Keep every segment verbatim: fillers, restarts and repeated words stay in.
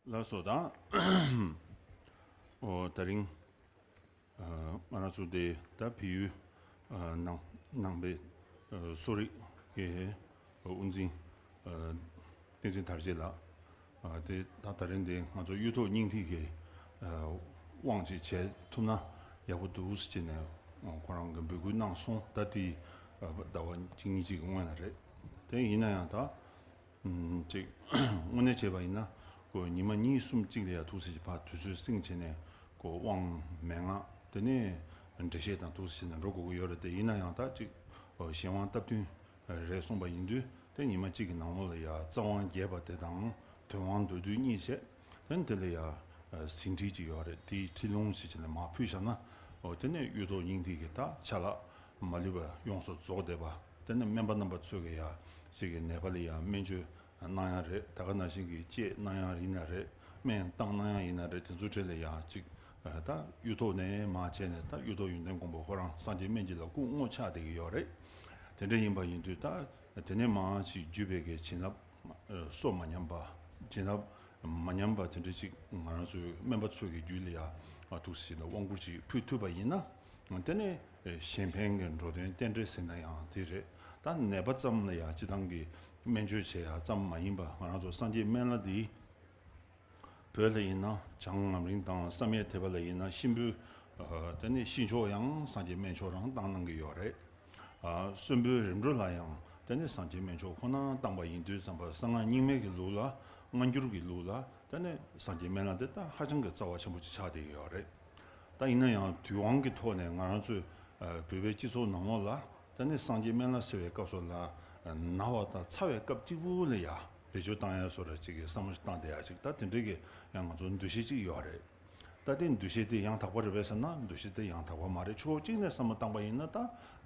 ལགས་སོ་དང་། ཨོ་ད་རིང་ཨ་ང་རང་ཚོ་དེ་ད་བལ་ཡུལ་ཨ་ནང་ནང་པའི་ཨ་གསོ་རིག་གི་དབུ་འཛིན་ཨ་བསྟན་འཛིན་དར་རྒྱས་ལགས། ཨ་དེ་ད་ད་རིང་དེ་ང་ཚོ་གཡུ་ཐོག་སྙིང་ཐིག་གི་ཨ་དབང་ཅིག་བྱས་ཐུབ་ན་ཡག་པོ་འདུག་ཟེར་བྱས་ནས་ཁོ་རང་གིས་འབོད་སྐུལ་གནང་སོང་། ད་དེ་ཨ་ཟླ་བ་གཅིག་གཉིས་ཅིག་གི་སྔོན་ལ་རེད། དེ་ཡིན་ན་ཡང་ད། ཅིག་དངོས་གནས་བྱས་པ་ཡིན་ན་ཁོ་ཉི་མ་གཉིས་གསུམ་གཅིག་ལ་ཡང་ཐུགས་སྲས་ཀྱི་ཕར་དུས་ཚོད་བསྲིངས་བྱས་ནས་ཁོ་དབང་མན་ངག་དེ་ནས་འགྲེལ་བཤད་དང་ཐུགས་སྲས་བྱས་ནས་འགྲོ་དགོས་ཀྱི་ཡོད་རེད། དེ་ཡིན་ན་ཡང་ད་ཅིག་གཞན་དབང་སྟབས་བསྟུན་རེད་གསུངས་པ་ཡིན་དུས་དེ་ཉི་མ་གཅིག་གི་ནང་ལོགས་ལ་ཡང་རྩ་དབང་རྒྱས་པ་དེ་དང་དོན་དབང་མདོར་བསྡུས་གཉིས་བྱས། དེ་ནས་དེ་ལ་ཡང་ཟིན་བྲིས་ཅིག་ཡོད་རེད། དེའི་ཁྲིད་ལུང་ཞིག་བྱས་ནས་མར་ཕུལ་བཞག་ན་འོ་དེ་ནས་གཡུ་ཐོག་སྙིང་ཐིག་གི་ད་ཆ་ལག་མ་ལུས་པ་ཡོངས་སུ་རྫོགས་བསྡད་པ། དེ་ནས་སྨན་པ་རྣམ་པ་ཚོས་ཀྱི་ཡ་ཅིག་གི་ནད་པ་ལ་ཡ་སྨན་བཅོས་གནང་ཡ་རེད། ད་ག་ནང་བཞིན་གྱི་དཔྱད་གནང་ཡ་ཡིན་ན་རེད། སྨན་བཏང་གནང་ཡ་ཡིན་ན་རེད། དེ་ཚོའི་གྲས་ལ་ཡ་ཅིག་ད་གཡུ་ཐོག་ནས་མར་བྱས་ནས་ད་གཡུ་ཐོག་ཡོན་ཏན་མགོན་པོ་ཁོ་རང་སངས་རྒྱས་སྨན་གྱི་ལ་སྐུ་དངོས་ཆགས་བསྡད་ཀྱི་ཡོད་རེད། དེ་འདྲ་ཡིན་པ་ཡིན་དུས་ད་དེ་ནས་མར་ཅིག་བརྒྱུད་པའི་གི་བྱིན་རླབས་སོ་མ་ཉམས་པ། བྱིན་རླབས་མ་ཉམས་པ་དེ་འདྲ་ཅིག་ང་རང་ཚོའི་སྨན་པ་ཚོའི་གི་རྒྱུད་ལ་ཡ་ཐུགས་སྲས་ནས་དབང་བསྐུར་ཅིག་ཕུལ་ཐུབ་པ་ཡིན་ན། དེ་ནས་གཞན་ཕན་གྱི་འགྲོ་དོན་རྟེན་འབྲེལ་ཟེར་ན་ཡང་དེ་རེད། ད་ནད་པ་ཙམ་ལ་ཡང་སྤྱི་བཏང་གི་སྨན་བཅོས་བྱེད་ཡ་ཙམ་མ་ཡིན་པ་ང་རང་ཚོ་སངས་རྒྱས་སྨན་བླ་འདི་བོད་ལ་ཡིན་ན་བྱང་ངམ་རིང་དང་བསམ་ཡས་ཐེག་པ་ལ་ཡིན་ན་གཤིན་པོའི་དེ་ནས་གཤིན་ཆོག་ཡང་སངས་རྒྱས་སྨན་མཆོག་རང་བཏང་གནང་གི་ཡོད་རེད། གསོན་པོའི་རིམ་གྲོ་ལ་ཡང་དེ་ནས་སངས་རྒྱས་སྨན་མཆོག་ཁོ་ན་བཏང་པ་ཡིན་དུས་ཙམ་པ་གསང་སྔགས་རྙིང་མའི་གི་ལུགས་ལ་སྔ་འགྱུར་གྱི་ལུགས་ལ་དེ་ནས་སངས་རྒྱས་སྨན་བླ་འདི་ད་ཧ་ཅང་གི་རྩ་བ་ཆེན་པོ་ཅིག་ཆགས་བསྡད་ཀྱི་ཡོད་རེད། ད་ཡིན་ན་ཡང་དུས་དབང་གི་ཐོག་ནས་ང་རང་ཚོའི་བོད་པའི་སྤྱི་ཚོགས་ནང་ལོགས་ལ་ད་ནི་སངས་རྒྱས་སྨན་བླ་ཟེར་བའི་སྐབས་སུ་ལ་ན་བ་དང་ཚ་བའི་སྐབས་གཅིག་པུ་ལ་ཡ་བེད་སྤྱོད་བཏང་ཡ་བཟོ་འདྲ་ཅིག་གི་བསམ་བློ་ཞིག་བཏང་བསྡད་ཡ་ཅིག་ད་དེ་འདྲའི་གི་ཡང་ང་ཚོ་འདུ་ཤེས་ཅིག་ཡོད་རེད། ད་དེ་འདུ་ཤེས་དེ་ཡང་དག་པ་རེད་པས་ཟེར་ན་འདུ་ཤེས་དེ་ཡང་དག་པ་མ་རེད། ཕྱོགས་གཅིག་ནས་བསམ་བློ་བཏང་པ་ཡིན་ན་ད་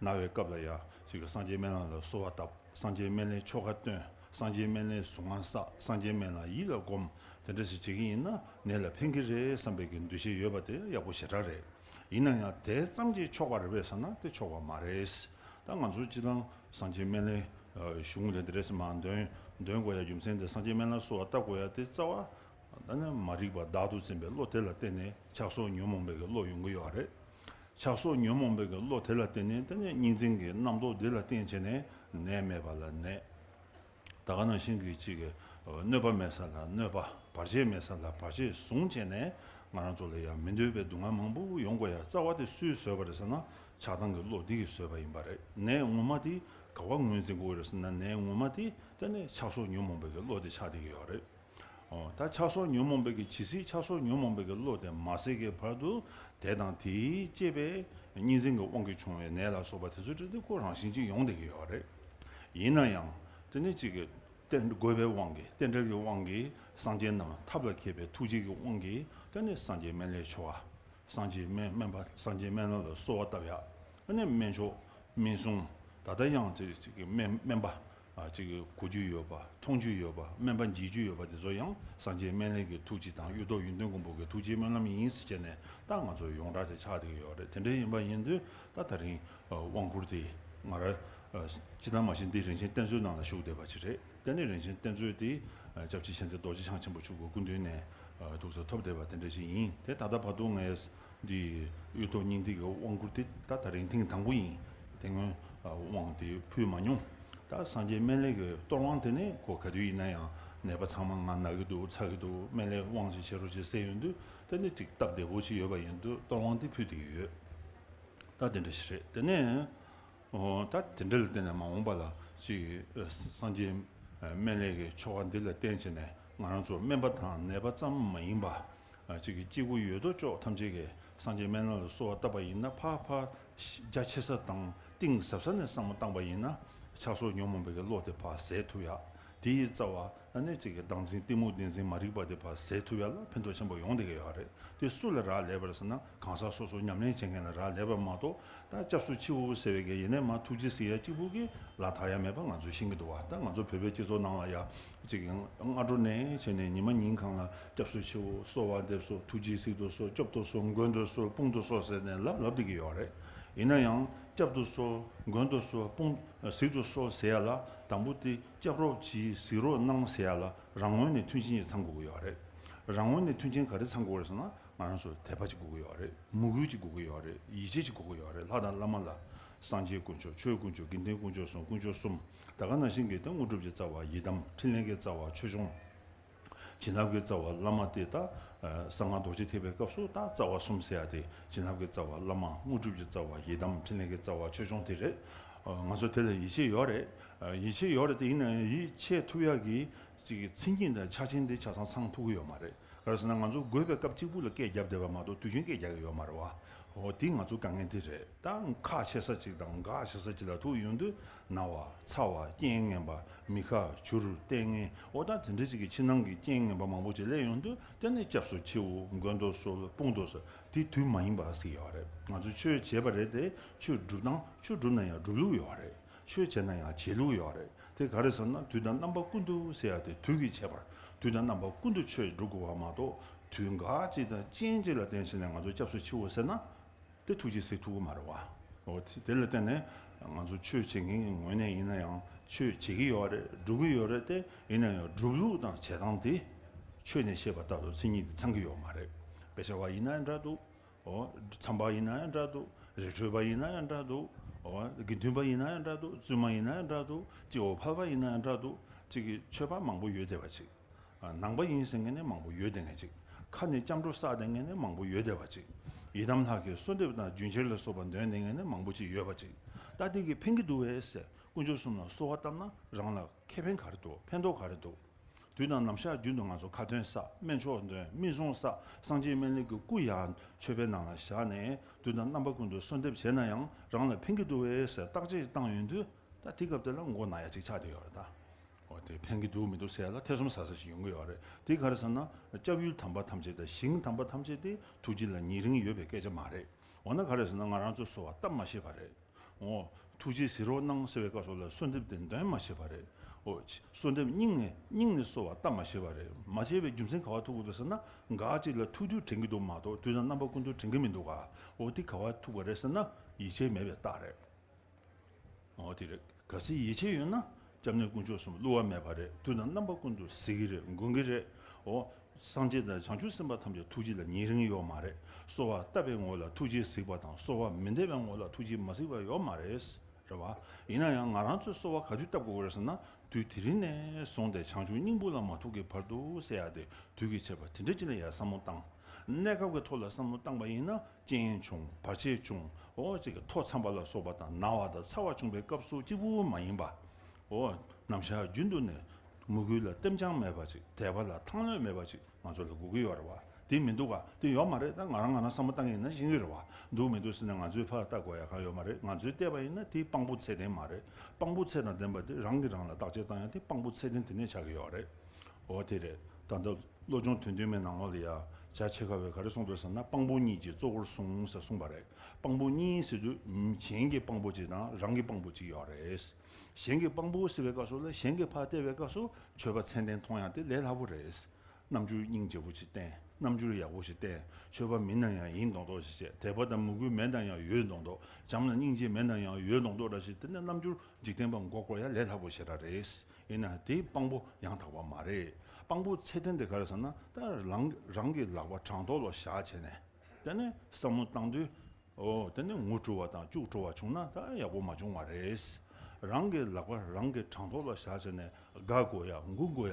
ན་བའི་སྐབས་ལ་ཡ་ཅིག་གི་སངས་རྒྱས་སྨན་བླ་ལ་གསོལ་བ་བཏབ། སངས་རྒྱས་སྨན་བླའི་ཆོ་ག་བཏོན། སངས་རྒྱས་སྨན་བླའི་གཟུངས་སྔགས་བསགས། སངས་རྒྱས་སྨན་བླ་ཡིད་ལ་བསྒོམ། དེ་འདྲ་ཞིག་བྱེད་ཀྱི་ཡིན་ན་ནད་ལ་ཕན་གྱི་རེད་བསམ་པའི་གི་འདུ་ཤེས་ཡོད་པ་དེ་ཡག་པོ་ཞེ་དྲག་རེད། ཡིན་ན་ཡང་དེ་ཙམ་གྱིས་ཆོག་པ་རེད་པས་ཟེར་ན་དེ་ཆོག་པ་མ་རེད། ད་ང་ཚོ་སྤྱི་བཏང་སངས་རྒྱས་སྨན་བླའི་གཞུང་ལས་དེ་འདྲ་ཞིག་མར་འདོན་འདོན་དགོས་ཡ་རྒྱུ་མཚན་དེ་སངས་རྒྱས་སྨན་བླ་གསོལ་བ་བཏབ་དགོས་ཡ་དེ་རྩ་བ། ད་ནི་མ་རིག་པ་བདག་ཏུ་འཛིན་པའི་བློ་དེ་ལ་བརྟེན་ནས་ཆགས་སོགས་ཉོན་མོངས་པའི་གི་བློ་ཡོང་གི་ཡོད་རེད། ཆགས་སོགས་ཉོན་མོངས་པའི་གི་བློ་དེ་ལ་བརྟེན་ནས་དེ་ནས་གཉིས་འཛིན་གྱི་རྣམ་རྟོག་འདི་ལ་བརྟེན་བྱས་ནས་ནད་མེད་པ་ལ་ནད། ད་ག་ནང་བཞིན་གྱི་གཅིག་གི་གནོད་པ་མེད་ས་ལ་གནོད་པ། བར་ཆད་མེད་ས་ལ་བར་ཆད་བཟུང་བྱས་ནས་ང་རང་ཚོ་ལ་ཡང་མི་འདོད་པའི་སྡུག་བསྔལ་མང་པོ་ཡོང་དགོས་ཡ་རྩ་བ་དེ་སུས་བཟོས་པ་རེད་ཟེར་ན་ཆགས་སྡང་གི་བློ་འདི་གིས་བཟོས་པ་ཡིན་པ་རེད། ནད་ངོ་མ་དེ་ག་བ་ངོས་འཛིན་དགོས་རེད་ཟེར་ན་ནད་ངོ་མ་དེ་དེ་ནས་ཆགས་སོགས་ཉོན་མོངས་པའི་གི་བློ་དེ་ཆགས་བསྡད་ཀྱི་ཡོད་རེད། ཨོ། ད་ཆགས་སོགས་ཉོན་མོངས་པའི་གི་ཇི་སྲིད་ཆགས་སོགས་ཉོན་མོངས་པའི་གི་བློ་དེ་མ་ཟད་ཀྱི་བར་དུ་དེ་དང་དེའི་བཅས་པའི་གཉིས་འཛིན་གྱི་དབང་གིས་བྱུང་བའི་ནད་ལ་སོགས་པ་དེ་ཚོ་འདྲ་དེ་ཁོ་རང་བཞིན་གྱིས་ཡོང་བསྡད་ཀྱི་ཡོད་རེད། ཡིན་ན་ཡང་དེ་ནི་གཅིག་གི་རྟེན་དགོས་པའི་དབང་གིས་རྟེན་འབྲེལ་གྱི་དབང་གིས་སངས་རྒྱས་རྣམས་ཐབས་ལ་མཁས་པའི་ཐུགས་རྗེ་གི་དབང་གིས་དེ་ནི་སངས་རྒྱས་སྨན་བླའི་ཆོ་ག་སངས་རྒྱས་སྨན་སྨན་པ་སངས་རྒྱས་སྨན་བླ་ལ་གསོལ་བ་བཏབ་ཡ། ཨ་ནི་སྨན་མཆོག་སྨན་གཟུངས། ད་ལྟ་ཡང་ཅིག་ཅིག་གི་སྨན་སྨན་པ་ཨ་ཅིག་གི་གོ་རྒྱུ་ཡོད་པ་མཐོང་རྒྱུ་ཡོད་པ་སྨན་པ་མཇལ་རྒྱུ་ཡོད་པ་དེ་ཚོ་ཡང་སངས་རྒྱས་སྨན་བླའི་གི་ཐུགས་རྗེ་དང་གཡུ་ཐོག་ཡོན་ཏན་མགོན་པོ་གི་ཐུགས་རྗེའི་སྨོན་ལམ་ཡིན་ཟེར་བྱས་ནས་ད་ང་ཚོ་ཡོངས་གྲགས་དེ་ཆགས་བསྡད་ཀྱི་ཡོད་རེད། དེ་འདྲ་ཡིན་པ་ཡིན་དུས་ད་ད་རིང་དབང་བསྐུར་དེ་ང་རང་སྤྱི་བཏང་མ་གཞི་འདི་རིན་ཆེན་གཏེར་མཛོད་ནང་ལ་བཞུགས་བསྡད་པ་ཅིག་རེད། དེ་ནས་རིན་ཆེན་གཏེར་མཛོད་དེ་སྐྱབས་རྗེ་མཁྱེན་བརྩེ་རྡོ་རྗེ་འཆང་ཆེན་པོ་མཆོག་གི་སྐུ་མདུན་ནས་ཐུགས་སུ་ཐོབ་བསྡད་པ་དེ་འདྲ་ཞིག་ཡིན། དེ་ད་ལྟ་བར་དུ་ངས་འདི་གཡུ་ཐོག་སྙིང་ཐིག་གི་དབང་བསྐུར་དེ་ད་ད་རིང་ཐེངས་དང་པོ་ཡིན། དེ་སྔོན་དབང་དེ་ཕུལ་མ་མྱོང་། ད་སངས་རྒྱས་སྨན་བླའི་གི་གཏོར་དབང་དེ་ནས་ཁོ་ག་དུས་ཡིན་ན་ཡང་ནད་པ་ཚང་མ་ང་ན་གི་འདུག་ཚ་གི་འདུག་སྨན་བླའི་དབང་ཞིག་བྱེད་རོགས་ཞེས་ཟེར་ཡོང་དུས་དེ་ནས་ཅིག་སྟབས་བདེ་པོ་ཞིག་ཡོད་པ་ཡིན་དུས་གཏོར་དབང་དེ་ཕུལ་བསྡད་ཀྱི་ཡོད། ད་དེ་འདྲ་ཞིག་རེད། དེ་ནས། ཨོ། ད་དེ་འདྲ་ལ་བརྟེན་ནས་མ་འོངས་པ་ལ་ཅིག་སངས་རྒྱས་སྨན་བླའི་གི་ཆོ་ག་འདི་ལ་བརྟེན་བྱས་ནས་ང་རང་ཚོ་སྨན་པ་དང་ནད་པ་ཙམ་མ་ཡིན་པ། ཅིག་གི་སྐྱེ་དགུ་ཡོད་དོ་ཅོག་ཐམས་ཅད་ཀྱིས་སངས་རྒྱས་སྨན་བླ་ལ་གསོལ་བ་བཏབ་པ་ཡིན་ན་ཕར་ཕར་རྒྱ་ཆེ་ས་དང་གཏིང་ཟབ་ས་ནས་བསམ་བློ་བཏང་པ་ཡིན་ན་ཆགས་སོགས་ཉོན་མོངས་པའི་གི་བློ་དེ་ཕར་ཟད་ཐུབ་ཡ། དེ་ཡི་རྩ་བ། ཨ་ནི་གཅིག་གི་བདག་འཛིན་གཏི་མུག་བདེན་འཛིན་མ་རིག་པ་དེ་ཕར་ཟད་ཐུབ་ཡ་ལ་ཕན་ཐོགས་ཆེན་པོ་ཡོང་བསྡད་ཀྱི་ཡོད་རེད། དེ་སུ་ལ་རག་ལས་པ་རེད་ཟེར་ན་གང་ཟག་སོ་སོ་ཉམས་ལེན་བྱེད་མཁན་ལ་རག་ལས་པ་མ་གཏོགས་ད་སྐྱབས་སུ་མཆིའོ་ཟེར་བའི་གི་ཡེ་ནས་མ་ཐུགས་རྗེ་ཟེར་ཡ་གཅིག་པུ་གིས་ལ་དག་ཡ་མེད་པ་ང་ཚོས་ཤེས་ཀྱི་འདུག་བ། ད་ང་ཚོ་བོད་པའི་སྤྱི་ཚོགས་ནང་ལ་ཡ་གཅིག་གི་སྔ་དྲོ་ནས་བྱས་ནས་ཉི་མ་ཉིན་གང་ལ་སྐྱབས་སུ་མཆིའོ་གསོལ་བ་འདེབས་སོ་ཐུགས་རྗེས་གཟིགས་དུ་གསོལ་སྐྱོབ་ཏུ་གསོལ་མགོན་དུ་གསོལ་དཔུང་དུ་གསོལ་ཟེར་ནས་ལབ་ལབ་བསྡད་ཀྱི་ཡོད་རེད། ཡིན་ན་ཡང་སྐྱབས་སུ་གསོལ་མགོན་དུ་གསོལ་དཔུང་གཟིགས་སུ་གསོལ་ཟེར་ཡ་ལ་དང་པོ་དེ། སྐྱབས་རོགས་གྱིས་གཟིགས་རོགས་གནང་ཟེར་ཡ་ལ་རང་ངོས་ནས་མཐུན་རྐྱེན་ཅིག་ཚང་དགོས་ཀྱི་ཡོད་རེད། རང་ངོས་ནས་མཐུན་རྐྱེན་ག་རེ་ཚང་དགོས་རེད་ཟེར་ན། ང་རང་ཚོར་དད་པ་ཅིག་དགོས་ཀྱི་ཡོད་རེད། མོས་གུས་ཅིག་དགོས་ཀྱི་ཡོད་རེད། ཡིད་ཆེས་ཅིག་དགོས་ཀྱི་ཡོད་རེད། ལྷ་དང་བླ་མ་ལ། སངས་རྒྱས་དཀོན་མཆོག་ཆོས་དཀོན་མཆོག་དགེ་འདུན་དཀོན་མཆོག་གསུམ། ད་ག་ནང་བཞིན་གྱི་དེ་དངོས་གྲུབ་ཀྱི་རྩ་བ་ཡི་དམ། འཕྲིན་ལས་ཀྱི་རྩ་བ་ཆོས་སྐྱོང་། བྱིན་རླབས་ཀྱི་རྩ་བ་བླ་མ་སྟེ། ད་གསང་སྔགས་རྡོ་རྗེ་ཐེག་པའི་སྐབས་སུ་ད་རྩ་བ་གསུམ་ཟེར་ཡ་དེ། བྱིན་རླབས་ཀྱི་རྩ་བ་བླ་མ། དངོས་གྲུབ་ཀྱི་རྩ་བ་ཡི་དམ། འཕྲིན་ལས་ཀྱི་རྩ་བ་ཆོས་སྐྱོང་དེ་རེད། ང་ཚོ་དེ་ལ་ཡིད་ཆེས་ཡོད་རེད། ཡིད་ཆེས་ཡོད་རེད་དེ། ཡིན་ནའང་ཡིད་ཆེས་ཐུབ་ཡ་གི་ཅིག་མཚན་ཉིད་དང་ཆ་རྐྱེན་དེ་ཆ་ཚང་ཚང་ཐུབ་ཀྱི་ཡོད་མ་རེད། ག་རེ་ཟེར་ན། ང་ཚོ་དགོས་པའི་སྐབས་གཅིག་པུ་ལ་སྐད་བརྒྱབ་བསྡད་པ་མ་གཏོགས་དུས་རྒྱུན་སྐད་རྒྱག་གི་ཡོད་མ་རེད་བ། འོ་དེ་ང་ཚོ་དཀའ་ངལ་དེ་རེད། ད་ཁག་ཆེ་ས་ཅིག་དང་འགག་ཆེ་ས་ཅིག་ལ་ཐུག་ཡོང་དུས། ན་བ་ཚ་བ། རྐྱེན་ངན་པ། མི་ཁ་བྱུར། ལྟས་ངན། འོ་ད་དེ་འདྲ་ཅིག་གི་ཕྱི་ནང་གི་རྐྱེན་ངན་པ་མང་པོ་ཅིག་སླེབས་ཡོང་དུས། དེ་ནས་སྐྱབས་སུ་མཆིའོ། མགོན་དུ་གསོལ། དཔུང་དུ་གསོལ། དེ་དུས་མ་ཡིན་པ་ཟེར་ཡོད་རེད། ང་ཚོས་ཆོས་བྱས་པ་རེད་དེ། ཆོས་སྒྲུབ་སྟངས། ཆོས་སྒྲུབ་ན་ཡང་སྒྲུབ་ལུགས་ཡོད་རེད། ཆོས་བྱས་ན་ཡང་བྱེད་ལུགས་ཡོད་རེད། དེ་ག་རེ་ཟེར་ན། དུས་དང་རྣམ་པ་ཀུན་ཏུ་ཟེར་ཡ་དེ་དུས་ཀྱི་ཁྱད་པར། དུས་དང་རྣམ་པ་ཀུན་ཏུ་ཆོས་སྒྲུབ་དགོས་པ་མ་གཏོགས། དུས་འགའ་ཅིག་དང་རྐྱེན་ཅིག་ལ་བརྟེན་བྱས་ནས་ང་ཚོ་སྐྱབས་སུ་མཆིའོ་ཟེར་ན། དེ་ཐུགས་རྗེས་གཟིགས་ཐུབ་ཀྱི་མ་རེད་བ། འོ་དེ་དེ་ལ་བརྟེན་ནས་ང་ཚོ་ཆོས་བྱེད་མཁན་གྱི་ངོས་ནས་ཡིན་ན་ཡང་། ཆོས་བྱེད་ཀྱི་ཡོད་རེད། སྒྲུབ་ཀྱི་ཡོད་རེད་དེ། ཡིན་ན་ཡང་སྒྲུབ་ལུགས་དང་བྱེད་སྟངས་དེ་ཆོས་ནས་བཤད་པ་ལྟར་དུ་མཚན་ཉིད་དེ་ཚང་གི་ཡོད་མ་རེད། དཔེ་ཆ་བ་ཡིན་ན་ཡང་འདྲ་འདུག་འོ། མཚམས་པ་ཡིན་ན་ཡང་འདྲ་འདུག་རི་ཁྲོད་པ་ཡིན་ན་ཡང་འདྲ་འདུག་འོ། དགེ་འདུན་པ་ཡིན་ན་ཡང་འདྲ་འདུག་བཙུན་མ་ཡིན་ན་ཡང་འདྲ་འདུག་སྐྱེ་བོ་ཕལ་པ་ཡིན་ན་ཡང་འདྲ་འདུག་ཅིག་གི་ཆོས་པ་མང་པོ་ཡོད་བསྡད་པ་ཅིག་ནང་པ་ཡིན་ཟེར་མཁན་ནི་མང་པོ་ཡོད་བསྡད་མཁན་ཅིག་ཁ་ནས་སྐྱབས་འགྲོ་བསགས་བསྡད་མཁན་ནི་མང་པོ་ཡོད་བསྡད་པ་ཅིག་ཡི་དམ་ལྷ་གི་གསོལ་འདེབས་དང་རྒྱུན་ཁྱེར་ལ་སོགས་པ་འདོན་བསྡད་མཁན་ནི་མང་པོ་ཅིག་ཡོད་པ་ཅིག་ད་དེ་གིས་ཕན་གྱི་འདུག་བས་ཟེར། དཀོན་མཆོག་གསུམ་ལ་གསོལ་བ་བཏབ་ན་རང་ལ་ཁེ་ཕན་ག་རེ་འདུག་ཕན་ཐོགས་ག་རེ་འདུག་དུས་དང་ནམ་ཞག་རྒྱུན་དུ་ང་ཚོ་ཁ་ཏོན་བསགས། སྨན་མཆོག་འདོན། སྨན་གསུང་བསགས། སངས་རྒྱས་སྨན་བླའི་གི་སྐུ་ཡང་མཆོད་པའི་ནང་ལ་བཞག་ནས། དུས་དང་རྣམ་པ་ཀུན་ཏུ་གསོལ་འདེབས་བྱས་ན་ཡང་རང་ལ་ཕན་གྱི་འདུག་བས་ཟེར་བརྟག་དཔྱད་བཏང་ཡོང་དུས། ད་དེ་སྐབས་དེ་ལ་མགོ་ན་ཡ་ཅིག་ཆགས་བསྡད་ཡོད་རེད་ད། འོ་དེ་ཕན་གྱི་འདུག་མི་འདུག་ཟེར་ཡ་ལ་ཐེ་ཚོམ་ཟ་ས་ཞིག་ཡོང་གི་ཡོད་རེད། དེ་ག་རེ་ཟེར་ན། སྐྱབས་ཡུལ་དམ་པ་ཐམས་ཅད་དང་ཞིང་དམ་པ་ཐམས་ཅད་དེ་ཐུགས་རྗེ་ལ་ཉེ་རིང་ཡོད་པའི་སྐད་ཆ་མ་རེད། འོ་ན་ག་རེ་ཟེར་ན། ང་རང་ཚོས་གསོལ་བ་བཏབ་མ་ཤེས་པ་རེད། འོ། ཐུགས་རྗེས་གཟིགས་རོགས་གནང་ཟེར་བའི་སྐབས་སུ་ལ་གསོལ་འདེབས་དེ་འདོན་མ་ཤེས་པ་རེད། འོ། གསོལ་འདེབས་སྙིང་ནས་སྙིང་ནས་གསོལ་བ་བཏབ་མ་ཤེས་པ་རེད། མ་བྱས་པའི་རྒྱུ་མཚན་ག་བ་ཐུག་གི་འདུག་ཟེར་ན། འགའ་ཅིག་ལ་ཐུག་དུས་དྲན་གྱི་འདུག་མ་གཏོགས་དུས་དང་རྣམ་པ་ཀུན་ཏུ་དྲན་གྱི་མི་འདུག་ག་འོ་དེ་ག་བ་ཐུག་པ་རེད་ཟེར་ན། ཡིད་ཆེས་མེད་པའི་རྟགས་རེད། འོ་དེ་རེད། གལ་སྲིད་ཡིད་ཆེས་ཡོད་ན། སྐྱབས་གནས་དཀོན་མཆོག་གསུམ་བསླུ་བ་མེད་པ་རེད། དུས་དང་རྣམ་པ་ཀུན་ཏུ་གཟིགས་ཀྱི་རེད། མགོན་གྱི་རེད། འོ། སངས་རྒྱས་དང་བྱང་ཆུབ་སེམས་དཔའ་ཐམས་ཅད་ཐུགས་རྗེ་ལ་ཉེ་རིང་ཡོད་མ་རེད། གསོལ་བ་བཏབ་པའི་ངོ་ལ་ཐུགས་རྗེས་གཟིགས་པ་དང་། གསོལ་བ་མི་འདེབས་པའི་ངོ་ལ་ཐུགས་རྗེས་མ་གཟིགས་པ་ཡོད་མ་རེད། རེད་བ། ཡིན་ན་ཡང་ང་རང་ཚོས་གསོལ་བ་ག་དུས་བཏབ་དགོས་རེད་ཟེར་ན། དུས་དེ་རིང་ནས་བཟུང་སྟེ་བྱང་ཆུབ་སྙིང་པོ་ལ་མ་ཐུག་གི་བར་དུ་ཟེར་ཡ་དེ། དུས་ཀྱི་ཁྱད་པར་དེ་འདྲ་ཅིག་ལ་ཡ་བསམ་བློ་བཏང་། གནས་སྐབས་ཀྱི་ཐོག་ལ་བསམ་བློ་བཏང་པ་ཡིན་ན། རྐྱེན་བྱུང་། བར་ཆད་བྱུང་། འོ་ཅིག་གི་མཐོ་འཚམ་པ་ལ་སོགས་པ་དང་ན་བ་དང་ཚ་བ་བྱུང་པའི་སྐབས་སུ་གཅིག་པུ་མ་ཡིན་པ། འོ། ནམ་ཞག་རྒྱུན་དུ་ནས་མོས་གུས་ལ་ལྟེམ་རྐྱང་མེད་པ་ཅིག་དད་པ་ལ་ཐང་ལྷོད་མེད་པ་ཅིག་ང་ཚོ་ལ་དགོས་ཀྱི་ཡོད་རེད་བ། དེ་མི་འདུག་ག་དེ་ཡོད་མ་རེད། ད་ང་རང་ང་རང་བསམ་བློ་བཏང་གི་ཡིན་ན་ཤེས་ཀྱི་རེད་བ། འདུག་མི་འདུག་ཟེར་ན་ང་ཚོའི་ཕར་ལྟ་དགོས་ཡ་གང་ཡོད་མ་རེད། ང་ཚོས་བལྟས་པ་ཡིན་ན་དེ་དཔང་པོ་ཚད་ལྡན་མ་རེད། དཔང་པོ་ཚད་དང་ལྡན་པ་དེ་རང་གིས་རང་ལ་བརྟག་དཔྱད་བཏང་ཡ་དེ་དཔང་པོ་ཚད་ལྡན་དེ་ནས་ཆགས་ཀྱི་ཡོད་རེད། འོ་དེ་རེད། ད་ལྟ་བློ་སྦྱོང་དོན་བདུན་མའི་ནང་ལོགས་ལ་ཡ། རྒྱ་ཆེ་ཁ་བས་ག་རེ་གསུངས་འདུག་ཟེར་ན། དཔང་པོ་གཉིས་ཀྱིས་གཙོ་བོར་བཟུང་ཟེར་གསུངས་པ་རེད། དཔང་པོ་གཉིས་ཟེར་དུས་གཞན་གྱི་དཔང་པོ་གཅིག་དང་རང་གི་དཔང་པོ་གཅིག་ཡོད་རེད། གཞན་གྱི་དཔང་པོ་ཟེར་བའི་སྐབས་སུ་ལ། གཞན་གྱིས་ཕར་བལྟས་པའི་སྐབས་སུ་ཆོས་པ་མཚན་ལྡན་མཐོང་ཡ་དེ་ལས་སླ་པོ་རེད། རྣམ་འགྱུར་སྙིང་རྗེ་པོ་ཞིག་བསྟན། རྣམ་འགྱུར་ཡག་པོ་ཞིག་བསྟན། ཆོས་པ་མིན་ན་ཡང་ཡིན་མདོག་མདོག་ཞིག་བྱས། དད་པ་དང་མོས་གུས་མེད་ན་ཡང་ཡོད་མདོག་མདོག་བྱམས་དང་སྙིང་རྗེ་མེད་ན་ཡང་ཡོད་མདོག་མདོག་འདྲ་ཞིག་དེ་ནས་རྣམ་འགྱུར་འཇིག་རྟེན་པ་མགོ་སྐོར་ཡ་ལས་སླ་པོ་ཞེ་དྲག་རེད། ཡིན་ན་དེ་དཔང་པོ་ཡང་དག་པ་མ་རེད། དཔང་པོ་ཚད་ལྡན་དེ་ག་རེ་ཟེར་ན། ད་རང་རང་གི་ལག་པ་དྲང་ཐོག་ལ་བཞག་བྱས་ནས། དེ་ནས་བསམ་བློ་བཏང་དུས། འོ། དེ་ནས་ངུ་བྲོ་བ་དང་སྐྱུག་བྲོ་བ་བྱུང་ན་ད་ཡག་པོ་མ་བྱུང་བ་རེད། རང་གི་ལག་པ་རང་གི་དྲང་ཐོག་ལ་བཞག་བྱས་ནས། དགའ་དགོས་ཡ། མགུ་དགོས་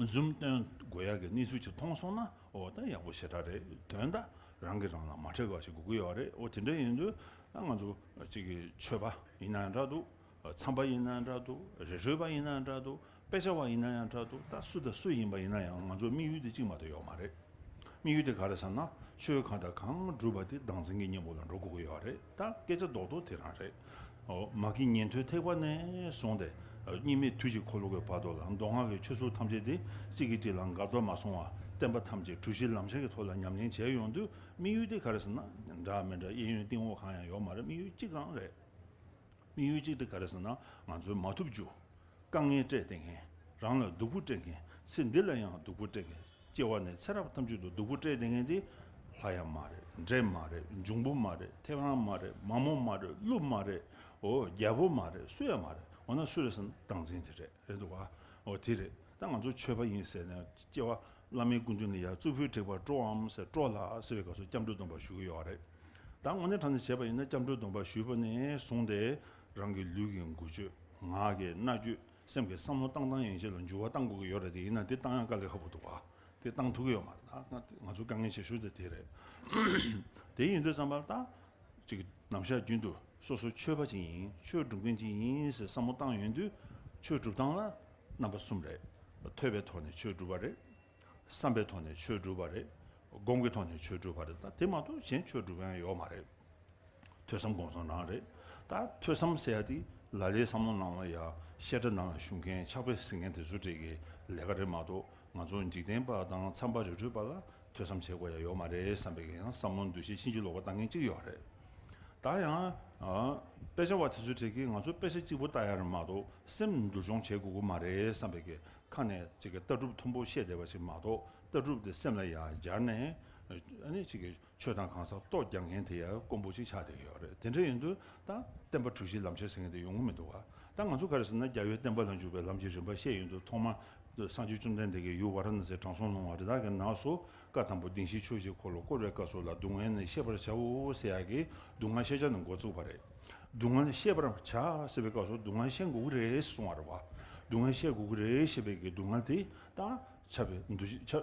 ཡ། འཛུམ་སྟོན་དགོས་ཡ་གི་གནས་ཚུལ་ཅིག་མཐོང་སོང་ན། འོ་ད་ཡག་པོ་ཞེ་དྲག་རེད། དོན་དག་རང་གིས་རང་ལ་མ་འཕྲད་པ་ཞིག་དགོས་ཀྱི་ཡོད་རེད། འོ་དེ་འདྲ་ཡིན་དུས་ད་ང་ཚོ་གཅིག་གི་ཆོས་པ་ཡིན་ན་འདྲ་འདུག་མཚམས་པ་ཡིན་ན་འདྲ་འདུག་རི་ཁྲོད་པ་ཡིན་ན་འདྲ་འདུག་དཔེ་ཆ་བ་ཡིན་ན་ཡང་འདྲ་འདུག་ད་སུ་དང་སུ་ཡིན་པ་ཡིན་ན་ཡང་ང་ཚོ་དམིགས་ཡུལ་དེ་གཅིག་མ་གཏོགས་ཡོད་མ་རེད། དམིགས་ཡུལ་དེ་ག་རེ་ཟེར་ན། ཆོས་གང་དང་གང་བསྒྲུབས་པ་དེ་བདག་འཛིན་གྱི་གཉེན་པོ་ལ་འགྲོ་དགོས་ཀྱི་ཡོད་རེད། ད་སྐད་ཆ་རྡོག་རྡོག་དེ་རང་རེད། འོ། མ་སྐྱེས་ཉན་ཐོས་ཐེག་པ་ནས་བཟུང་སྟེ། གཉིས་མེད་དུས་ཀྱི་འཁོར་ལོ་གི་བར་དུ་ལ་མདོ་སྔགས་ཀྱི་ཆོས་ཚུལ་ཐམས་ཅད་དེ་གཅིག་གིས་གཅིག་ལ་འགལ་ཟླ་མ་སོང་བ། བསྟན་པ་ཐམས་ཅད་གྲུ་བཞི་ལམ་ཤེས་ཀྱི་ཐོག་ལ་ཉམས་ལེན་བྱས་ཡོང་དུས། དམིགས་ཡུལ་དེ་ག་རེ་ཟེར་ན། འདྲ་མི་འདྲ་གཡས་གཡོན་སྟེང་འོག་གང་ཡང་ཡོད་མ་རེད། དམིགས་ཡུལ་གཅིག་རང་རེད། དམིགས་ཡུལ་གཅིག་དེ་ག་རེ་ཟེར་ན། ང་ཚོའི་མ་ཐུབ་རྒྱུ། དཀའ་ངལ་སྤྲད་བསྡད་མཁན། རང་ལ་སྡུག་པོ་སྤྲད་མཁན། ཚེ་འདི་ལ་ཡང་སྡུག་པོ་སྤྲད་མཁན། སྐྱེ་བ་ནས་ཚེ་རབས་ཐམས་ཅད་དུ་སྡུག་པོ་སྤྲད་བསྡད་མཁན་དེ། ལྷ་ཡང་མ་རེད། འདྲེ་མ་རེད། འབྱུང་པོ་མ་རེད། ཐེའུ་རང་མ་རེད། མ་མོ་མ་རེད། ཀླུ་མ་རེད། འོ། རྒྱལ་པོ་མ་རེད། སུ་ཡང་མ་རེད། འོ་ན་སུ་རེད་ཟེར་ན། བདག་འཛིན་དེ་རེད། རེད་འདུག་ག་འོ་དེ་རེད། ད་ང་ཚོ་ཆོས་པ་ཡིན་ཟེར་ནས་སྐྱེ་བ། བླ་མའི་སྐུ་མདུན་ལ་ཡ་གཙུག་ཕུད་བྲེགས་པ་སྤྲོའམ་ཟེར། སྤྲོ་ལགས་ཟེར་བའི་སྐབས་སུ་སྐྱབས་འགྲོའི་སྡོམ་པ་ཞུ་གི་ཡོད་རེད། ད་དངོས་གནས་དྲང་གནས་བྱས་པ་ཡིན་ན་སྐྱབས་འགྲོའི་སྡོམ་པ་ཞུས་པ་ནས་བཟུང་སྟེ་རང་གི་ལུས་ཀྱི་འགུལ་སྐྱོད། ངག་གི་སྨྲ་བརྗོད། སེམས་ཀྱི་བསམ་བློ་བཏང་སྟངས་ཡན་ཆད་ལ་འགྱུར་བ་གཏང་དགོས་ཀྱི་ཡོད་རེད། དེ་ཡིན་ན་དེ་བཏང་ཡག་དཀའ་ལས་ཁག་པོ་འདུག་བ། དེ་བཏང་ཐུབ་ཀྱི་ཡོད་མ་རེད། ད་ང་ང་ཚོ་དཀའ་ངལ་ཆེ་ཤོས་དེ་དེ་རེད། དེ་ཡིན་དུས་ཙམ་པར་ད་ཅིག་ནམ་ཞག་རྒྱུན་དུ་སོ་སོ་ཆོས་པ་ཅིག་ཡིན། ཆོས་སྒྲུབ་མཁན་ཅིག་ཡིན་ཟེར་བསམ་བློ་བཏང་ཡོང་དུས་ཆོས་སྒྲུབ་སྟངས་ལ་རྣམ་པ་གསུམ་རེད། ཐོས་པའི་ཐོག་ནས་ཆོས་སྒྲུབ་པ་རེད། བསམ་པའི་ཐོག་ནས་ཆོས་སྒྲུབ་པ་རེད། སྒོམ་གྱི་ཐོག་ནས་ཆོས་སྒྲུབ་པ་རེད། ད་དེ་མ་གཏོགས་གཞན་ཆོས་སྒྲུབ་མཁན་ཡོད་མ་རེད། ཐོས་བསམ་སྒོམ་གསུམ་རང་རེད། ད་ཐོས་བསམ་ཟེར་ཡ་དེ་ལ་ལས་བསམ་བློ་ནང་ལ་ཡ་བཤད་གྲྭ་ནང་ལ་བཞུགས་མཁན་ཕྱག་དཔེ་གཟིགས་མཁན་དེ་ཚོ་གྲས་ཀྱི་ལས་ཀ་རེད་མ་གཏོགས། ང་ཚོ་འཇིག་རྟེན་པ་དང་མཚམས་པ་རི་ཁྲོད་པ་ལ་ཐོས་བསམ་བྱེད་དགོས་ཡ་ཡོད་མ་རེད་བསམ་པའི་གི་ཡང་བསམ་བློ་འདུ་ཤེས་ཕྱིན་ཅི་ལོག་པ་བཏང་མཁན་གཅིག་ཡོད་རེད། ད་ཡང་ཨ་དཔེ་ཆ་བ་དེ་ཚོའི་གྲས་ཀྱིས་ང་ཚོ་དཔེ་ཆ་གཅིག་པུ་ལྟ་ཡ་རེད་མ་གཏོགས་སེམས་འདུལ་སྦྱོང་བྱེད་དགོས་ཀྱི་མ་རེད་བསམ་པའི་གི་ཁ་ནས་ཅིག་གི་ལྟ་གྲུབ་མཐོན་པོ་བཤད་བསྡད་པ་ཞིག་མ་གཏོགས། ལྟ་གྲུབ་དེ་སེམས་ལ་ཡ་སྦྱར་ནས་ཨ་ནི་ཅིག་གི་ཆོས་དང་གང་ཟག་ལྟོ་རྒྱག་མཁན་དེ་ཡང་དཀོན་པོ་ཅིག་ཆགས་བསྡད་ཀྱི་ཡོད་རེད། དེ་འདྲ་ཡིན་དུས་ད་བསྟན་པ་གྲུ་བཞི་ལམ་ཁྱེར་ཟེར་མཁན་དེ་ཡོང་གི་མི་འདུག་ག། ད་ང་ཚོ་ག་རེ་ཟེར་ན་རྒྱལ་བའི་བསྟན་པ་ལ་འཇུག་པའི་ལམ་གྱི་རིམ་པ་བཤད་ཡོང་དུས་ཐོག་མར་སངས་རྒྱས་བཅོམ་ལྡན་འདས་ཀྱིས་ཡུལ་ཝཱ་ར་ཎ་སིར་དྲང་སྲོང་ལྷུང་བ་རི་དྭགས་ཀྱི་ནགས་སུ་བཀའ་དང་པོ་བདེན་བཞིའི་ཆོས་ཀྱི་འཁོར་ལོ་བསྐོར་བའི་སྐབས་སུ་ལ་སྡུག་བསྔལ་ནི་ཤེས་པར་བྱའོ་ཟེར་ཡག་གི་སྡུག་བསྔལ་ཤེས་བྱ་ནས་འགོ་བཙུགས་པ་རེད། སྡུག་བསྔལ་ཤེས་པར་བྱ་ཟེར་བའི་སྐབས་སུ་སྡུག་བསྔལ་ཤེས་དགོས་ཀྱི་རེད་གསུང་བ་རེད་བ། སྡུག་བསྔལ་ཤེས་དགོས་ཀྱི་རེད་ཞེས་པའི་གི་སྡུག་བསྔལ་དེ་ད་ཁྱབ་པའི་འདུ་བྱེད་ཁྱབ་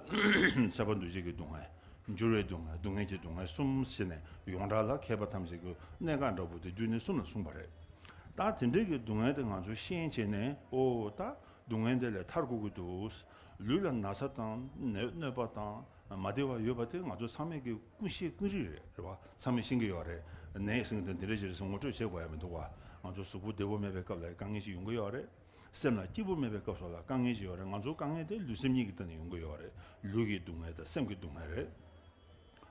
ཁྱབ་པ་འདུ་བྱེད་ཀྱི་སྡུག་བསྔལ། འགྱུར་བའི་སྡུག་བསྔལ། སྡུག་བསྔལ་གྱི་སྡུག་བསྔལ་གསུམ་ཟེར་ནས་ཡོངས་གྲགས་ལ་མཁས་པ་ཐམས་ཅད་ཀྱིས་གནས་འགག་འདྲ་པོ་དེ་བསྡུས་ནས་གསུམ་ལ་གསུངས་པ་རེད། ད་དེ་འདྲའི་གི་སྡུག་བསྔལ་དེ་ང་ཚོས་ཤེས་བྱས་ནས་ཨོ་ད་སྡུག་བསྔལ་འདི་ལས་ཐར་དགོས་ཀྱི་འདུག། ལུས་ལ་ན་ཚ་དང་ནད་གནོད་པ་དང་མ་བདེ་བ་ཡོད་པ་དེ་ང་ཚོ་ཚང་མས་ཀྱི་ཀུན་ཤེས་ཀུན་རིག་རེད་རེད་བ། ཚང་མས་ཤེས་ཀྱི་ཡོད་རེད། ནད་ཟེར་མཁན་དེ་འདི་འདྲ་ཞིག་རེད་ཟེར་ངོ་སྤྲོད་བྱེད་དགོས་ཡ་མི་འདུག་བ། ང་ཚོ་གཟུགས་པོ་བདེ་པོ་མེད་པའི་སྐབས་ལ་དཀའ་ངལ་ཞིག་ཡོང་གི་ཡོད་རེད། སེམས་ལ་སྐྱིད་པོ་མེད་པའི་སྐབས་སོགས་ལ་དཀའ་ངལ་ཞིག་ཡོད་རེད། ང་ཚོ་དཀའ་ངལ་དེ་ལུས་སེམས་གཉིས་ཀྱི་སྟེང་ནས་ཡོང་གི་ཡོད་རེད། ལུས་ཀྱི་སྡུག་བསྔལ་དང་སེམས་ཀྱི་སྡུག་བསྔལ་རེད།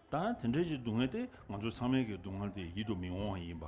ད་དེ་འདྲའི་ཅིག་སྡུག་བསྔལ་དེ་ང་ཚོ་ཚང་མའི་གི་སྡུག་བསྔལ་དེ་ཡིད་དུ་མི་འོང་བ་ཡིན་པ།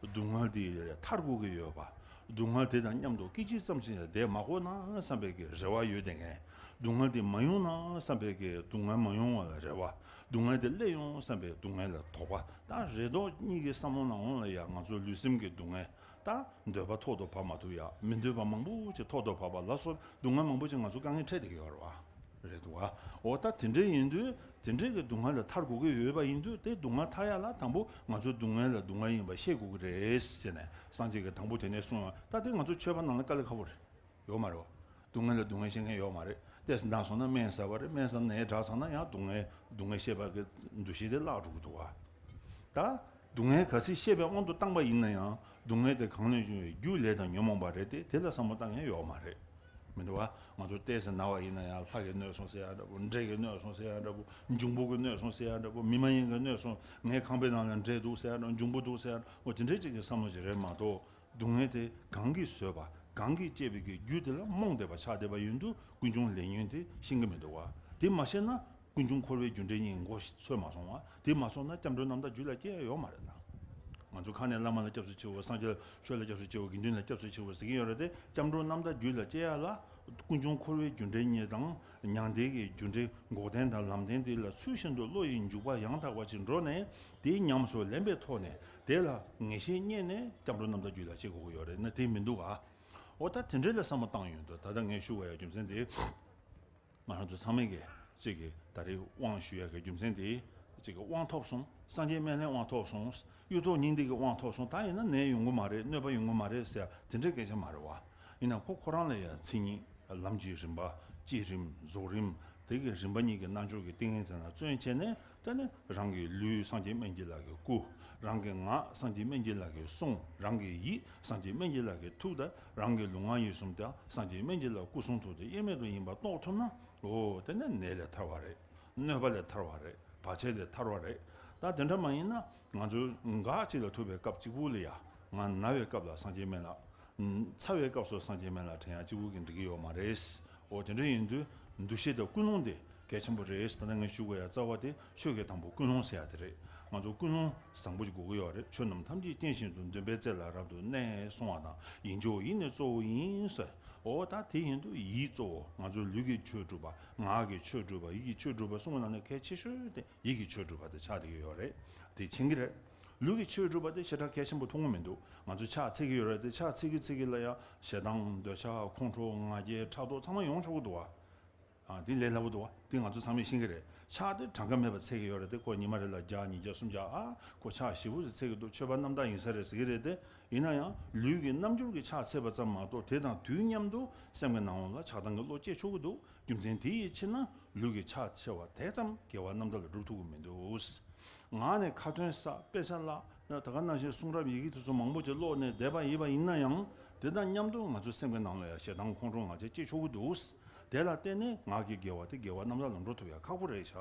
སྡུག་བསྔལ་དེ་ཐར་དགོས་ཀྱི་ཡོད་པ། སྡུག་བསྔལ་དེ་དང་མཉམ་དུ་སྐད་ཅིག་ཙམ་ཞིག་བསྡད་མ་དགོས་ན་བསམ་པའི་གི་རེ་བ་ཡོད་བསྡད་མཁན། སྡུག་བསྔལ་དེ་མ་ཡོང་ན་བསམ་པའི་གི་སྡུག་བསྔལ་མ་ཡོང་བ་ལ་རེ་བ། སྡུག་བསྔལ་དེ་སླེབས་ཡོང་བསམ་པའི་སྡུག་བསྔལ་ལ་དོགས་པ། ད་རེ་དོགས་གཉིས་ཀྱི་བསམ་བློ་ནང་ལ་ཡང་ང་ཚོ་ལུས་སེམས་ཀྱི་སྡུག་བསྔལ། ད་འདོད་པ་ཐོག་ཏུ་བབས་མ་ཐུབ་ཡ། མི་འདོད་པ་མང་པོ་ཅིག་ཐོག་ཏུ་བབས་པ་ལ་སོགས་སྡུག་བསྔལ་མང་པོ་ཅིག་ང་ཚོ་དཀའ་ངལ་འཕྲད་བསྡད་ཀྱི་ཡོད་རེད་བ། རེད་འདུག་བ། འོ་ད་དེ་འདྲ་ཡིན་དུས་དེ་འདྲའི་གི་སྡུག་བསྔལ་ལ་ཐར་དགོས་ཀྱི་ཡོད་པ་ཡིན་དུས་དེ་སྡུག་བསྔལ་ཐར་ཡ་ལ་དང་པོ་ང་ཚོ་སྡུག་བསྔལ་ལ་སྡུག་བསྔལ་ཡིན་པ་ཤེས་དགོས་ཀྱི་རེད་ཟེར་ནས་སངས་རྒྱས་ཀྱིས་དང་པོ་དེ་ནས་གསུངས་ཡོད། ད་དེ་ང་ཚོ་ཆོས་པ་ནང་ལ་དཀའ་ལས་ཁག་པོ་རེད། ཡོད་མ་རེད་བ། སྡུག་བསྔལ་ལ་སྡུག་བསྔལ་ཤེས་མཁན་ཡོད་མ་རེད། ཏོག་ཙམ་ན་སོང་ན་སྨན་ཟ་བ་རེད། སྨན་ཟ་ནས་དྲག་ཚར་ན་ཡང་སྡུག་བསྔལ་སྡུག་བསྔལ་ཤེས་པ་གི་འདུ་ཤེས་དེ་བརླག་འགྲོ་གི་འདུག་བ། ད་སྡུག་བསྔལ་གལ་སྲིད་ཤེས་པའི་དབང་དུ་བཏང་པ་ཡིན་ན་ཡང་སྡུག་བསྔལ་དེ་གང་ནས་བྱུང་བའི་རྒྱུ་ལས་དང་ཉོན་མོངས་པ་རེད་དེ། དེ་ལ་བསམ་བློ་བཏང་མཁན་ཡོད་མ་རེད། མི་འདུག་བ། ང་ཚོ་ཏོག་ཙམ་ན་བ་ཡིན་ན་ཡང་ལྷ་གིས་གནོད་སོང་ཟེར་ཡ་འདྲ་པོ། འདྲེ་གིས་གནོད་སོང་ཟེར་ཡ་འདྲ་པོ། འབྱུང་པོ་གིས་གནོད་སོང་ཟེར་ཡ་འདྲ་པོ། མི་མ་ཡིན་གྱིས་གནོད་སོང་། ངའི་ཁང་པའི་ནང་ལ་འདྲེ་འདུག་ཟེར་ཡ་འདྲ་པོ། འབྱུང་པོ་འདུག་ཟེར་ཡ་འདྲ་པོ། འོ་དེ་འདྲའི་ཅིག་གི་བསམ་བློ་ཅིག་རེད་མ་གཏོགས། སྡུག་བསྔལ་དེ་གང་གིས་བཟོས་པ། གང་གིས་བསྐྱེད་པའི་གི་རྒྱུ་དེ་ལ་རྨོངས་བསྡད་པ་ཆགས་བསྡད་པ་ཡིན་དུས་ཀུན་འབྱུང་ལས་ཉོན་དེ་ཤེས་ཀྱི་མི་འདུག་བ། དེ་མ་ཤེས་ན་ཀུན་འབྱུང་འཁོར་བའི་རྒྱུ་འབྲས་གཉིས་མགོ་ཚོས་མ་སོང་བ། དེ་མ་ཚོར་ན་སྐྱབས་འགྲོ་རྣམ་དག་རྒྱུད་ལ་སྐྱེ་ཡ་ཡོད་མ་རེད་ད། ང་ཚོ་ཁ་ནས་བླ་མ་ལ་སྐྱབས་སུ་མཆིའོ། སངས་རྒྱས་ཆོས་ལ་སྐྱབས་སུ་མཆིའོ། དགེ་འདུན་ལ་སྐྱབས་སུ་མཆིའོ་ཟེར་གྱི་ཡོད་རེད་དེ། སྐྱབས་འགྲོ་རྣམ་དག་རྒྱུད་ལ་སྐྱེ་ཡ་ལ་ཀུན་འབྱུང་འཁོར་བའི་རྒྱུ་འབྲས་གཉིས་དང་མྱང་འདས་ཀྱི་རྒྱུ་འབྲས་འགོག་བདེན་དང་ལམ་བདེན་དེ་ལ་ཚུལ་བཞིན་དུ་བློ་ཡི་འཇུག་པ་ཡང་དག་པ་ཅིག་འགྲོ་ནས་དེ་ཉམས་སུ་ལེན་པའི་ཐོག་ནས་དེ་ལ་ངེས་ཤེས་རྙེད་ནས་སྐྱབས་འགྲོ་རྣམ་དག་རྒྱུད་ལ་སྐྱེ་དགོས་ཀྱི་ཡོད་རེད་ན་དེ་མི་འདུག་ག། འོ་ད་དེ་འདྲ་ལ་བསམ་བློ་བཏང་ཡོང་དུས་ད་ལྟ་ངས་ཞུ་དགོས་ཡ་རྒྱུ་མཚན་དེ། ང་རང་ཚོ་ཚང་མས་ཀྱི་གཅིག་གི་ད་རེས་དབང་ཞུ་ཡ་གི་རྒྱུ་མཚན་དེ་གཅིག་གི་དབང་ཐོབ་སོང་། སངས་རྒྱས་སྨན་བླའི་དབང་ཐོབ་སོང་། གཡུ་ཐོག་སྙིང་ཐིག་གི་དབང་ཐོབ་སོང་། ད་ཡིན་ན་ནད་ཡོང་གི་མ་རེད། གནོད་པ་ཡོང་གི་མ་རེད་ཟེར་དེ་འདྲའི་སྐད་ཆ་མ་རེད་བ། ཡིན་ན་ཁོ་ཁོ་རང་ལ་ཡ་མཚན་ཉིད་ལམ་གྱི་རིམ་པ། བསྐྱེད་རིམ་རྫོགས་རིམ་དེ་གི་རིམ་པ་གཉིས་ཀྱི་རྣལ་འབྱོར་གྱི་ཏིང་ངེ་འཛིན་ལ་བརྩོན་བྱས་ནས། དེ་ནས་རང་གི་ལུས་སངས་རྒྱས་སྨན་གྱི་བླ་གི་སྐུ། རང་གི་ངག་སངས་རྒྱས་སྨན་གྱི་བླ་གི་གསུང་། རང་གི་ཡིད་སངས་རྒྱས་སྨན་གྱི་བླ་གི་ཐུགས་དང་། རང་གི་ལུས་ངག་ཡིད་གསུམ་དང་སངས་རྒྱས་སྨན་གྱི་བླ་སྐུ་གསུང་ཐུགས་དེ་དབྱེར་མེད་དུ་ཡིན་པ་རྟོགས་ཐུབ་ན། འོ་དེ་ནས་ནད་ལས་ཐར་བ་རེད། གནོད་པ་ལས་ཐར་བ་རེད། བར་ཆད་ལས་ཐར་བ་རེད། ད་དེ་འདྲ་མ་ཡིན་ན་ང་ཚོ་འགག་གཅིག་ལ་ཐུག་པའི་སྐབས་གཅིག་པུ་ལ་ཡ། ང་ན་བའི་སྐབས་ལ་སངས་རྒྱས་སྨན་བླ། ཚ་བའི་སྐབས་སུ་སངས་རྒྱས་སྨན་བླ་དྲན་ཡ་གཅིག་པུ་གིས་འགྲིག་གི་ཡོད་མ་རེད། འོ་དེ་འདྲ་ཡིན་དུས་འདུ་ཤེས་དང་ཀུན་སློང་དེ་གལ་ཆེན་པོ་རེད། ད་ནང་ངས་ཞུ་དགོས་ཡ་རྩ་བ་དེ་ཆོས་ཀྱི་དང་པོ་ཀུན་སློང་ཟེར་ཡ་དེ་རེད། ང་ཚོ་ཀུན་སློང་བཟང་པོ་ཞིག་དགོས་ཀྱི་ཡོད་རེད། ཆོས་རྣམས་ཐམས་ཅད་རྟེན་བཞིན་དུ། འདུན་པའི་རྩེ་ལ་རབ་ཏུ་གནས་གསུང་བ་དང་། ཡིན་གཅིག་ཡིད་ནི་གཙོ་བོ་ཡིན་ཟེར། འོ་ད་དེ་ཡིན་དུས་ཡིད་གཙོ་བོ། ང་ཚོ་ལུས་ཀྱི་ཆོས་སྒྲུབ་པ། ངག་གི་ཆོས་སྒྲུབ་པ། ཡིད་ཀྱི་ཆོས་སྒྲུབ་པ་གསུམ་གྱི་ནང་ནས་གལ་ཆེ་ཤོས་དེ་ཡིད་ཀྱི་ཆོས་སྒྲུབ་པ་དེ་ཆགས་བསྡད་ཀྱི་ཡོད་རེད། དེ་མཁྱེན་གྱི་རེད། ལུས་ཀྱི་ཆོས་སྒྲུབ་པ་དེ་ཞེ་དྲག་གལ་ཆེན་པོ་མཐོང་གི་མི་འདུག། ང་ཚོ་ཕྱག་འཚལ་གྱི་ཡོད་རེད་དེ། ཕྱག་འཚལ་གྱི་འཚལ་གྱི་ལ་ཡང་ཞེ་སྡང་འདོད་ཆགས་ཁོང་ཁྲོ་ང་རྒྱལ་ཕྲག་དོག་ཚང་མ་ཡོང་ཆོག་གི་འདུག་བ། ཨ། དེ་ལས་སླ་པོ་འདུག་བ། དེ་ང་ཚོ་ཚང་མས་ཤེས་ཀྱི་རེད། ཕྱག་དེ་གྲངས་ཀ་མེད་པ་འཚལ་གྱི་ཡོད་རེད་དེ། ཁོ་ཉི་མ་རེ་ལ་བརྒྱ་ཉིས་བརྒྱ་སུམ་བརྒྱ། ཨ། ཁོ་ཕྱག་ཞེ་པོ་ཞིག་འཚལ་གྱི་འདུག་མཆོད་པ་རྣམ་དག་ཡིན་ས་རེད་ཟེར་གྱི་རེད་དེ། ཡིན་ན་ཡང་ལུས་ཀྱི་རྣམ་འགྱུར་གྱི་ཕྱག་འཚལ་བ་ཙམ་མ་གཏོགས། དེ་དང་དུས་མཉམ་དུ་སེམས་ཀྱི་ནང་ལོགས་ལ་ཆགས་སྡང་གི་བློ་སྐྱེ་ཆོག་གི་འདུག་རྒྱུ་མཚན་དེ་ཡི་ཕྱིར་ན། ལུས་ཀྱི་ཕྱག་འཚལ་བ་དེ་ཙམ་དགེ་བ་རྣམ་དག་ལ་སྒྲུབ་ཐུབ་ཀྱི་མི་འདུག་ངག་ནས་ཁ་ཏོན་བསགས། དཔེ་ཆ་བཀླགས། ད་ག་ནང་བཞིན་གསུང་རབ་ཡི་གེ་དེ་ཚོ་མང་པོ་ཅིག་ཀློག་ནས་བསྡད་པ་ཡིན་པ་ཡིན་ན་ཡང་། དེ་དང་མཉམ་དུ་ང་ཚོའི་སེམས་ཀྱི་ནང་ལ་ཡང་ཞེ་སྡང་ཁོང་ཁྲོ་ང་ཚོ་སྐྱེ་ཆོག་གི་འདུག་དེ་ལ་བརྟེན་ནས་ངག་གི་དགེ་བ་དེ་དགེ་བ་རྣམ་དག་ལ་འགྲོ་ཐུབ་ཡ་ཁག་པོ་རེད་ཤག་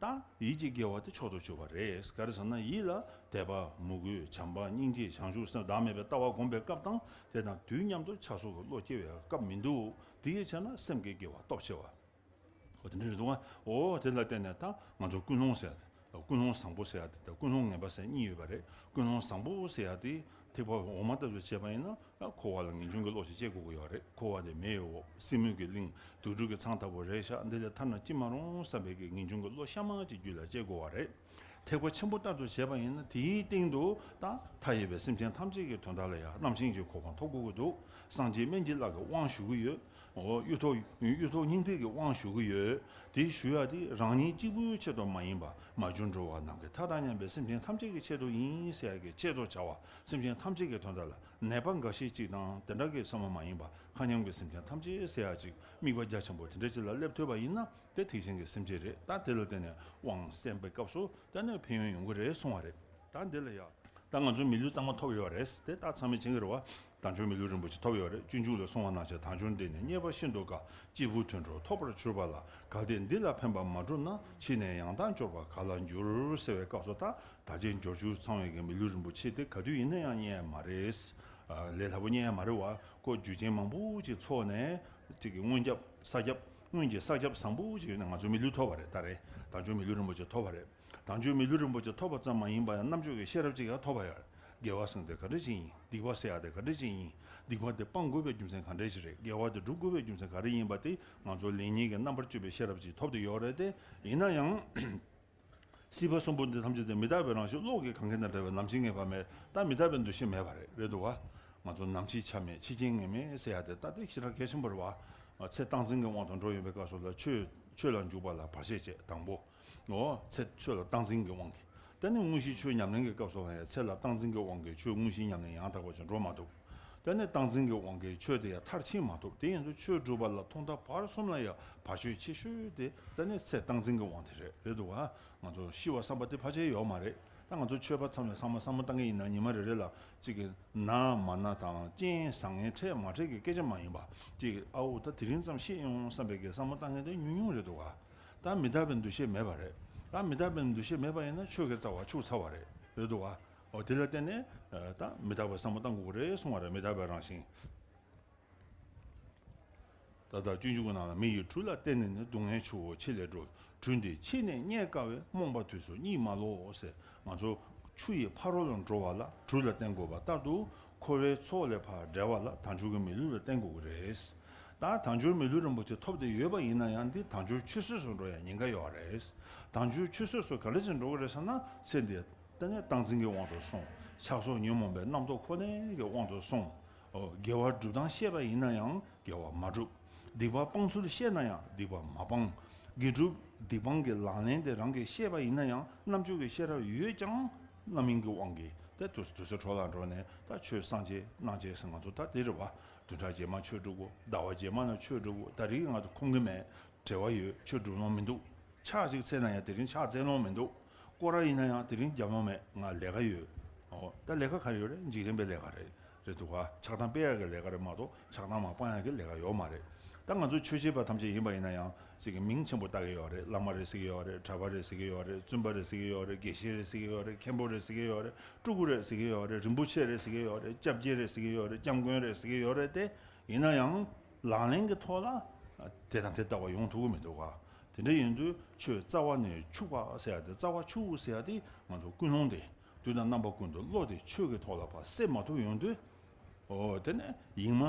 ད་ཡིད་ཀྱི་དགེ་བ་དེ་མཆོག་ཏུ་གྱུར་པ་རེད། ག་རེ་ཟེར་ན། ཡིད་ལ་དད་པ། མོས་གུས། བྱམས་པ། སྙིང་རྗེ། བྱང་ཆུབ་སེམས་བདག་མེད་པའི་ལྟ་བ་སྒོམ་པའི་སྐབས་དང་། དེ་དང་དུས་མཉམ་དུ་ཕྱག་སོགས་ཀྱི་བློ་སྐྱེ་བའི་སྐབས་མི་འདུག་དེ་ཡི་ཕྱིར་ན་སེམས་ཀྱི་དགེ་བ་སྟོབས་ཆེ་བ། འོ། དེ་འདྲ་རེད་འདུག་ག་འོ། དེ་ལ་བརྟེན་ནས་ད་ང་ཚོ་ཀུན་སློང་ཟེར་ཡ་དེ། ཀུན་སློང་བཟང་པོ་ཟེར་ཡ་དེ་དང་ཀུན་སློང་ངན་པ་ཟེར་གཉིས་ཡོད་པ་རེད། ཀུན་སློང་བཟང་པོ་ཟེར་ཡ་དེ་ཐེག་པ་འོག་མ་ལྟ་བུ་བྱས་པ་ཡིན་ན། འཁོར་བ་ལ་ངེས་འབྱུང་གི་བློ་ཞིག་སྐྱེ་དགོས་ཀྱི་ཡོད་རེད། འཁོར་བ་དེ་མེ་ཡི་འོབས། སྲིན་མོ་གི་གླིང་། དུག་སྦྲུལ་གྱི་ཚང་ལྟ་བུ་རེད་ཤག་འདི་ལས་ཐར་ན་ཅི་མ་རུང་བསམ་པའི་གི་ངེས་འབྱུང་གི་བློ་གཤའ་མ་གཅིག་རྒྱུད་ལ་སྐྱེ་དགོས་པ་རེད། ཐེག་པ་ཆེན་པོ་ལྟར་དུ་བྱས་པ་ཡིན་ན། དེའི་སྟེང་དུ་ད་མཐའ་ཡས་པའི་སེམས་ཅན་ཐམས་ཅད་ཀྱི་དོན་དག་ལ་ཡང་རྣམ་མཁྱེན་གྱི་གོ་འཕང་ཐོབ་དགོས་ཀྱི་འདུག་སངས་རྒྱས་སྨན་གྱི་བླ་གི་དབང་ཞུ་གི་ཡོད། འོ། གཡུ་ཐོག་གཡུ་ཐོག་སྙིང་ཐིག་གི་དབང་ཞུ་གི་ཡོད། དེ་ཞུ་ཡ་དེ་རང་ཉིད་གཅིག་པུའི་ཆེད་དུ་མ་ཡིན་པ། མ་གྱུར་འགྲོ་བ་ནམ་མཁའི་མཐའ་དང་མཉམ་པའི་སེམས་ཅན་ཐམས་ཅད་ཀྱི་ཆེད་དུ་ཡིན་ཟེར་ཡ་གི་ཆེད་དུ་བྱ་བ། སེམས་ཅན་ཐམས་ཅད་ཀྱི་དོན་དག་ལ། ནད་པ་འགའ་ཤས་ཅིག་དང་དེ་འདྲ་གི་བསམ་བློ་མ་ཡིན་པ། མཁའ་མཉམ་གྱི་སེམས་ཅན་ཐམས་ཅད་ཟེར་ཡ་ཅིག་དམིགས་པ་རྒྱ་ཆེན་པོ་དེ་འདྲ་ཅིག་ལ་སླེབས་ཐུབ་པ་ཡིན་ན། དེ་ཐེག་ཆེན་གྱི་སེམས་བསྐྱེད་རེད། ད་དེ་ལ་བརྟེན་ནས་དབང་གསན་པའི་སྐབས་སུ་དེ་ནས་ཕན་ཡོན་ཡོང་གི་རེད་གསུང་བ་རེད། ད་འདི་ལ་ཡ། ད་ང་ཚོ་མི་ལུས་གཙང་མ་ཐོབ་ཡོད་རེད། དེ་ད་ཚང་མས་མཁྱེན་གྱི་རེད་བ། དལ་འབྱོར་མི་ལུས་རིན་པོ་ཆེ་ཐོབ་ཡོད་རེད། སྤྱོད་འཇུག་ལ་གསུངས་པ་ནང་བཞིན། དལ་འབྱོར་འདི་ནི་རྙེད་པ་ཤིན་ཏུ་དཀའ། སྐྱེས་བུ་དུད་འགྲོར་ཐོབ་པར་གྱུར་པ་ལ། གལ་ཏེ་འདི་ལ་ཕན་པ་མ་བསྒྲུབས་ན། ཕྱིས་ནས་ཡང་དག་འབྱོར་པ་ག་ལ་འགྱུར། ཟེར་བའི་སྐབས་སུ། ད་དལ་བ་འབྱོར་བཅུ་ཚང་བའི་གི་མི་ལུས་རིན་པོ་ཆེ་དེ་ག་དུས་ཡིན་ན་ཡང་རྙེད་ཡ་མ་རེད། ལས་སླ་པོ་རྙེད་ཡ་མ་རེད་བ། ཁོ་རྒྱུ་རྐྱེན་མང་པོ་ཅིག་ཚོགས་ནས། གཅིག་གི་སྔོན་རྒྱབ་ས་རྒྱབ། སྔོན་གྱི་ས་རྒྱབ་བཟང་པོ་ཅིག་ཡོད་ནས་ང་ཚོ་མི་ལུས་ཐོབ་པ་རེད། ད་རེད། དལ་འབྱོར་མི་ལུས་རིན་པོ་ཆེ་ཐོབ་པ་རེད། དལ་འབྱོར་མི་ལུས་རིན་པོ་ཆེ་ཐོབ་པ་ཙམ་མ་ཡིན་པ་ཡང་། རྣམ་དཔྱོད་ཀྱི་ཤེས་རབ་ཅིག་ཡང་ཐོབ་པ་ཡོད་རེད། དགེ་བ་ཟེར་ཡ་དེ་ག་འདྲ་ཅིག་ཡིན། སྡིག་པ་ཟེར་ཡ་དེ་ག་འདྲ་ཅིག་ཡིན། སྡིག་པ་དེ་སྤང་དགོས་པའི་རྒྱུ་མཚན་ག་འདྲ་ཞིག་རེད། དགེ་བ་དེ་སྒྲུབ་དགོས་པའི་རྒྱུ་མཚན་ག་རེ་ཡིན་པ་དེ། ང་ཚོ་ལེགས་ཉེས་ཀྱི་རྣམ་པར་དཔྱོད་པའི་ཤེས་རབ་ཅིག་ཐོབ་བསྡད་ཡོད་རེད་དེ། ཡིན་ན་ཡང་། སྲིད་པ་གསུམ་པོ་འདི་ཐམས་ཅད་དེ་མི་རྟག་པའི་རང་བཞིན། གློག་གི་གངས་རྒྱན་དང་འདྲ་བའི་ནམ་འཆི་ངེས་པ་མེད། ད་མི་རྟག་པའི་འདུ་ཤེས་མེད་པ་རེད། རེད་འདུག་ག་ང་ཚོ་ནམ་འཆི་ཆ་མེད། འཆི་རྐྱེན་ངེས་མེད་ཟེར་ཡ་དེ་ད་དེ་ཞེ་དྲག་གལ་ཆེན་པོ་རེད་བ། ཚེ་སྟངས་འཛིན་གྱི་དབང་དུ་འགྲོ་ཡོང་བའི་སྐབས་སུ་ལ། ཆོས་ཆོས་ལ་འཇུག་པ་ལ་བར་ཆད་བྱེད། དང་པོ། འོ། ཚེ་ཆོས་ལ་སྟངས་འཛིན་གྱི་དབང་གིས། དེ་ནས་དངོས་གཞིའི་ཆོས་ཉམས་ལེན་གྱི་སྐབས་སུ་ལ་ཡང་། ཚེ་ལ་སྟངས་འཛིན་གྱི་དབང་གིས་ཆོས་དངོས་གཞིའི་ཉམས་ལེན་ཡང་དག་པ་ཞིག་འགྲོ་མ་ཐུབ། དེ་ནས་སྟངས་འཛིན་གྱི་དབང་གིས་ཆོས་དེ་ཡང་མཐར་ཕྱིན་མ་ཐུབ། དེ་ཡིན་དུས་ཆོས་སྒྲུབ་པ་ལ་ཐོག་མཐའ་བར་གསུམ་ལ་ཡང་བར་ཆད་ཆེ་ཤོས་དེ། དེ་ནས་ཚེ་སྟངས་འཛིན་གྱི་དབང་དེ་རེད། རེད་འདུག་ག་ང་ཚོ་ཤི་བ་བསམ་པ་དེ་ཕལ་ཆེར་ཡོད་མ་རེད། ད་ང་ཚོ་ཆོས་པ་ཚང་མས་ཚང་མ་བསམ་བློ་བཏང་གི་ཡིན་ན། ཉི་མ་རེ་རེ་ལ་གཅིག་གི་ན་མ་ན་དང་རྐྱེན་བཟང་ངན་འཕྲད་མ་འཕྲད་ཀྱི་སྐད་ཆ་མ་ཡིན་པ། གཅིག་གི་ཨ་འོ་ད་དེ་རིང་ཙམ་ཤེས་ཡོང་བསམ་པའི་གི་བསམ་བློ་བཏང་མཁན་དེ་ཉུང་ཉུང་རེད་འདུག་ག་ད་མི་རྟག་པའི་འདུ་ཤེས་མེད་པ་རེད། ད་མི་རྟག་པའི་འདུ་ཤེས་མེད་པ་ཡིན་ན་ཆོས་ཀྱི་རྩ་བ་འཆུག་ཚར་བ་རེད། རེད་འདུག་ག་འོ། དེ་ལ་བརྟེན་ནས་ད་མི་རྟག་པའི་བསམ་བློ་བཏང་དགོས་ཀྱི་རེད་གསུང་བ་རེད། མི་རྟག་པའི་རང་བཞིན། ད་ལྟ་སྤྱོད་འཇུག་གི་ནང་ལ། མི་ཡི་གྲུ་ལ་བརྟེན་ནས་ནི། སྡུག་བསྔལ་ཆུ་བོ་ཆེ་ལས་སྒྲོལ། གྲུ་འདི་ཕྱིས་ནས་རྙེད་དཀའ་བས། རྨོངས་པ་དུས་སུ་གཉིད་མ་ལོག་ཟེར། ང་ཚོ་ཆུ་ཡི་ཕ་རོལ་ལ་འགྲོ་བ་ལ་གྲུ་ལ་བརྟེན་དགོས་པ་ལྟར་དུ། འཁོར་བའི་ཚོགས་ལས་ཕར་བསྒྲལ་བ་ལ་དལ་འབྱོར་གྱི་མི་ལུས་ལ་བརྟེན་དགོས་ཀྱི་རེད། ད་དལ་འབྱོར་མི་ལུས་རིན་པོ་ཆེ་ཐོབ་བསྡད་ཡོད་པ་ཡིན་ན་ཡང་། འདི་དལ་འབྱོར་ཆུད་ཟོས་སུ་འགྲོ་ཡ་ཉེན་ཁ་ཡོད་རེད། དལ་འབྱོར་ཆུད་ཟོས་སུ་ག་འདྲ་ཞིག་འགྲོ་གི་རེད་ཟེར་ན། ཚེ་འདི་དེ་ནས་སྟངས་འཛིན་གྱི་དབང་དུ་སོང་། ཆགས་སོགས་ཉོན་མོངས་པའི་རྣམ་རྟོག་ཁོ་ནའི་གི་དབང་དུ་སོང་། ཨོ། དགེ་བ་སྒྲུབ་སྟངས་ཤེས་པ་ཡིན་ན་ཡང་དགེ་བ་མ་སྒྲུབ། སྡིག་པ་སྤང་ཚུལ་ཤེས་ན་ཡང་སྡིག་པ་མ་སྤང་། དགེ་སྒྲུབ་སྡིག་སྤང་གི་ལག་ལེན་དེ་རང་གིས་ཤེས་པ་ཡིན་ན་ཡང་། རྣམ་དཔྱོད་ཀྱི་ཤེས་རབ་ཡོད་ཀྱང་རྣམ་སྨིན་གྱི་དབང་གིས་དེ་དུས་དུས་ཚོད་འཕྲོ་བརླག་འགྲོ་ནས། ད་ཆོས་བསམ་བྱས་གནང་བྱས་ཟེར། ང་ཚོ་ད་དེ་རེད་བ། བདུན་ཕྲག་རྗེས་མ་ཆོས་སྒྲུབ་དགོས། ཟླ་བ་རྗེས་མ་ན་ཆོས་སྒྲུབ་དགོས། ད་རིག་ང་ཚོ་ཁོམ་གི་མེད། བྲེལ་བ་ཡོད། ཆོས་སྒྲུབ་ལོང་མི་འདུག་ཕྱག་ཅིག་འཚལ་ན་ཡང་དེ་རིང་ཕྱག་འཚལ་ལོང་མི་འདུག་སྐོར་ར་ཡིན་ན་ཡང་དེ་རིང་རྒྱབ་ལོང་མེད། ང་ལས་ཀ་ཡོད། ཨོ། ད་ལས་ཀ་ག་རེ་ཡོད་རེད། འཇིག་རྟེན་པའི་ལས་ཀ་རེད། རེད་འདུག་ག་ཆགས་སྡང་སྤེལ་ཡག་གི་ལས་ཀ་རེད་མ་གཏོགས། ཆགས་སྡང་མ་སྤང་ཡག་གི་ལས་ཀ་ཡོད་མ་རེད། ད་ང་ཚོ་ཆོས་བྱེད་པ་ཐམས་ཅད་ཡིན་པ་ཡིན་ན་ཡང་། ཅིག་གི་མིང་ཆེན་པོ་བཏགས་ཀྱི་ཡོད་རེད། བླ་མ་རེད་ཟེར་གྱི་ཡོད་རེད། གྲྭ་པ་རེད་ཟེར་གྱི་ཡོད་རེད། བཙུན་པ་རེད་ཟེར་གྱི་ཡོད་རེད། དགེ་བཤེས་རེད་ཟེར་གྱི་ཡོད་རེད། མཁན་པོ་རེད་ཟེར་གྱི་ཡོད་རེད། སྤྲུལ་སྐུ་རེད་ཟེར་གྱི་ཡོད་རེད། རིན་པོ་ཆེ་རེད་ཟེར་གྱི་ཡོད་རེད། སྐྱབས་རྗེ་རེད་ཟེར་གྱི་ཡོད་རེད། སྐྱབས་མགོན་རེད་ཟེར་གྱི་ཡོད་རེད་དེ། ཡིན་ན་ཡང་ལག་ལེན་གྱི་ཐོག་ལ་དེ་དང་དེ་ལྟ་བ་ཡོང་ཐུབ་ཀྱི་མི་འདུག་ག་དེ་འདྲ་ཡིན་དུས་ཆོས་རྩ་བ་ནས་འཆུག་པ་ཟེར་ཡ་དེ། རྩ་བ་འཆུག་ཟེར་ཡ་དེ། ང་ཚོ་ཀུན་སློང་དེ་དུས་དང་རྣམ་པ་ཀུན་ཏུ་བློ་དེ་ཆོས་ཀྱི་ཐོག་ལ་ཕར་གསལ་མ་ཐུབ་ཡོང་དུས། ཨོ། དེ་ནས་ཡིག་མ་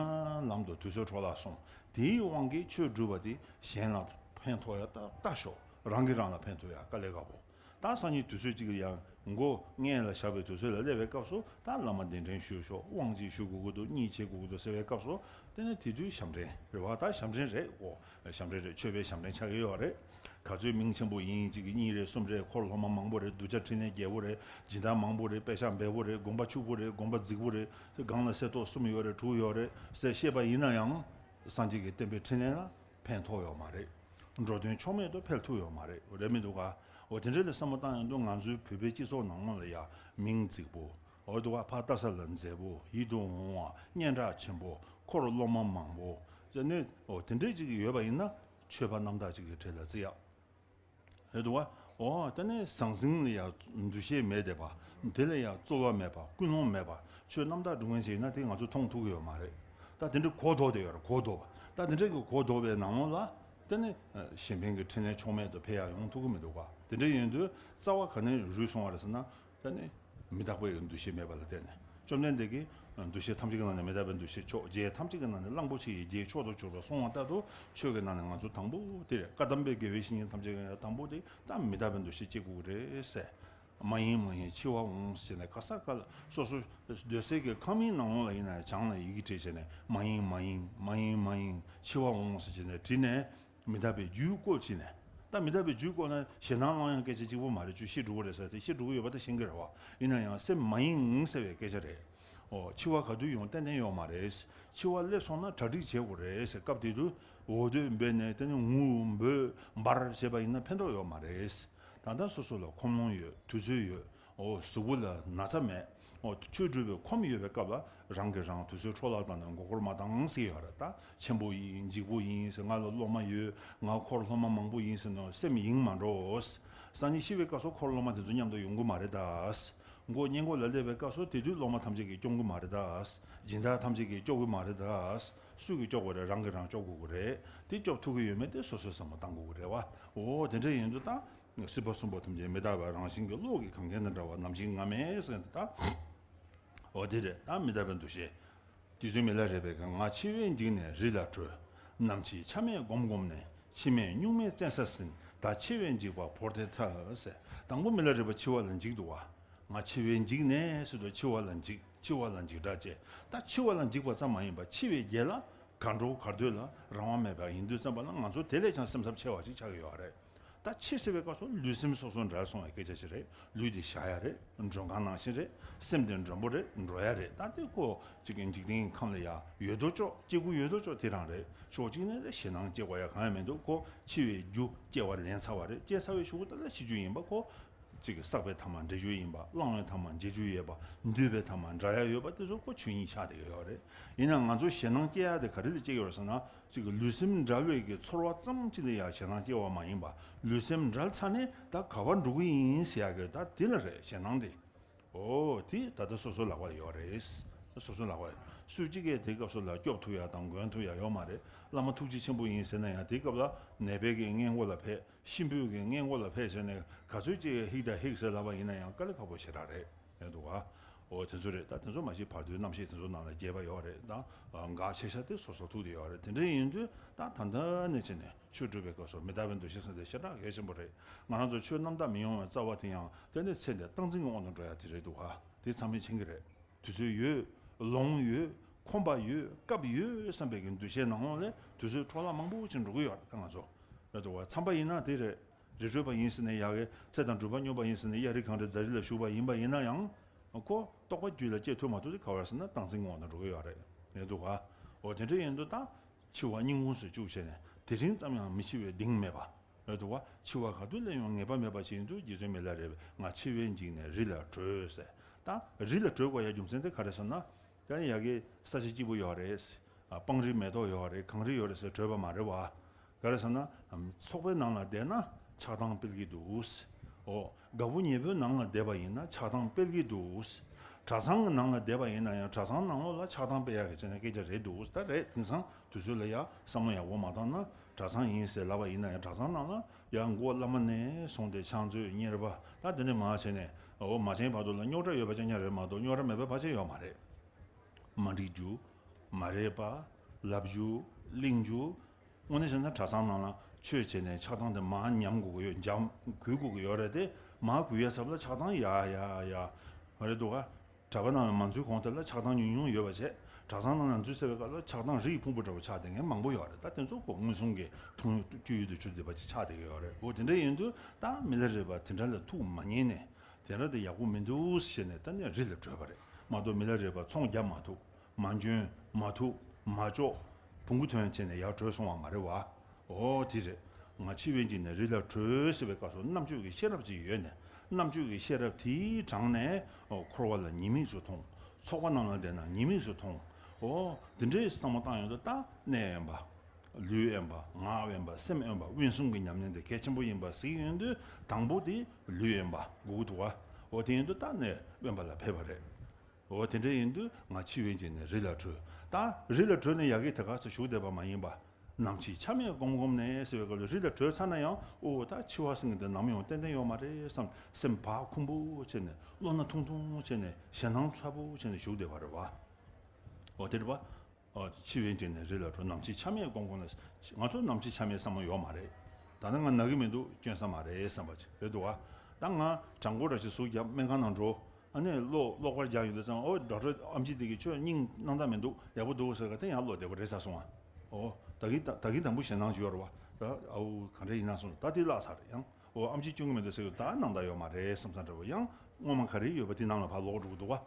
ལམ་དུ་དུས་ཚོད་འཕྲོ་བརླག་སོང་། དེའི་དབང་གིས་ཆོས་སྒྲུབ་པ་དེ་གཞན་ལ་ཕན་ཐོགས་ཡ་ལྟ་ལྟ་ཞོག་རང་གིས་རང་ལ་ཕན་ཐོགས་ཡ་དཀའ་ལས་ཁག་པོ། ད་སང་ཉིན་དུས་ཚོད་གཅིག་ལ་ཡང་མགོ་མངལ་ལ་བཞག་པའི་དུས་ཚོད་ལ་སླེབས་པའི་སྐབས་སུ། ད་བླ་མ་གདན་འདྲེན་ཞུས་ཤོག་དབང་ཅིག་ཞུ་དགོས་ཀྱི་འདུག་གཉིད་ཆད་དགོས་ཀྱི་འདུག་ཟེར་བའི་སྐབས་སུ། དེ་ནི་དེ་དུས་ཞབས་འདྲེན་རེད་བ། ད་ཞབས་འདྲེན་རེད་གོ། ཞབས་འདྲེན་རེད། མཆོད་པའི་ཞབས་འདྲེན་ཆགས་ཀྱི་ཡོད་རེད། ག་ཚོད་མིང་ཆེན་པོ་ཡིན། གཅིག་གིས་གཉིས་རེད། གསུམ་རེད། འཁོར་སློབ་མ་མང་པོ་རེད། གདུལ་བྱ་འཕྲིན་ལས་རྒྱས་པོ་རེད། སྦྱིན་བདག་མང་པོ་རེད། པེ་ཤག་འབེལ་པོ་རེད། དགོན་པ་ཕྱུག་པོ་རེད། དགོན་པ་རྫིག་པོ་རེད། སྒང་ལ་གསེར་ཏོག་གསུམ་ཡོད་རེད། དྲུག་ཡོད་རེད་ཟེར་བཤད་པ་ཡིན་ན་ཡང་། སངས་རྒྱས་ཀྱི་བསྟན་པའི་འཕྲིན་ལས་ལ་ཕན་ཐོགས་ཡོད་མ་རེད། འགྲོ་དོན་ཕྱོགས་མེད་དུ་འཕེལ་ཐུབ་ཡོད་མ་རེད། རེད་མི་འདུག་ག་འོ་དེ་འདྲ་ལ་བསམ་བློ་བཏང་ཡོང་དུས། ང་ཚོའི་བོད་པའི་སྤྱི་ཚོགས་ནང་ལོགས་ལ་ཡ་མིང་རྫིག་པོ། འོ་འདུག་ག་ཕར་ལྟ་ས་ལ་མཛེས་པོ། ཡིད་དུ་འོང་བ། སྙན་གྲགས་ཆེན་པོ། འཁོར་སློབ་མ་མང་པོ་ཟེར་ནས། འོ་དེ་འདྲས་ཅིག་ཡོད་པ་ཡིན་ན། ཆོས་པ་རྣམ་དག་ཅིག་གི་གྲས་ལ་བརྩི་ཡག་རེད་འདུག་ག་འོ་ད་ནི་ཟང་ཟིང་ལ་ཡ་འདུ་ཤེས་མེད་བསྡད་པ། དེ་ལ་ཡ་རྩོལ་བ་མེད་པ། ཀུན་སློང་མེད་པ། ཆོས་རྣམ་དག་སྒྲུབ་མཁན་ཞིག་ཡིན་ན། དེ་ང་ཚོ་མཐོང་ཐུབ་ཀྱི་ཡོད་མ་རེད། ད་དེ་འདྲའི་གོ་ལྡོག་བསྡད་ཡོད་རེད། གོ་ལྡོག་པ། ད་དེ་འདྲའི་གི་གོ་ལྡོག་པའི་ནང་ལོགས་ལ། དེ་ནི་གཞན་ཕན་གྱི་འཕྲིན་ལས་ཕྱོགས་མེད་དུ་འཕེལ་ཡག་ཡོང་ཐུབ་ཀྱི་མི་འདུག་ག་དེ་འདྲ་ཡིན་དུས་རྩ་བ་ག་ནས་རུལ་སོང་བ་རེད་ཟེར་ན། ད་ནི་མི་རྟག་པའི་འདུ་ཤེས་མེད་པ་ལ་བརྟེན་ནས། བཅོམ་ལྡན་འདས་ཀྱིས་འདུ་ཤེས་ཐམས་ཅད་ཀྱི་ནང་ནས་མི་རྟག་པའི་འདུ་ཤེས་མཆོག་རྒྱལ་ཐམས་ཅད་ཀྱི་ནང་ནས་གླང་པོ་ཆེ་ཡི་རྒྱལ་མཆོག་ཏུ་གྱུར་པ་གསུངས་པ་ལྟར་དུ། ཆོས་ཀྱི་ནང་ནས་ང་ཚོ་དང་པོ་དེ་རེད། བཀའ་གདམས་པའི་དགེ་བའི་བཤེས་གཉེན་ཐམས་ཅད་ཀྱི་དང་པོ་དེ་ད་མི་རྟག་པའི་འདུ་ཤེས་སྐྱེ་དགོས་ཀྱི་རེད་ཟེར། མ་ཡེངས་མ་ཡེངས་འཆི་བ་འོང་ཟེར་ནས། ག་ས་ག་ལ་སོ་སོ་སྡོད་སའི་གི་ཁང་མིག་ནང་ལོགས་ལ་ཡིན་ན་ཡང་། བྱང་ལ་ཡི་གེ་བྲིས་བྱས་ནས། མ་ཡེངས་མ་ཡེངས་མ་ཡེངས་མ་ཡེངས་འཆི་བ་འོང་ཟེར་བྱས་ནས་བྲིས་ནས། མི་རྟག་པའི་རྒྱུད་བཀོལ་བྱས་ནས། ད་མི་རྟག་པའི་རྒྱུད་བཀོལ་ན་ཞེད་སྣང་བསླང་ཡག་སྐད་ཆ་གཅིག་པོ་མ་རེད། ཁྱོད་ཤི་འགྲོ་གི་རེད་ཟེར་དེ། ཤི་འགྲོ་གི་ཡོད་པ་ད་ཤེས་ཀྱི་རེད་བ། ཡིན་ན་ཡང་སེམས་མ་ཡེངས་ཟེར་བའི་སྐད་ཆ་རེད། ཨོ། འཆི་བ་ག་དུས་ཡོང་ཏན་ཏན་ཡོད་མ་རེད། འཆི་བ་སླེབས་སོང་ན་གྲ་སྒྲིག་བྱེད་དགོས་རེད་ཟེར། སྐབས་དེ་དུས་འོ་དོད་འབད་ནས། དེ་ནས་ངུ་འབོད་འབར་བྱས་པ་ཡིན་ན་ཕན་ཐོགས་ཡོད་མ་རེད། ད་ལྟ་སོ་སོ་ལ་ཁོམ་ལོང་ཡོད། དུས་ཚོད་ཡོད། ཨོ། གཟུགས་པོ་ལ་ན་ཚ་མེད། ཨོ། ཆོས་སྒྲུབ་པའི་ཁོམ་ཡོད་པའི་སྐབས་ལ། རང་གིས་རང་དུས་ཚོད་འཕྲོ་བརླག་བཏང་ནས་མགོ་སྐོར་མ་བཏང་ཟེར་ཡོད་རེད། ད་ཆེན་པོ་ཡིན། འཇིགས་པོ་ཡིན་ཟེར། ང་ལ་སློབ་མ་ཡོད། ང་འཁོར་སློབ་མ་མང་པོ་ཡིན་ཟེར་ནས་སེམས་གཡེང་མ་འགྲོ། སང་ཉིན་ཤི་བའི་སྐབས་སུ་འཁོར་སློབ་མ་དེ་ཚོ་མཉམ་དུ་ཡོང་གི་མ་རེད་ད། མགོ་བསྙེན་བཀུར་ལ་སླེབས་པའི་སྐབས་སུ་དེ་དུས་སློབ་མ་ཐམས་ཅད་ཀྱིས་སྐྱོང་གི་མ་རེད་ད། སྦྱིན་བདག་ཐམས་ཅད་ཀྱིས་སྐྱོང་གི་མ་རེད་ད། སུ་གིས་སྐྱོང་དགོས་རེད། རང་གིས་རང་སྐྱོང་དགོས་ཀྱི་རེད། དེ་སྐྱོབ་ཐུབ་ཀྱི་ཡོད་མེད་དེ་སོ་སོས་བསམ་བློ་བཏང་དགོས་ཀྱི་རེད་བ། འོ་དེ་འདྲ་ཡིན་དུས་ད། སྲིད་པ་གསུམ་པོ་ཐམས་ཅད་མི་རྟག་པ་རང་བཞིན་གྱིས་གློག་གི་གངས་རྒྱན་དང་འདྲ་བ། ནམ་ཞིག་ང་མེད་ཟེར་ནས་ད། འོ་དེ་རེད། ད་མི་རྟག་པའི་འདུ་ཤེས། རྗེ་བཙུན་མི་ལ་རས་པས། ང་འཆི་བས་འཇིགས་ནས་རི་ལ་བྲོས། ནམ་འཆི་ཆ་མེད་བསྒོམས་བསྒོམས་ནས། འཆི་མེད་གཉུག་མའི་བཙན་ས་ཟིན། ད་འཆི་བས་འཇིགས་པ་བོར་ཏེ་ཐལ་ཟེར། དང་པོ་མི་ལ་རས་པ་འཆི་བ་ལ་འཇིགས་འདུག་བ། ང་འཆི་བས་འཇིགས་ནས་ཟེར་དུས་འཆི་བ་ལ་འཇིགས། འཆི་བ་ལ་འཇིགས་སྐྲག་སྐྱེ། ད་འཆི་བ་ལ་འཇིགས་པ་ཙམ་མ་ཡིན་པར་འཆི་བའི་རྗེས་ལ་གར་འགྲོ་གར་སྡོད་ལ་རང་དབང་མེད་པ་ཡིན་དུས་ཙམ་པ་ལ། ང་ཚོ་དེ་ལས་ཀྱང་སེམས་འཚབ་ཆེ་བ་ཞིག་ཆགས་ཀྱི་ཡོད་རེད། ད་འཆི་ཟེར་བའི་སྐབས་སུ་ལུས་སེམས་སོ་སོ་འབྲལ་སོང་བའི་སྐད་ཆ་ཞིག་རེད། ལུས་དེ་བཞག་ཡ་རེད། མགྲོན་ཁང་ནང་བཞིན་རེད། སེམས་དེ་མགྲོན་པོ་རེད། འགྲོ་ཡ་རེད། ད་དེ་ཁོ་གཅིག་གི་འཇིག་རྟེན་གྱི་ཁམས་ལ་ཡ་ཡོད་དོ་ཅོག་སྐྱེ་དགོས་ཡོད་དོ་ཅོག་དེ་རང་རེད། ཕྱོགས་གཅིག་ནས་ཞེད་སྣང་སྐྱེ་དགོས་ཡ་གང་ཡང་མི་འདུག་ཁོ་འཆི་བའི་རྒྱུ་སྐྱེ་བ་ལེན་ཚར་བ་རེད། སྐྱེ་ཚར་བའི་གཞུག་གུ་ད་ལ་ཤི་རྒྱུ་ཡིན་པ། ཁོ་གཅིག་གི་བསགས་པའི་ཐ་མ་འབྲི་རྒྱུ་ཡིན་པ། བླངས་པའི་ཐ་མ་འབྱེད་རྒྱུ་ཡོད་པ། འདུས་པའི་ཐ་མ་འབྲལ་ཡ་ཡོད་པ། དེ་ཚོ་ཁོ་ཆོས་ཉིད་ཆགས་བསྡད་ཀྱི་ཡོད་རེད། ཡིན་ནའང་ང་ཚོ་ཞེད་སྣང་སྐྱེ་ཡ་དེ་ག་རེ་ལ་སྐྱེ་ཡོད་རེད་ཟེར་ན། གཅིག་གི་ལུས་སེམས་འབྲལ་བའི་གི་ཚོར་བ་ཙམ་གཅིག་ལ་ཡང་ཞེད་སྣང་སྐྱེ་བ་མ་ཡིན་པ། ལུས་སེམས་འབྲལ་ཚར་ནས་ད་ག་པར་འགྲོ་གི་ཡིན་ཟེར་ཡ་གི་ད་དེ་ལ་རེད་ཞེད་སྣང་དེ། འོ་དེ་ད་ལྟ་སོ་སོའི་ལག་པ་ལ་ཡོད་རེད། སོ་སོའི་ལག་པ་ལ། སུ་གཅིག་གིས་དེ་སྐབས་སུ་ལ་སྐྱོབ་ཐུབ་ཡ་དང་མགོན་ཐུབ་ཡ་ཡོད་མ་རེད། བླ་མ་ཐུགས་རྗེ་ཆེན་པོ་ཡིན་ཟེར་ན་ཡང་། དེ་སྐབས་ལ་ནད་པའི་གི་སྔས་མགོ་ལ་ཕེབས། གཤིན་པོའི་གི་སྔས་མགོ་ལ་ཕེབས་བྱས་ནས་ག་ཚོད་ཅིག་ཧིག་དང་ཧིག་ཟེར་ལབ་པ་ཡིན་ན་ཡང་དཀའ་ལས་ཁག་པོ་ཞེ་དྲག་རེད། ཡོད་འདུག་ག་འོ་དེ་ཚོ་རེད། ད་དེ་ཚོ་མ་གཞི་བར་དོའི་རྣམ་ཤེས་དེ་ཚོ་ནང་ལ་རྒྱས་པ་ཡོད་རེད། ད་འགག་ཆེ་ཤ་དེ་སོ་སོར་ཐུག་དེ་ཡོད་རེད། དེ་འདྲ་ཡིན་དུས་ད་ད་ལྟ་ནས་བྱས་ནས་ཆོས་སྒྲུབ་པའི་སྐབས་སུ་མི་རྟག་པའི་འདུ་ཤེས་ཟེར་དེ་ཞེ་དྲག་གལ་ཆེན་པོ་རེད། ང་རང་ཚོ་ཆོས་རྣམ་དག་མི་ཡོང་བའི་རྩ་བ་དེ་ཡང་དེ་ནས་ཚེ་འདི་སྟངས་འཛིན་གྱི་དབང་དུ་འགྲོ་ཡ་དེ་རེད་འདུག་ག་དེ་ཚང་མས་མཁྱེན་གྱི་རེད། དུས་ཚོད་ཡོད། ལོང་ཡོད། ཁོམ་པ་ཡོད། སྐབས་ཡོད་བསམ་པའི་གི་འདུ་ཤེས་ནང་ལོགས་ལ་དུས་ཚོད་འཕྲོ་བརླག་མང་པོ་ཅིག་འགྲོ་གི་ཡོད་རེད། ད་ང་ཚོ་རེད་འདུག་ག་མཚམས་པ་ཡིན་ན་དེ་རེད། རི་ཁྲོད་པ་ཡིན་ཟེར་ནས་ཡ་གི་ཚེ་དང་སྒྲུབ་པ་སྙོམས་པ་ཡིན་ཟེར་ནས་གཡའ་རི་གངས་རི་རྫ་རི་ལ་བཞུགས་པ་ཡིན་པ་ཡིན་ན་ཡང་། ཁོ་རྟོགས་པ་རྒྱུད་ལ་སྐྱེ་ཐུབ་མ་ཐུབ་དེ་ག་བར་ཟེར་ན་སྟངས་འཛིན་ངོ་ན་འགྲོ་གི་ཡོད་རེད། རེད་འདུག་ག་འོ་དེ་འདྲ་ཡིན་དུས་ད་འཆི་བ་སྙིང་ཁོང་སུ་བཅུག་བྱས་ནས་དེ་རིང་ཙམ་ཡང་མི་འཆི་བའི་གདེང་མེད་པ། རེད་འདུག་ག་འཆི་བ་ག་དུས་སླེབས་ཡོང་ངེས་པ་མེད་པ་ཞིག་ཡིན་དུས། རྗེ་བཙུན་མི་ལ་རས་པས་ང་འཆི་བས་འཇིགས་ནས་རི་ལ་བྲོས་ཟེར། ད་རི་ལ་བྲོས་དགོས་ཡ་རྒྱུ་མཚན་དེ་ག་རེ་ཟེར་ན། ད་ཡ་གི་ས་ཆ་སྐྱིད་པོ་ཡོད་རེད། སྤང་རི་མེ་ཏོག་ཡོད་རེད། གངས་རི་ཡོད་རེད་ཟེར་བྲོས་པ་མ་རེད་བ། ག་རེ་ཟེར་ན། ཚོགས་པའི་ནང་ལ་བསྡད་ན་ཆགས་སྡང་སྤེལ་གྱི་འདུག་འོ། དགའ་པོ་ཉེ་པོའི་ནང་ལ་བསྡད་པ་ཡིན་ན་ཆགས་སྡང་སྤེལ་གྱི་འདུག་གྲྭ་ཚང་གི་ནང་ལ་བསྡད་པ་ཡིན་ན་ཡང་གྲྭ་ཚང་ནང་ལོགས་ལ་ཆགས་སྡང་སྤེལ་ཡག་གི་བྱས་ན་སྐད་ཆ་རེད་འདུག་ད་རེད། དེང་སང་དུས་ཚོད་ལ་ཡ་བསམ་བློ་ཡག་པོ་མ་བཏང་ན། གྲྭ་ཚང་ཡིན་ཟེར་ལབ་པ་ཡིན་ན་ཡང་གྲྭ་ཚང་ནང་ལ་ཡ་མགོ་བླ་མ་ནས་བཟུང་སྟེ་ཕྱག་མཛོད་གཉེར་པ་ད་དེ་ནས་མར་བྱས་ནས། འོ་མ་བྱན་བར་དུ་ལ་རྙོག་དྲ་ཡོད་པ་ཅང་ཅང་རེད་མ་གཏོགས་རྙོག་དྲ་མེད་པའི་བར་ཆད་ཡོད་མ་རེད། མ་འགྲིག་རྒྱུ། མ་རེད་པ། ལབ་རྒྱུ། གླེང་རྒྱུ། དངོས་གནས་བྱས་ན་གྲྭ་ཚང་ནང་ལ་ ཆོས་བྱས་ནས་ཆགས་སྡང་དེ་མར་ཉམས་དགོས་ཀྱི་ཡོད། འཇམ་འགུལ་དགོས་ཀྱི་ཡོད་རེད་དེ། མར་འགུལ་ཡ་ཚབ་ལ་ཆགས་སྡང་ཡ་ཡ་ཡ་མ་རེད་འདུག་ག་གྲྭ་པ་རྣམས་ལ་མ་འཛུལ་གོང་དེ་ལ་ཆགས་སྡང་ཉུང་ཉུང་ཡོད་པ་བྱས། གྲྭ་ཚང་ནང་ལ་འཛུལ་ཟེར་བའི་སྐབས་ལ་ཆགས་སྡང་རི་ཡི་ཕུང་པོ་འདྲ་བོ་ཆགས་བསྡད་མཁན་མང་པོ་ཡོད་རེད། ད་དེ་ཚོ་ཁོ་མངོན་སུམ་གྱི་མཐོང་ཡུལ་སྤྱོད་ཡུལ་དུ་གྱུར་བསྡད་པ་ཅིག་ཆགས་བསྡད་ཀྱི་ཡོད་རེད། འོ་དེ་འདྲ་ཡིན་དུས་ད་མི་ལ་རས་པ་དེ་འདྲ་ལ་ཐུགས་མ་མཉེས་ནས། དེ་འདྲ་དེ་ཡག་པོ་མི་འདུག་ཟེར་ནས་ད་ནས་རི་ལ་བྲོས་པ་རེད་མ་གཏོགས། མི་ལ་རས་པ་ཚོང་རྒྱབ་མ་ཐུབ། མ་འཇོན་མ་ཐུབ་མ་ལྕོགས། བོང་གུ་ཐོན་བྱས་ནས་ཡར་བྲོས་སོང་བ་མ་རེད་བ། འོ་དེ་རེད། ང་འཆི་བའི་འཇིགས་ནས་རི་ལ་བྲོས་ཟེར་བའི་སྐབས་སུ་རྣམ་དཔྱོད་ཀྱི་ཤེས་རབ་ཅིག་ཡོད་ནས། རྣམ་དཔྱོད་ཀྱི་ཤེས་རབ་དེའི་དྲངས་ནས། འོ་འཁོར་བ་ལ་ཉེས་དམིགས་སུ་མཐོང་། ཚོགས་པ་ནང་ལ་བསྡད་ན་ཉེས་དམིགས་སུ་མཐོང་། འོ་འདི་འདྲའི་བསམ་བློ་བཏང་ཡོང་དུས་ད་གནས་དབེན་པ། ལུས་དབེན་པ། ངག་དབེན་པ། སེམས་དབེན་པ། དབེན་གསུམ་གྱི་ཉམས་ལེན་དེ་གལ་ཆེན་པོ་ཡིན་པ་གཟིགས་ཡོང་དུས། དང་པོ་དེ་ལུས་དབེན་པ་དགོས་ཀྱི་འདུག་བ། འོ་དེ་ཡིན་དུས་ད་གནས་དབེན་པ་ལ་ཕེབས་པ་རེད། འོ་དེ་འདྲ་ཡིན་དུས་ང་འཆི་བའི་འཇིགས་ནས་རི་ལ་བྲོས། ད་རི་ལ་བྲོས་ནས་ཡ་གི་དེ་ག་ཚོད་བཞུགས་བསྡད་པ་མ་ཡིན་པ། ནམ་འཆི་ཆ་མེད་སྒོམ་སྒོམ་ནས་ཟེར་བའི་སྐབས་ལ་རི་ལ་བྲོས་ཚར་ན་ཡང་འོ་ད་འཆི་བ་ཟེར་མཁན་དེ་ནམ་ཡོང་ཏན་ཏན་ཡོད་མ་རེད་བསམ། སེམས་བག་འཁུམ་པོ་བྱས་ནས། བློ་སྣ་ཐུང་ཐུང་བྱས་ནས། ཞེད་སྣང་ཚ་པོ་བྱས་ནས་བཞུགས་བསྡད་པ་རེད་བ། འོ་དེ་རེད་བ། འཆི་བའི་འཇིགས་ནས་རི་ལ་བྲོས། ནམ་འཆི་ཆ་མེད་སྒོམ་སྒོམ་ནས། ང་ཚོ་ནམ་འཆི་ཆ་མེད་བསམ་བློ་ཡོད་མ་རེད། ད་ལྟ་ང་ན་གི་མི་འདུག་སྐྱོན་ས་མ་རེད་བསམ་པ་ཅིག་རེད་འདུག་བ། ད་ང་གྲང་མགོ་འདྲ་ཞིག་ཟུག་བརྒྱབ། སྨན་ཁང་ནང་འགྲོ། ཨ་ནི་གློ་གློ་དཀར་རྒྱག་ཡོང་དུས་ཙང་། ཨོ་ཌོག་ཊར་ཨམ་ཆི་དེ་གིས་ཁྱོད་སྙིང་སྣང་དག་མི་འདུག་ཡག་པོ་འདུག་ཟེར་ག་དེ་ཡང་བློ་བདེ་པོ་རེད་ཟེར་སོང་ང་། ཨོ་ད་གིན་ད་གིན་དང་པོ་ཞེད་སྣང་ཞིག་ཡོད་རེད་བ། ད་ཨའུ་ག་འདྲ་ཡིན་ན་སོང་། ད་དེ་བརླག་ཚར་ཡང་། ཨོ་ཨམ་ཆི་སྐྱོན་གི་མི་འདུག་ཟེར་གི། ད་སྣང་དག་ཡོད་མ་རེད་བསམ་ས་འདྲ་བོ། ཡང་སྔོན་མ་ག་རེ་ཡོད་པ་དེ་ནང་ལ་ཕར་ལོག་འགྲོ་གི་འདུག་བ།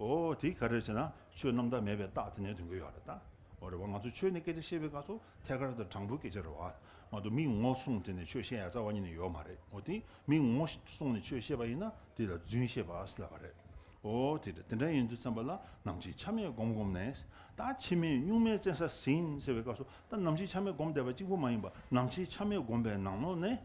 ཨོ་དེ་ག་རེ་བྱས་ན་ཆོས་རྣམ་དག་མེད་པའི་རྟགས་དེ་ནས་འདོན་གི་ཡོད་རེད་ད། འོ་རེད་བ། ང་ཚོ་ཆོས་ནས་སྐད་ཆ་བཤད་པའི་སྐབས་སུ་ཐད་ཀར་དང་དྲང་པོའི་སྐད་ཆ་རེད་བ། མ་གཏོགས་མིས་ངོ་བསྲུངས་བྱས་ནས་ཆོས་བཤད་ཡ་རྩ་བ་ཉིད་ནས་ཡོད་མ་རེད། འོ་དེ་མིས་ངོ་བསྲུངས་ནས་ཆོས་བཤད་པ་ཡིན་ན་དེ་ལ་རྫུན་བཤད་པ་ཟེར་ལབ་པ་རེད། ཨོ་དེ་རེད། དེ་འདྲ་ཡིན་དུས་ཙམ་པ་ལ་ནམ་འཆི་ཆ་མེད་སྒོམ་སྒོམ་ནས། ད་འཆི་མེད་གཉུག་མའི་བཙན་ས་ཟིན་ཟེར་བའི་སྐབས་སུ། ད་ནམ་འཆི་ཆ་མེད་སྒོམ་བསྡད་པ་གཅིག་པུ་མ་ཡིན་པ། ནམ་འཆི་ཆ་མེད་སྒོམ་པའི་ནང་ལོགས་ནས།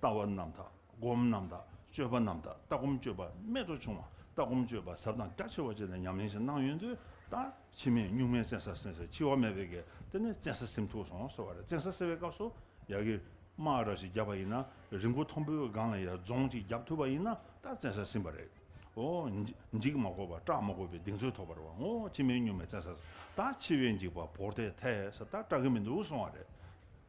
ལྟ་བ་རྣམ་དག་སྒོམ་རྣམ་དག་སྤྱོད་པ་རྣམ་དག་ལྟ་སྒོམ་སྤྱོད་པ་རྨད་དུ་བྱུང་བ། ལྟ་སྒོམ་སྤྱོད་པ་ཟབ་དང་རྒྱ་ཆེ་བ་བཅས་ལ་ཉམས་ལེན་ཞིག་གནང་ཡོང་དུས། ད་འཆི་མེད་གཉུག་མའི་བཙན་ས་ཟིན་ཟེར། འཆི་བ་མེད་པའི་གི་དེ་ནས་བཙན་ས་ཟིན་ཐུབ་སོང་ཟེར་བ་རེད། བཙན་ས་ཟེར་བའི་སྐབས་སུ་ཡ་གི་དམག་ར་ཞིག་བརྒྱབ་པ་ཡིན་ན། རི་མགོ་མཐོན་པོའི་སྒང་ལ་ཡ་རྫོང་ཅིག་བརྒྱབ་ཐུབ་པ་ཡིན་ན། ད་བཙན་ས་ཟིན་པ་རེད། ཨོ་འཇིགས་མ་དགོས་པ། སྐྲག་མ་དགོས་པའི་གདེང་ཚོད་ཐོབ་པ་རེད་བ། ཨོ་འཆི་མེད་གཉུག་མའི་བཙན་ས་ཟིན། ད་འཆི་བའི་འཇིགས་པ་བོར་ཏེ་ཐལ་ཟེར། ད་སྐྲག་གི་མི་འདུག་གསུང་བ་རེད།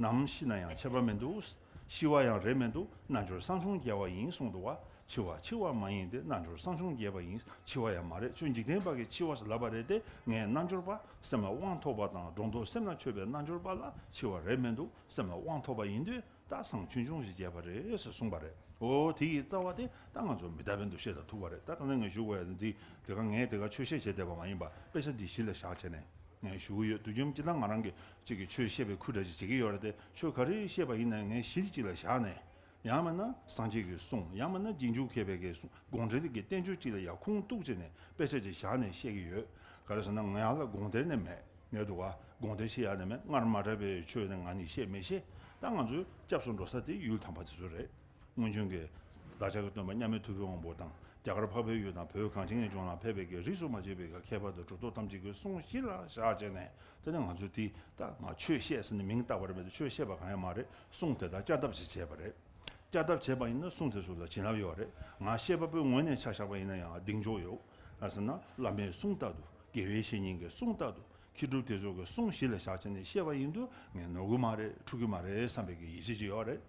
ནམ་ཤི་ན་ཡང་ཁྱད་པར་མི་འདུག་ཤི་བ་ཡང་རེད་མི་འདུག་རྣལ་འབྱོར་སངས་ཆུང་རྒྱས་པ་ཡིན་གསུངས་འདུག་བ། འཆི་བ་འཆི་བ་མ་ཡིན་ཏེ། རྣལ་འབྱོར་སངས་ཆུང་རྒྱས་པ་ཡིན། འཆི་བ་ཡང་མ་རེད། ཁྱོད་འཇིག་རྟེན་པ་གིས་འཆི་བ་ཟེར་ལབ་པ་རེད་དེ། ངས་རྣལ་འབྱོར་པ། སེམས་ལ་དབང་ཐོབ་པ་དང་སྒྲོ་འདོགས་སེམས་ལ་ཆོད་པའི་རྣལ་འབྱོར་པ་ལ་འཆི་བ་རེད་མི་འདུག་སེམས་ལ་དབང་ཐོབ་པ་ཡིན་དུས་ད་སངས་ཆུང་ཆུང་ཞིག་རྒྱས་པ་རེད་ཟེར་གསུངས་པ་རེད། ཨོ་དེ་ཡི་རྩ་བ་དེ་ད་ང་ཚོ་མི་ད་བན་དུ་བཤད་ད་ཐུབ་པ་རེད། ད་ད་ནས་ངས་ཞུ་དགོས་ཡ་འདི། དེ་ག་ངས་དེ་ག་ཆོས་བཤད་བྱས་བསྡད་པ་མ་ཡིན་པ། དཔེ་ཆ་འདི་གཞི་ལ་བཞག་བྱས་ནས། ངས་ཞུ་གི་ཡོད། དུས་རྒྱུན་སྤྱིར་བཏང་ང་རང་གི་གཅིག་གི་ཆོས་བཤད་པའི་ཁུལ་འདྲ་ཞིག་བྱེད་ཀྱི་ཡོད་རེད་དེ། ཆོས་ག་རེ་བཤད་པ་ཡིན་ན་ངས་གཞི་གཅིག་ལ་བཞག་ནས། ཡང་མིན་ན་སངས་རྒྱས་ཀྱི་གསུང་། ཡང་མིན་ན་རྗེས་འཇུག་མཁས་པའི་གི་གསུང་། དགོངས་འགྲེལ་གྱི་བསྟན་བཅོས་གཅིག་ལ་ཡར་ཁུངས་གཏུགས་བྱས་ནས་དཔེ་ཆ་ཅིག་བཞག་ནས་བཤད་ཀྱི་ཡོད། ག་རེ་ཟེར་ན་ང་ཡང་ལ་དགོངས་འགྲེལ་ནི་མེད། ངས་འདུག་བ། དགོངས་འགྲེལ་བཤད་ཡ་ནི་མེད། སྔར་མ་འདྲ་བའི་ཆོས་ནི་ང་ནི་བཤད་མི་ཤེས། ད་ང་ཚོའི་སྐྱབས་སུ་འགྲོ་ས་དེ་ཡུལ་དམ་པ་དེ་ཚོ་རེད། སྔོན་བྱོན་གྱི་བདག་ཅག་གི་སྟོན་པ་མཉམ་མེད་ཐུབ་པའི་དབང་པོ་དང་། རྒྱ་གར་འཕགས་པའི་ཡུལ་དང་བོད་གངས་ཅན་གྱི་ལྗོངས་ལ་ཕེབས་པའི་གི་རིས་སུ་མ་ཆད་པའི་གི་མཁས་པ་དང་གྲུབ་ཐོབ་ཐམས་ཅད་ཀྱི་གསུང་གཞི་ལ་བཞག་བྱས་ནས། དེ་ནས་ང་ཚོས་དེ་ད་ང་ཆོས་བཤད་ཟེར་ནས་མིང་བཏགས་པ་རེད་མ་གཏོགས་ཆོས་བཤད་པ་གང་ཡང་མ་རེད། གསུང་དེ་དག་བསྐྱར་ལྡབ་ཅིག་བྱས་པ་རེད། བསྐྱར་ལྡབ་བྱས་པ་ཡིན་ན་གསུང་དེ་ཚོ་ལ་བྱིན་རླབས་ཡོད་རེད། ང་བཤད་པ་པོའི་ངོས་ནས་ཆ་བཞག་པ་ཡིན་ན་ཡང་གདེང་འཇོག་ཡོད། ག་རེ་ཟེར་ན་བླ་མའི་གསུང་ལྟར་དུ། དགེ་བའི་བཤེས་གཉེན་གྱི་གསུང་ལྟར་དུ། མཁས་གྲུབ་དེ་ཚོ་གི་གསུང་གཞི་ལ་བཞག་བྱས་ནས་བཤད་པ་ཡིན་དུས་ངས་ནོར་གི་མ་རེད། འཁྲུལ་གི་མ་རེད་བསམ་པའི་གི་ཡིད་ཆེས་ཅིག་ཡོད་རེད།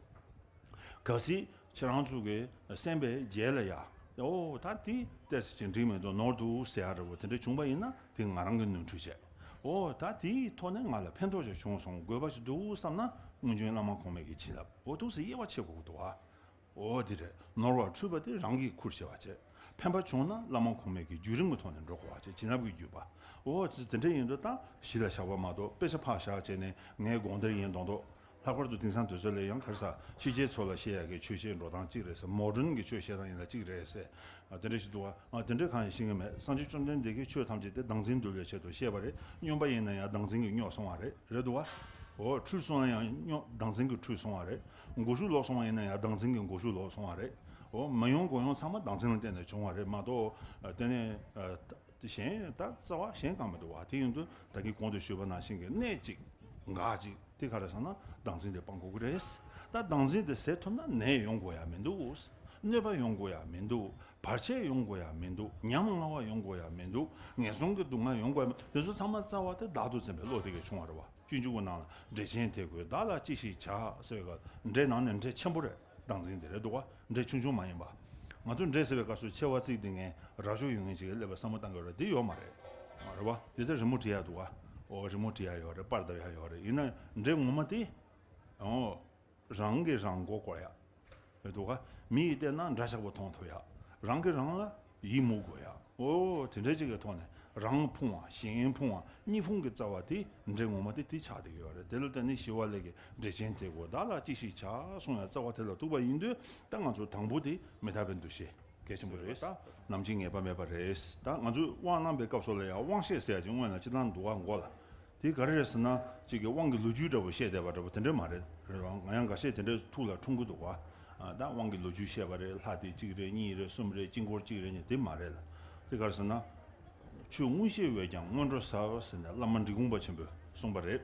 གལ་སྲིད་ཁྱེད་རང་ཚོ་གི་གསན་པའི་རྗེས་ལ་ཡ། ཨོ་ད་དེ་ཏོག་ཙམ་ཅིག་འགྲིག་མི་འདུག་ནོར་འདུག་ཟེར་ཡ་འདྲ་བོ་དེ་འདྲ་བྱུང་པ་ཡིན་ན་དེ་ང་རང་གི་ནོར་འཁྲུལ་བྱས། ཨོ་ད་དེའི་ཐོག་ནས་ང་ལ་ཕན་ཐོགས་ཅིག་བྱུང་སོང་། དགོས་པ་ཅིག་འདུག་བསམ་ན་སྔོན་བྱོན་བླ་མ་གོང་མའི་གི་བྱིན་རླབས། ཨོ་འདུག་སེ་དབྱེ་བ་ཕྱེ་དགོས་ཀྱི་འདུག་བ། ཨོ་དེ་རེད། ནོར་བ་འཁྲུལ་པ་དེ་རང་གིས་ཁུར་བྱེད་པ་བྱས། ཕན་པ་བྱུང་ན་བླ་མ་གོང་མའི་གི་བརྒྱུད་རིམ་གྱི་ཐོག་ནས་འགྲོ་དགོས་པ་བྱས། བྱིན་རླབས་ཀྱི་བརྒྱུད་པ། ཨོ་དེ་དེ་འདྲ་ཡིན་དུས་ད་གཞི་ལ་བཞག་པ་མ་གཏོགས་དཔེ་ཆ་ཕར་བཞག་བྱས་ནས་ངའི་དགོངས་དོན་ཡིན་མདོག་མདོག་ལྷག་པར་དུ་དེང་སང་དུས་ཚོད་ལ་ཡང་ག་རེ་ཟ། ཕྱི་རྒྱལ་ཚོ་ལ་བཤད་ཡག་གི་ཆོས་བཤད་འགྲོ་སྟངས་གཅིག་རེད་ཟེར། མོ་ཌན་གྱི་ཆོས་བཤད་སྟངས་ཡིན་ན་གཅིག་རེད་ཟེར། ཨ་དེ་འདྲ་ཞིག་འདུག་བ། ཨ་དེ་འདྲ་གང་ཡང་ཤེས་ཀྱི་མེད། སངས་རྒྱས་བཅོམ་ལྡན་འདས་ཀྱིས་ཆོས་ཐམས་ཅད་དེ་བདག་འཛིན་འདུལ་བའི་ཆེད་དུ་བཤད་པ་རེད། སྨྱོན་པ་ཡིན་ན་ཡང་བདག་འཛིན་གྱིས་སྨྱོས་སོང་བ་རེད། རེད་འདུག་བ། འོ་འཁྲུལ་སོང་ན་ཡང་སྨྱོ་བདག་འཛིན་གྱིས་འཁྲུལ་སོང་བ་རེད། མགོ་གཞུག་ལོག་སོང་བ་ཡིན་ན་ཡང་བདག་འཛིན་གྱིས་མགོ་གཞུག་ལོག་སོང་བ་རེད། འོ་མ་ཡོང་དགོས་ཡོང་ཚང་མ་བདག་འཛིན་ལ་བརྟེན་ནས་བྱུང་བ་རེད་མ་གཏོགས། ཨ་དེ་ནས་ཨ་ད་གཞན་ད་རྩ་བ་གཞན་གང་མི་འདུག་བ། དེ་ཡིན་དུས་ད་གིན་གོང་དུ་ཞུས་པ་ནང་བཞིན་གྱི་གནད་གཅིག་འགག་གཅིག་དེ་ག་རེ་ཟེར་ན་བདག་འཛིན་དེ་སྤང་དགོས་ཀྱི་རེད། ད་བདག་འཛིན་དེ་ཟད་ཐུབ་ན་ནད་ཡོང་དགོས་ཡ་མི་འདུག་གནོད་པ་ཡོང་དགོས་ཡ་མི་འདུག་བར་ཆད་ཡོང་དགོས་ཡ་མི་འདུག་ཉམ་ང་བ་ཡོང་དགོས་ཡ་མི་འདུག་ངན་སོང་གི་སྡུག་བསྔལ་ཡོང་དགོས་ཡ་མི་འདུག་དེ་ཚོ་ཚང་མ་རྩ་བ་དེ་བདག་ཏུ་འཛིན་པའི་བློ་དེ་གིས་བྱུང་བ་རེད་བ། སྤྱོད་འཇུག་གི་ནང་ལ་འགྲེལ་ཆེན་དེ་དགོས། བདག་ལ་ཅི་ཞིག་བྱ་ཟེར་བའི་སྐབས་འགྲེལ་ནང་ནས་འགྲེལ་ཆེན་པོ་རེད། བདག་འཛིན་དེ་རེད་འདུག་ག་འགྲེལ་ཆུང་ཆུང་མ་ཡིན་པ། ང་ཚོ་འགྲེལ་ཟེར་བའི་སྐབས་སུ་ཆེ་བ་ཚིག་འདི་ངས་ར་ཅོ་ཡོད་མཁན་ཅིག་གིས་སླེབས་པའི་བསམ་བློ་བཏང་གི་ཡོད་རེད། འདི་ཡོད་མ་རེད། རེད་བ། འདི་ལྟར་རི་མོ་བྲིས་ཡག་འདུག་ག་འོ་རི་མོ་བྲིས་ཡག་ཡོད་རེད། པར་བརྡབ་ཡག་ཡོད་རེད། ཡིན་ན་འགྲེལ་ངོ་མ་དེ། འོ། རང་གིས་རང་མགོ་སྐོར་ཡག་རེད་འདུག་ག་མི་ཡིས་བལྟས་ན་འདྲ་ཆགས་པོ་མཐོང་ཐུབ་ཡག་རང་གིས་རང་ལ་ཡིད་མུག་དགོས་ཡག་འོ་དེ་འདྲ་ཅིག་གི་ཐོག་ནས་རང་ཕུང་བ་གཞན་ཕུང་བ་གཉིས་ཕུང་གི་རྩ་བ་དེ་འདྲའི་ངོ་མ་དེ་དེ་ཆགས་བསྡད་ཀྱི་ཡོད་རེད། དེ་ལ་བརྟེན་ནས་ཞི་བ་ལྷས་ཀྱིས་འགྲེལ་ཆེན་དེ་དགོས། བདག་ལ་ཅི་ཞིག་བྱ་གསུངས་ཡག་རྩ་བ་དེ་ལ་ཐུག་པ་ཡིན་དུས། ད་ང་ཚོ་དང་པོ་དེ་མི་རྟག་པའི་འདུ་ཤེས་གལ་ཆེན་པོ་རེད། ད་ལམ་གྱི་ངེས་པ་མེད་པ་རེད། ད་ང་ཚོས་དབང་གནང་པའི་སྐབས་སུ་ལ་ཡང་དབང་བཤད་ཟེར་ཡག་ཅིག་སྔོན་ལ་སྤྱིར་བཏང་འདུག་ག་མགོ་ལ། དེ་ག་རེ་རེད་ཟེར་ན། གཅིག་གི་དབང་གི་ལོ་རྒྱུས་འདྲ་པོ་བཤད་བསྡད་པ་འདྲ་པོ་དེ་འདྲ་མ་རེད། རེད་བ། ང་ཡང་འགའ་ཤས་དེ་འདྲ་ཐུགས་ལ་འཁྲུངས་ཀྱི་འདུག་ག་ཨ། ད་དབང་གི་ལོ་རྒྱུས་བཤད་པ་རེད། ལྷ་དེ་གཅིག་རེད། གཉིས་རེད། གསུམ་རེད། དཀྱིལ་འཁོར་གཅིག་རེད་ནི་དེ་མ་རེད་ལ། དེ་ག་རེ་ཟེར་ན། ཆོས་མངོན་ཤེས་འོད་ཀྱང་སྔོན་འགྲོ་ཟབ་ཟེར་ནས་བླ་མ་འབྲི་གུང་པ་ཆེན་པོས་གསུངས་པ་རེད།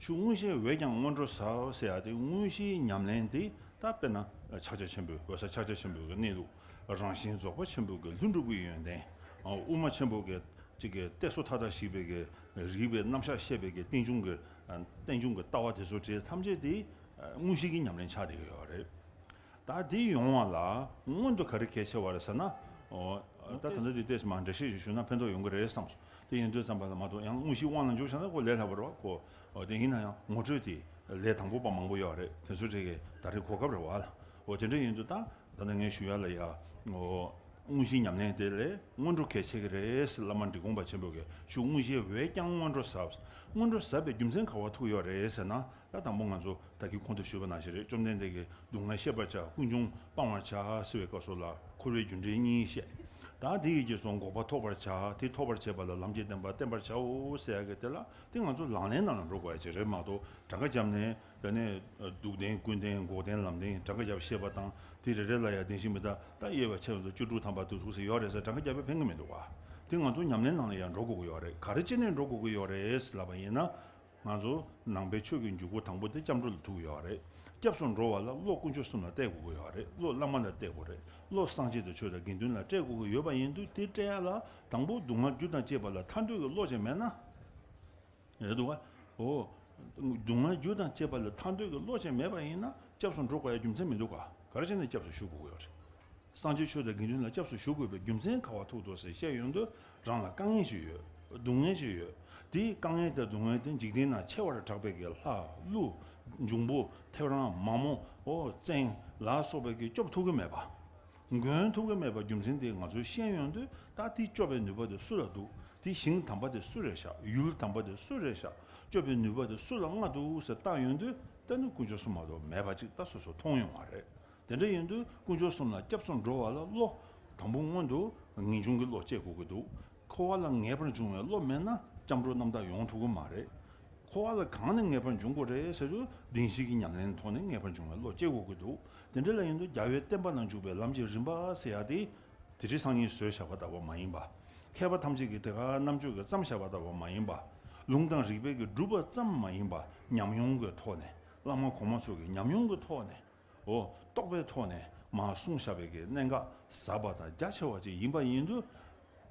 ཆོས་མངོན་ཤེས་འོད་ཀྱང་སྔོན་འགྲོ་ཟབ་ཟེར་ཡག་དེ་དངོས་གཞིའི་ཉམས་ལེན་དེ་ད་དཔེར་ན་ཕྱག་རྒྱ་ཆེན་པོའི་འོད་གསལ་ཕྱག་རྒྱ་ཆེན་པོའི་གི་གནས་ལུགས། རང་བཞིན་རྫོགས་པ་ཆེན་པོའི་གི་ལྷུན་གྲུབ་ཀྱི་ཡོན་ཏན། དབུ་མ་ཆེན་པོ་གི་གཅིག་གི་གཏད་སོ་ཐ་དད་ཞིག་པའི་གི་རིགས་པའི་རྣམ་གཞག་བཤད་པའི་གི་རྟེན་འབྱུང་གི་རྟེན་འབྱུང་གི་ལྟ་བ་དེ་ཚོ་དེ་ཐམས་ཅད་དེ་དངོས་གཞི་གི་ཉམས་ལེན་ཆགས་བསྡད་ཀྱི་ཡོད་རེད། ད་དེ་ཡོང་བ་ལ་སྔོན་དུ་ག་རེ་གལ་ཆེ་བ་རེད་ཟེར་ན། ཨོ། ད་ད་ལྟ་དེ་ཏོག་ཙམ་མར་འགྲེལ་བཤད་ཞིག་ཞུས་ན་ཕན་ཐོགས་ཡོང་གི་རེད་བསམ་སོང་། དེ་ཡིན་དུས་ཙམ་པ་ལ་མ་གཏོགས་ཡང་དངོས་གཞི་དབང་ལ་འཇུག་བྱས་ན་ཁོ་ལས་སླ་པོ་རེད་བ། ཁོ། ཨོ། དེ་ཡིན་ན་ཡང་ངོ་སྤྲོད་དེ་ལས་དང་པོ་པ་མང་པོ་ཡོད་རེད། དེ་ཚོ་རེ་གའི་ད་རེས་གོ་སྐབས་རེད་བ་ལ། ཨོ། དེ་འདྲ་ཡིན་དུས་ད་ད་ལྟ་ངས་ཞུ་ཡ་ལ་ཡ། ཨོ། དངོས་གཞི་ཉམས་ལེན་དེ་ལས་སྔོན་འགྲོ་གལ་ཆེ་གི་རེད་ཟེར། བླ་མ་འབྲི་གུང་པ་ཆེན་པོ་གིས་ཆོས་མངོན་ཤེས་འོད་ཀྱང་སྔོན་འགྲོ་ཟབ། སྔོན་འགྲོ་ཟབ་པའི་རྒྱུ་མཚན་ག་བ་ཐུག་ཡོད་རེད་ཟེར་ན། ད་དང་པོ་ང་ཚོ་ད་གིན་གོང་དུ་ཞུས་པ་ནང་བཞིན་རེད། བཅོམ་ལྡན་འདས་ཀྱིས་སྡུག་བསྔལ་ཤེས་པར་བྱ། ཀུན་འབྱུང་སྤང་བར་བྱ་ཟེར་བའི་སྐབས་སུ་ལ་འཁོར་བའི་རྒྱུ་འབྲས་གཉིས་བཤད། ད་དེ་ཡི་རྗེས་སུ་འགོག་པ་ཐོབ་པར་བྱ། དེ་ཐོབ་པར་བྱེད་པ་ལ་ལམ་གྱི་བདེན་པ་བསྟེན་པར་བྱའོ་ཟེར་ཡ་གི་དེ་ལ་དེ་ང་ཚོ་ལག་ལེན་ནང་ལ་འགྲོ་དགོས་ཡ་ཅིག་རེད་མ་གཏོགས། གྲངས་ཀ་བརྒྱབ་ནས་ད་ནས་སྡུག་བདེན་ཀུན་བདེན་འགོག་བདེན་ལམ་བདེན་གྲངས་ཀ་བརྒྱབ་བཤད་པ་དང་། དེ་རེ་རེ་ལ་ཡ་བདེན་བཞི་མི་རྟག་ད་དབྱེ་བ་ཕྱེ་བ་དང་བཅུ་དྲུག་ཐམ་པ་དེ་ཚོ་ཟེར་ཡོད་རེད་ཟེར། གྲངས་ཀ་བརྒྱབ་པས་ཕན་གི་མི་འདུག་བ། དེ་ང་ཚོ་ཉམས་ལེན་ནང་ལ་ཡང་འགྲོ་དགོས་ཀྱི་ཡོད་རེད། ག་རེ་བྱས་ནས་འགྲོ་དགོས་ཀྱི་ཡོད་རེད་ལབ་པ་ཡིན་ན། ང་ཚོ་ནང་པའི་ཆོས་ཀྱི་འཇུག་སྒོ་དང་པོ་དེ་སྐྱབས་འགྲོ་ལ་ཐུག་ཡོད་རེད། སྐྱབས་སུ་འགྲོ་བ་ལ་བློ་དཀོན་མཆོག་གསུམ་ལ་གཏད་དགོས་ཀྱི་ཡོད་རེད། བློ་བླ་མ་ལ་གཏད་དགོས་རེད། བློ་སངས་རྒྱས་དང་ཆོས་དང་དགེ་འདུན་ལ་སྤྲད་དགོས་ཀྱི་ཡོད་པ་ཡིན་དུས། དེ་སྤྲད་ཡ་ལ་དང་པོ་སྡུག་བསྔལ་རྒྱུ་དང་བཅས་པ་ལ་ཐར་འདོད་ཀྱི་བློ་ཅིག་མེད་ན། རེད་འདུག་ག་འོ། སྡུག་བསྔལ་རྒྱུ་དང་བཅས་པ་ལ་ཐར་འདོད་ཀྱི་བློ་ཅིག་མེད་པ་ཡིན་ན་སྐྱབས་སུ་འགྲོ་དགོས་ཡ་རྒྱུ་མཚན་མི་འདུག་ག་ག་རེ་བྱས་ནས་སྐྱབས་སུ་ཞུགས་དགོས་ཀྱི་ཡོད་རེད། སངས་རྒྱས་ཆོས་དང་དགེ་འདུན་ལ་སྐྱབས་སུ་ཞུགས་དགོས་པའི་རྒྱུ་མཚན་ག་བ་ཐུག་འདུག་ཟེར་བཤད་ཡོང་དུས། རང་ལ་དཀའ་ངལ་ཅིག་ཡོད། སྡུག་བསྔལ་ཅིག་ཡོད། དེའི་དཀའ་ངལ་དང་སྡུག་བསྔལ་དེ་འཇིག་རྟེན་ན་ཆེ་བར་གྲགས་པའི་གི་ལྷ་ཀླུ་འབྱུང་པོ་ཐེའུ་རང་མ་མོ་ཨོ་བཙན་ལ་སོགས་པའི་གི་སྐྱོབ་ཐུབ་ཀྱི་མེད་པ། མགོན་ཐུབ་ཀྱི་མེད་པ་རྒྱུ་མཚན་དེ་ང་ཚོས་ཤེས་ཡོང་དུས། ད་དེ་སྐྱོབ་པའི་ནུས་པ་དེ་སུ་ལ་འདུག་དེ་ཞིང་དམ་པ་དེ་སུ་རེད་ཤག་ཡུལ་དམ་པ་དེ་སུ་རེད་ཤག་སྐྱོབ་པའི་ནུས་པ་དེ་སུ་ལ་མངའ་འདུག་ཟེར་བལྟ་ཡོང་དུས། ད་ནི་དཀོན་མཆོག་གསུམ་མ་གཏོགས་མེད་པ་ཅིག་ད་སོ་སོ་མཐོང་ཡོང་བ་རེད། དེ་འདྲ་ཡིན་དུས་དཀོན་མཆོག་གསུམ་ལ་སྐྱབས་སུ་འགྲོ་བ་ལ་བློ། དང་པོ་སྔོན་དུ་ངེས་འབྱུང་གི་བློ་སྐྱེ་དགོས་ཀྱི་འདུག་འཁོར་བ་ལ་ངེས་པར་འབྱུང་བའི་བློ་མེད་ན་སྐྱབས་འགྲོ་རྣམ་དག་ཡོང་ཐུབ་ཀྱི་མ་རེད། འཁོར་བ་ལ་གང་ནས་ངེས་པར་འབྱུང་དགོས་རེད་ཟེར་དུས། བདེན་བཞི་གི་ཉམས་ལེན་ཐོག་ནས་ངེས་པར་འབྱུང་བའི་བློ་སྐྱེ་དགོས་ཀྱི་འདུག་དེ་འདྲ་ལ་ཡིན་དུས་རྒྱལ་བའི་བསྟན་པ་ལ་འཇུག་པའི་ལམ་གྱི་རིམ་པ་ཟེར་ཡ་དེ། དེ་རིང་སང་ཉིན་བཟོས་བཞག་པ་ལྟ་བུ་མ་ཡིན་པ། མཁས་པ་ཐམས་ཅད་ཀྱིས་དེ་ག་རྣམ་དཔྱོད་ཀྱིས་བརྩམས་བཞག་པ་ལྟ་བུ་མ་ཡིན་པ། ལུང་དང་རིགས་པས་ཀྱིས་བསྒྲུབས་པ་ཙམ་མ་ཡིན་པ། ཉམས་མྱོང་གི་ཐོག་ནས། བླ་མ་གོང་མ་ཚོ་གི་ཉམས་མྱོང་གི་ཐོག་ནས། འོ། རྟོགས་པའི་ཐོག་ནས་མར་གསུངས་བཞག་པའི་གི་གནད་འགག་ཟབ་པ་དང་རྒྱ་ཆེ་བ་ཅིག་ཡིན་པ་ཡིན་དུས།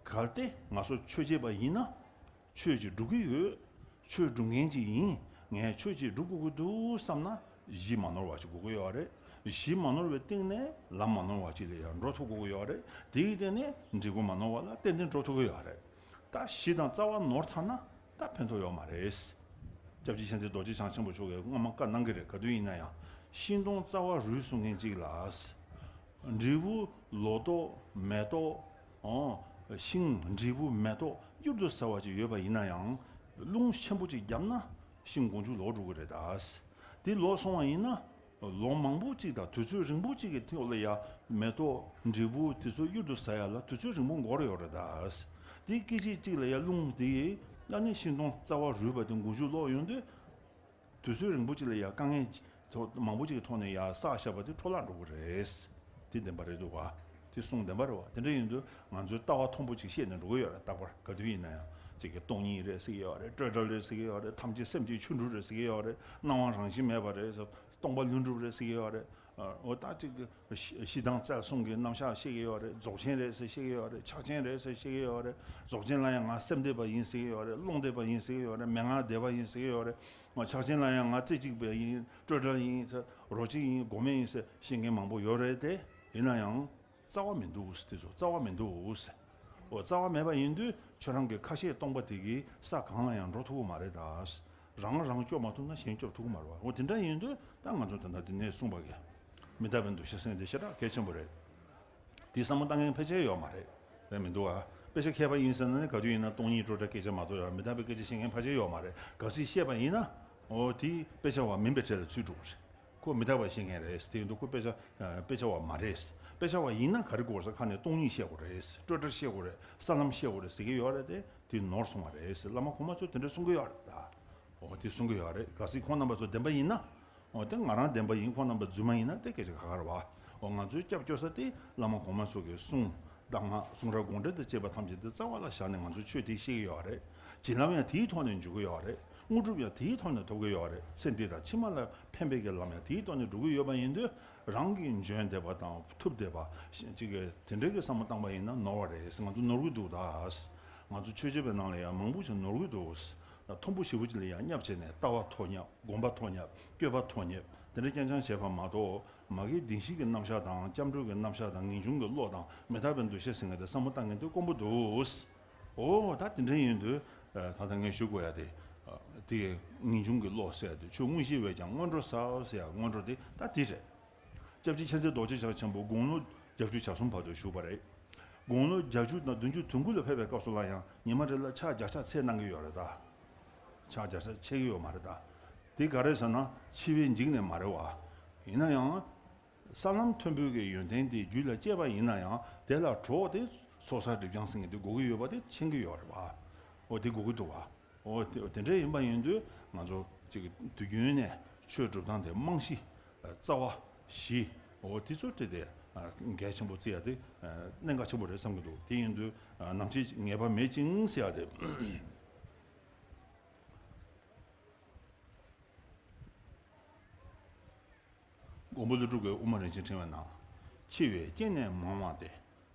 གལ་ཏེ་ང་ཚོ་ཆོས་བྱེད་པ་ཡིན་ན། ཆོས་ཅིག་སྒྲུབ་ཀྱི་ཡོད། ཆོས་སྒྲུབ་མཁན་ཅིག་ཡིན། ངས་ཆོས་ཅིག་སྒྲུབ་དགོས་ཀྱི་འདུག་བསམ་ན། གཞི་མ་ནོར་བ་ཅིག་དགོས་ཀྱི་ཡོད་རེད། གཞི་མ་ནོར་བའི་སྟེང་ནས་ལམ་མ་ནོར་བ་ཅིག་ལ་ཡང་འགྲོ་ཐུབ་དགོས་ཀྱི་ཡོད་རེད། དེའི་སྟེང་ནས་འབྲས་བུ་མ་ནོར་བ་ལ་ཏན་ཏན་འགྲོ་ཐུབ་ཀྱི་ཡོད་རེད། ད་གཞི་དང་རྩ་བ་ནོར་ཚར་ན་ད་ཕན་ཐོགས་ཡོད་མ་རེད། སྐྱབས་རྗེ་མཁྱེན་བརྩེ་རྡོ་རྗེ་འཆང་ཆེན་པོ་མཆོག་གིས་སྔ་མ་བཀའ་གནང་གི་རེད། ག་དུས་ཡིན་ན་ཡང་། ཤིང་སྡོང་རྩ་བ་རུལ་སོང་མཁན་ཅིག་ལ། འབྲས་བུ་ལོ་ཏོག་མེ་ཏོག་ཨོ། ཤིང་འབྲས་བུ་མེ་ཏོག་གཡུར་དུ་ཟ་བ་ཅིག་ཡོད་པ་ཡིན་ན་ཡང་། རླུང་ཆེན་པོ་ཅིག་བརྒྱབ་ན་ཤིང་མགོ་མཇུག་ལོག་འགྲོ་གི་རེད་ད། དེ་ལོག་སོང་བ་ཡིན་ན། ལོ་མང་པོ་ཅིག་དང་དུས་ཚོད་རིང་པོ་ཅིག་གི་ཐོག་ལ་ཡ། མེ་ཏོག་འབྲས་བུ་དེ་ཚོ་གཡུར་དུ་ཟ་ཡ་ལ་དུས་ཚོད་རིང་པོ་འགོར་ཡོད་རེད་ད། དེ་སྐད་ཅིག་གཅིག་ལ་ཡ་རླུང་དེ་ཡིས་ཨ་ནི་ཤིང་སྡོང་རྩ་བ་རུལ་བ་དེ་མགོ་མཇུག་ལོག་ཡོང་དུས། དུས་ཚོད་རིང་པོ་ཅིག་ལ་ཡ་དཀའ་ངལ་ཐོག་མང་པོ་ཅིག་གི་ཐོག་ནས་ཡ་བསགས་བཞག་པ་དེ་འཕྲོ་བརླག་འགྲོ་གི་རེད། དེ་བདེན་པ་རེད་འདུག་ག་དེ་གསུང་བདེན་པ་རེད་བ། དེ་འདྲ་ཡིན་དུས་ང་ཚོའི་ལྟ་བ་མཐོན་པོ་ཅིག་བཤད་ནས་འགྲོ་གི་ཡོད་རེད། རྟག་པར་ག་དུས་ཡིན་ན་ཡང་ཅིག་གི་སྟོང་ཉིད་རེད་ཟེར་གི་ཡོད་རེད། སྤྲོས་བྲལ་རེད་ཟེར་གི་ཡོད་རེད། ཐམས་ཅད་སེམས་ཀྱི་ཆོ་འཕྲུལ་རེད་ཟེར་གི་ཡོད་རེད། སྣང་བ་རང་བཞིན་མེད་པ་རེད་ཟེར། སྟོང་པ་ལྷུན་གྲུབ་རེད་ཟེར་གི་ཡོད་རེད། འོ་ད་ཅིག་གི་ཞི་ཞི་དང་རྩལ་གསུམ་གྱི་རྣམ་གཞག་བཤད་ཀྱི་ཡོད་རེད། རྫོགས་ཆེན་རེད་ཟེར་བཤད་ཀྱི་ཡོད་རེད། ཕྱག་ཆེན་རེད་ཟེར་བཤད་ཀྱི་ཡོད་རེད། རྫོགས་ཆེན་ལ་ཡང་ང་སེམས་འདས་པ་ཡིན་ཟེར་གྱི་ཡོད་རེད། རླུང་འདས་པ་ཡིན་ཟེར་གྱི་ཡོད་རེད། མན་ངག་འདས་པ་ཡིན་ཟེར་གྱི་ཡོད་རེད། ཕྱག་ཆེན་ལ་ཡང་ང་རྩེ་གཅིག་པ་ཡིན། སྤྲོས་བྲལ་ཡིན་ཟེར། རོ་གཅིག་ཡིན། སྒོམ་མེད་ཡིན་ཟེར་བཤད་མཁན་མང་པོ་ཡོད་རེད་དེ། ཡིན་ན་ཡང་རྩ་བ་མི་འདུག་དེ་ཚོ་རྩ་བ་མི་འདུག་འོ་རྩ་བ་མེད་པ་ཡིན་དུས་ཁྱོད་རང་གི་ཁ་བཤད་སྟོང་པ་དེ་གིས་ས་གང་ལ་ཡང་འགྲོ་ཐུབ་ཀྱི་མ་རེད་ད། རང་རང་སྐྱོབ་མ་ཐུབ་ན་གཞན་སྐྱོབ་ཐུབ་ཀྱི་མ་རེད་བ། འོ་དེ་འདྲ་ཡིན་དུས་ད་ང་ཚོ་ད་ལྟ་དེ་ནས་གསུངས་པ་གི་མི་རྟག་པའི་འདུ་ཤེས་ཟེར་མཁན་དེ་ཞེ་དྲག་གལ་ཆེན་པོ་རེད། དེ་བསམ་བློ་བཏང་མཁན་ཕལ་ཆེར་ཡོད་མ་རེད། རེད་མི་འདུག་ཨ། དཔེ་ཆ་མཁས་པ་ཡིན་ཟེར་ན་ནི་ག་དུས་ཡིན་ན་སྟོང་ཉིད་སྤྲོས་བྲལ་སྐད་ཆ་མ་གཏོགས་ཡང་མི་རྟག་པའི་སྐད་ཆ་བཤད་མཁན་ཕལ་ཆེར་ཡོད་མ་རེད། གལ་སྲིད་བཤད་པ་ཡིན་ན། འོ་དེ་དཔེ་ཆ་བ་མིན་པའི་གྲས་ལ་ཚུད་འགྲོ་གི་རེད། ཁོ་མི་རྟག་པ་བཤད་མཁན་རེད། དེ་ཡིན་དུས་ཁོ་དཔེ་ཆ་དཔེ་ཆ་བ་མ་རེད། དཔེ་ཆ་བ་ཡིན་ན་ག་རེ་དགོས་ཟེར། ཁ་ནས་སྟོང་ཉིད་བཤད་དགོས་རེད། སྤྲོས་བྲལ་བཤད་དགོས་རེད། ས་ལམ་བཤད་དགོས་རེད་ཟེར་གྱི་ཡོད་རེད་དེ། དེ་ནོར་སོང་བ་རེད་ཟེར་བླ་མ་གོང་མ་ཚོས་དེ་འདྲ་གསུང་གི་ཡོད་རེད་ད། འོ་དེ་གསུང་གི་ཡོད་རེད། གལ་སྲིད་ཁོང་རྣམ་པ་ཚོ་བདེན་པ་ཡིན་ན། འོ་དེ་ང་རང་བདེན་པ་ཡིན། ཁོང་རྣམ་པ་རྫུན་མ་ཡིན་ན་དེ་སྐད་ཆ་ཁ་ཁ་རེད་བ། འོ་ང་ཚོའི་སྐྱབས་བཅོལ་ས་དེ་བླ་མ་གོང་མ་ཚོ་གི་གསུང་། གདམས་ངག་གསུང་རབ་དགོངས་འགྲེལ་དང་བཅས་པ་ཐམས་ཅད་དེ་རྩ་བ་ལ་བཞག་ནས་ང་ཚོ་ཆོས་དེ་ཤེས་ཀྱི་ཡོད་རེད། བྱིན་རླབས་ཡང་དེའི་ཐོག་ནས་འཇུག་གི་ཡོད་རེད། དངོས་གྲུབ་ཡང་དེའི་ཐོག་ནས་ཐོབ་ཀྱི་ཡོད་རེད། ཚེ་འདི་དང་ཕྱི་མ་ལ་ཕན་པའི་གི་ལམ་ཡང་དེའི་ཐོག་ནས་འགྲོ་གི་ཡོད་པ་ཡིན་དུས། རང་གིས་འཇོན་བསྡད་པ་དང་ཐུབ་བསྡད་པ་ཅིག་གི་དེ་འདྲའི་གི་བསམ་བློ་བཏང་པ་ཡིན་ན་ནོར་བ་རེད། ང་ཚོ་ནོར་གི་འདུག་ད། ང་ཚོ་ཆོས་བྱེད་པའི་ནང་ལ་ཡང་མང་པོ་ཞིག་ནོར་གི་འདུག། མཐོན་པོ་ཞེ་པོ་ཅིག་ལ་ཡང་བསྙབ་བྱས་ནས་ལྟ་བ་མཐོ་བསྙབ། སྒོམ་པ་མཐོ་བསྙབ། སྤྱོད་པ་མཐོ་བསྙབ། དེ་འདྲ་རྐྱང་རྐྱང་བྱས་པ་མ་གཏོགས། མ་གིའི་བདེན་བཞི་གི་རྣམ་གཞག་དང་། སྐྱབས་འགྲོ་གི་རྣམ་གཞག་དང་། ངེས་འབྱུང་གི་བློ་དང་། མི་རྟག་པའི་འདུ་ཤེས་ཟེར་མཁན་དེ་བསམ་བློ་བཏང་མཁན་དེ་དཀོན་པོ་འདུག། འོ་ད་དེ་འདྲ་ཡིན་དུས། ད་ལྟ་ངས་ཞུ་དགོས་ཡ་དེ། དེ་ངེས་འབྱུང་གི་བློ་ཟེར་ཡ་དེ། ཆོས་དངོས་གཞི་བས་ཀྱང་སྔོན་འགྲོ་ཟབ་ཟེར་ཡ་སྔོན་འགྲོ་དེ་ད་དེ་རེད། སྐྱབས་རྗེ་མཁྱེན་བརྩེ་རྡོ་རྗེ་འཆང་ཆེན་པོ་དགུང་ལོ་བརྒྱད་ཅུ་གྱ་གསུམ་བར་དུ་བཞུགས་པ་རེད། དགུང་ལོ་བརྒྱད་ཅུ་དང་བདུན་ཅུ་དོན་དགུ་ལ་ཕེབས་པའི་སྐབས་སུ་ལ་ཡང་ཉི་མ་རེ་ལ་ཕྱག་བརྒྱ་ཕྱག་འཚལ་གནང་གི་ཡོད་རེད་ད། ཕྱག་བརྒྱ་ཕྱག་འཚལ་གྱི་ཡོད་མ་རེད་ད། དེ་ག་རེ་ཟེར་ན་འཆི་བས་འཇིགས་ནས་མ་རེད་བ། ཡིན་ན་ཡང་། ས་ལམ་མཐོན་པོའི་གི་ཡོན་ཏན་དེ་རྒྱུད་ལ་སྐྱེས་པ་ཡིན་ན་ཡང་དེ་ལ་གྲོགས་དེ་ཚོགས་བསགས་སྒྲིབ་སྦྱང་ཟེར་མཁན་དེ་དགོས་ཀྱི་ཡོད་པ་དེ་མཁྱེན་གྱི་ཡོད་རེད་བ། འོ་དེ་དགོས་ཀྱི་འདུག་བ། འོ་དེ་དེ་འདྲ་ཡིན་པ་ཡིན་དུས་ང་ཚོ་ཅིག་དུས་རྒྱུན་ནས་ཆོས་སྒྲུབ་སྟངས་དེ་རྨང་གཞི། རྩ་བ་བཞི། འོ་དེ་ཚོ་བྲིས་ཏེ། གལ་ཆེན་པོ་བརྩི་ཡ་དེ། གནད་འགག་ཆེན་པོ་རེད་བསམ་གྱི་འདུག། དེ་ཡིན་དུས། ནམ་འཆི་ངེས་པ་མེད་ཅིང་ཟེར་ཡ་དེ། མགོན་པོ་ཀླུ་སྒྲུབ་ཀྱིས་དབུ་མ་རིན་ཆེན་ཕྲེང་བའི་ནང་། འཆི་བའི་རྐྱེན་ནི་མང་བ་སྟེ།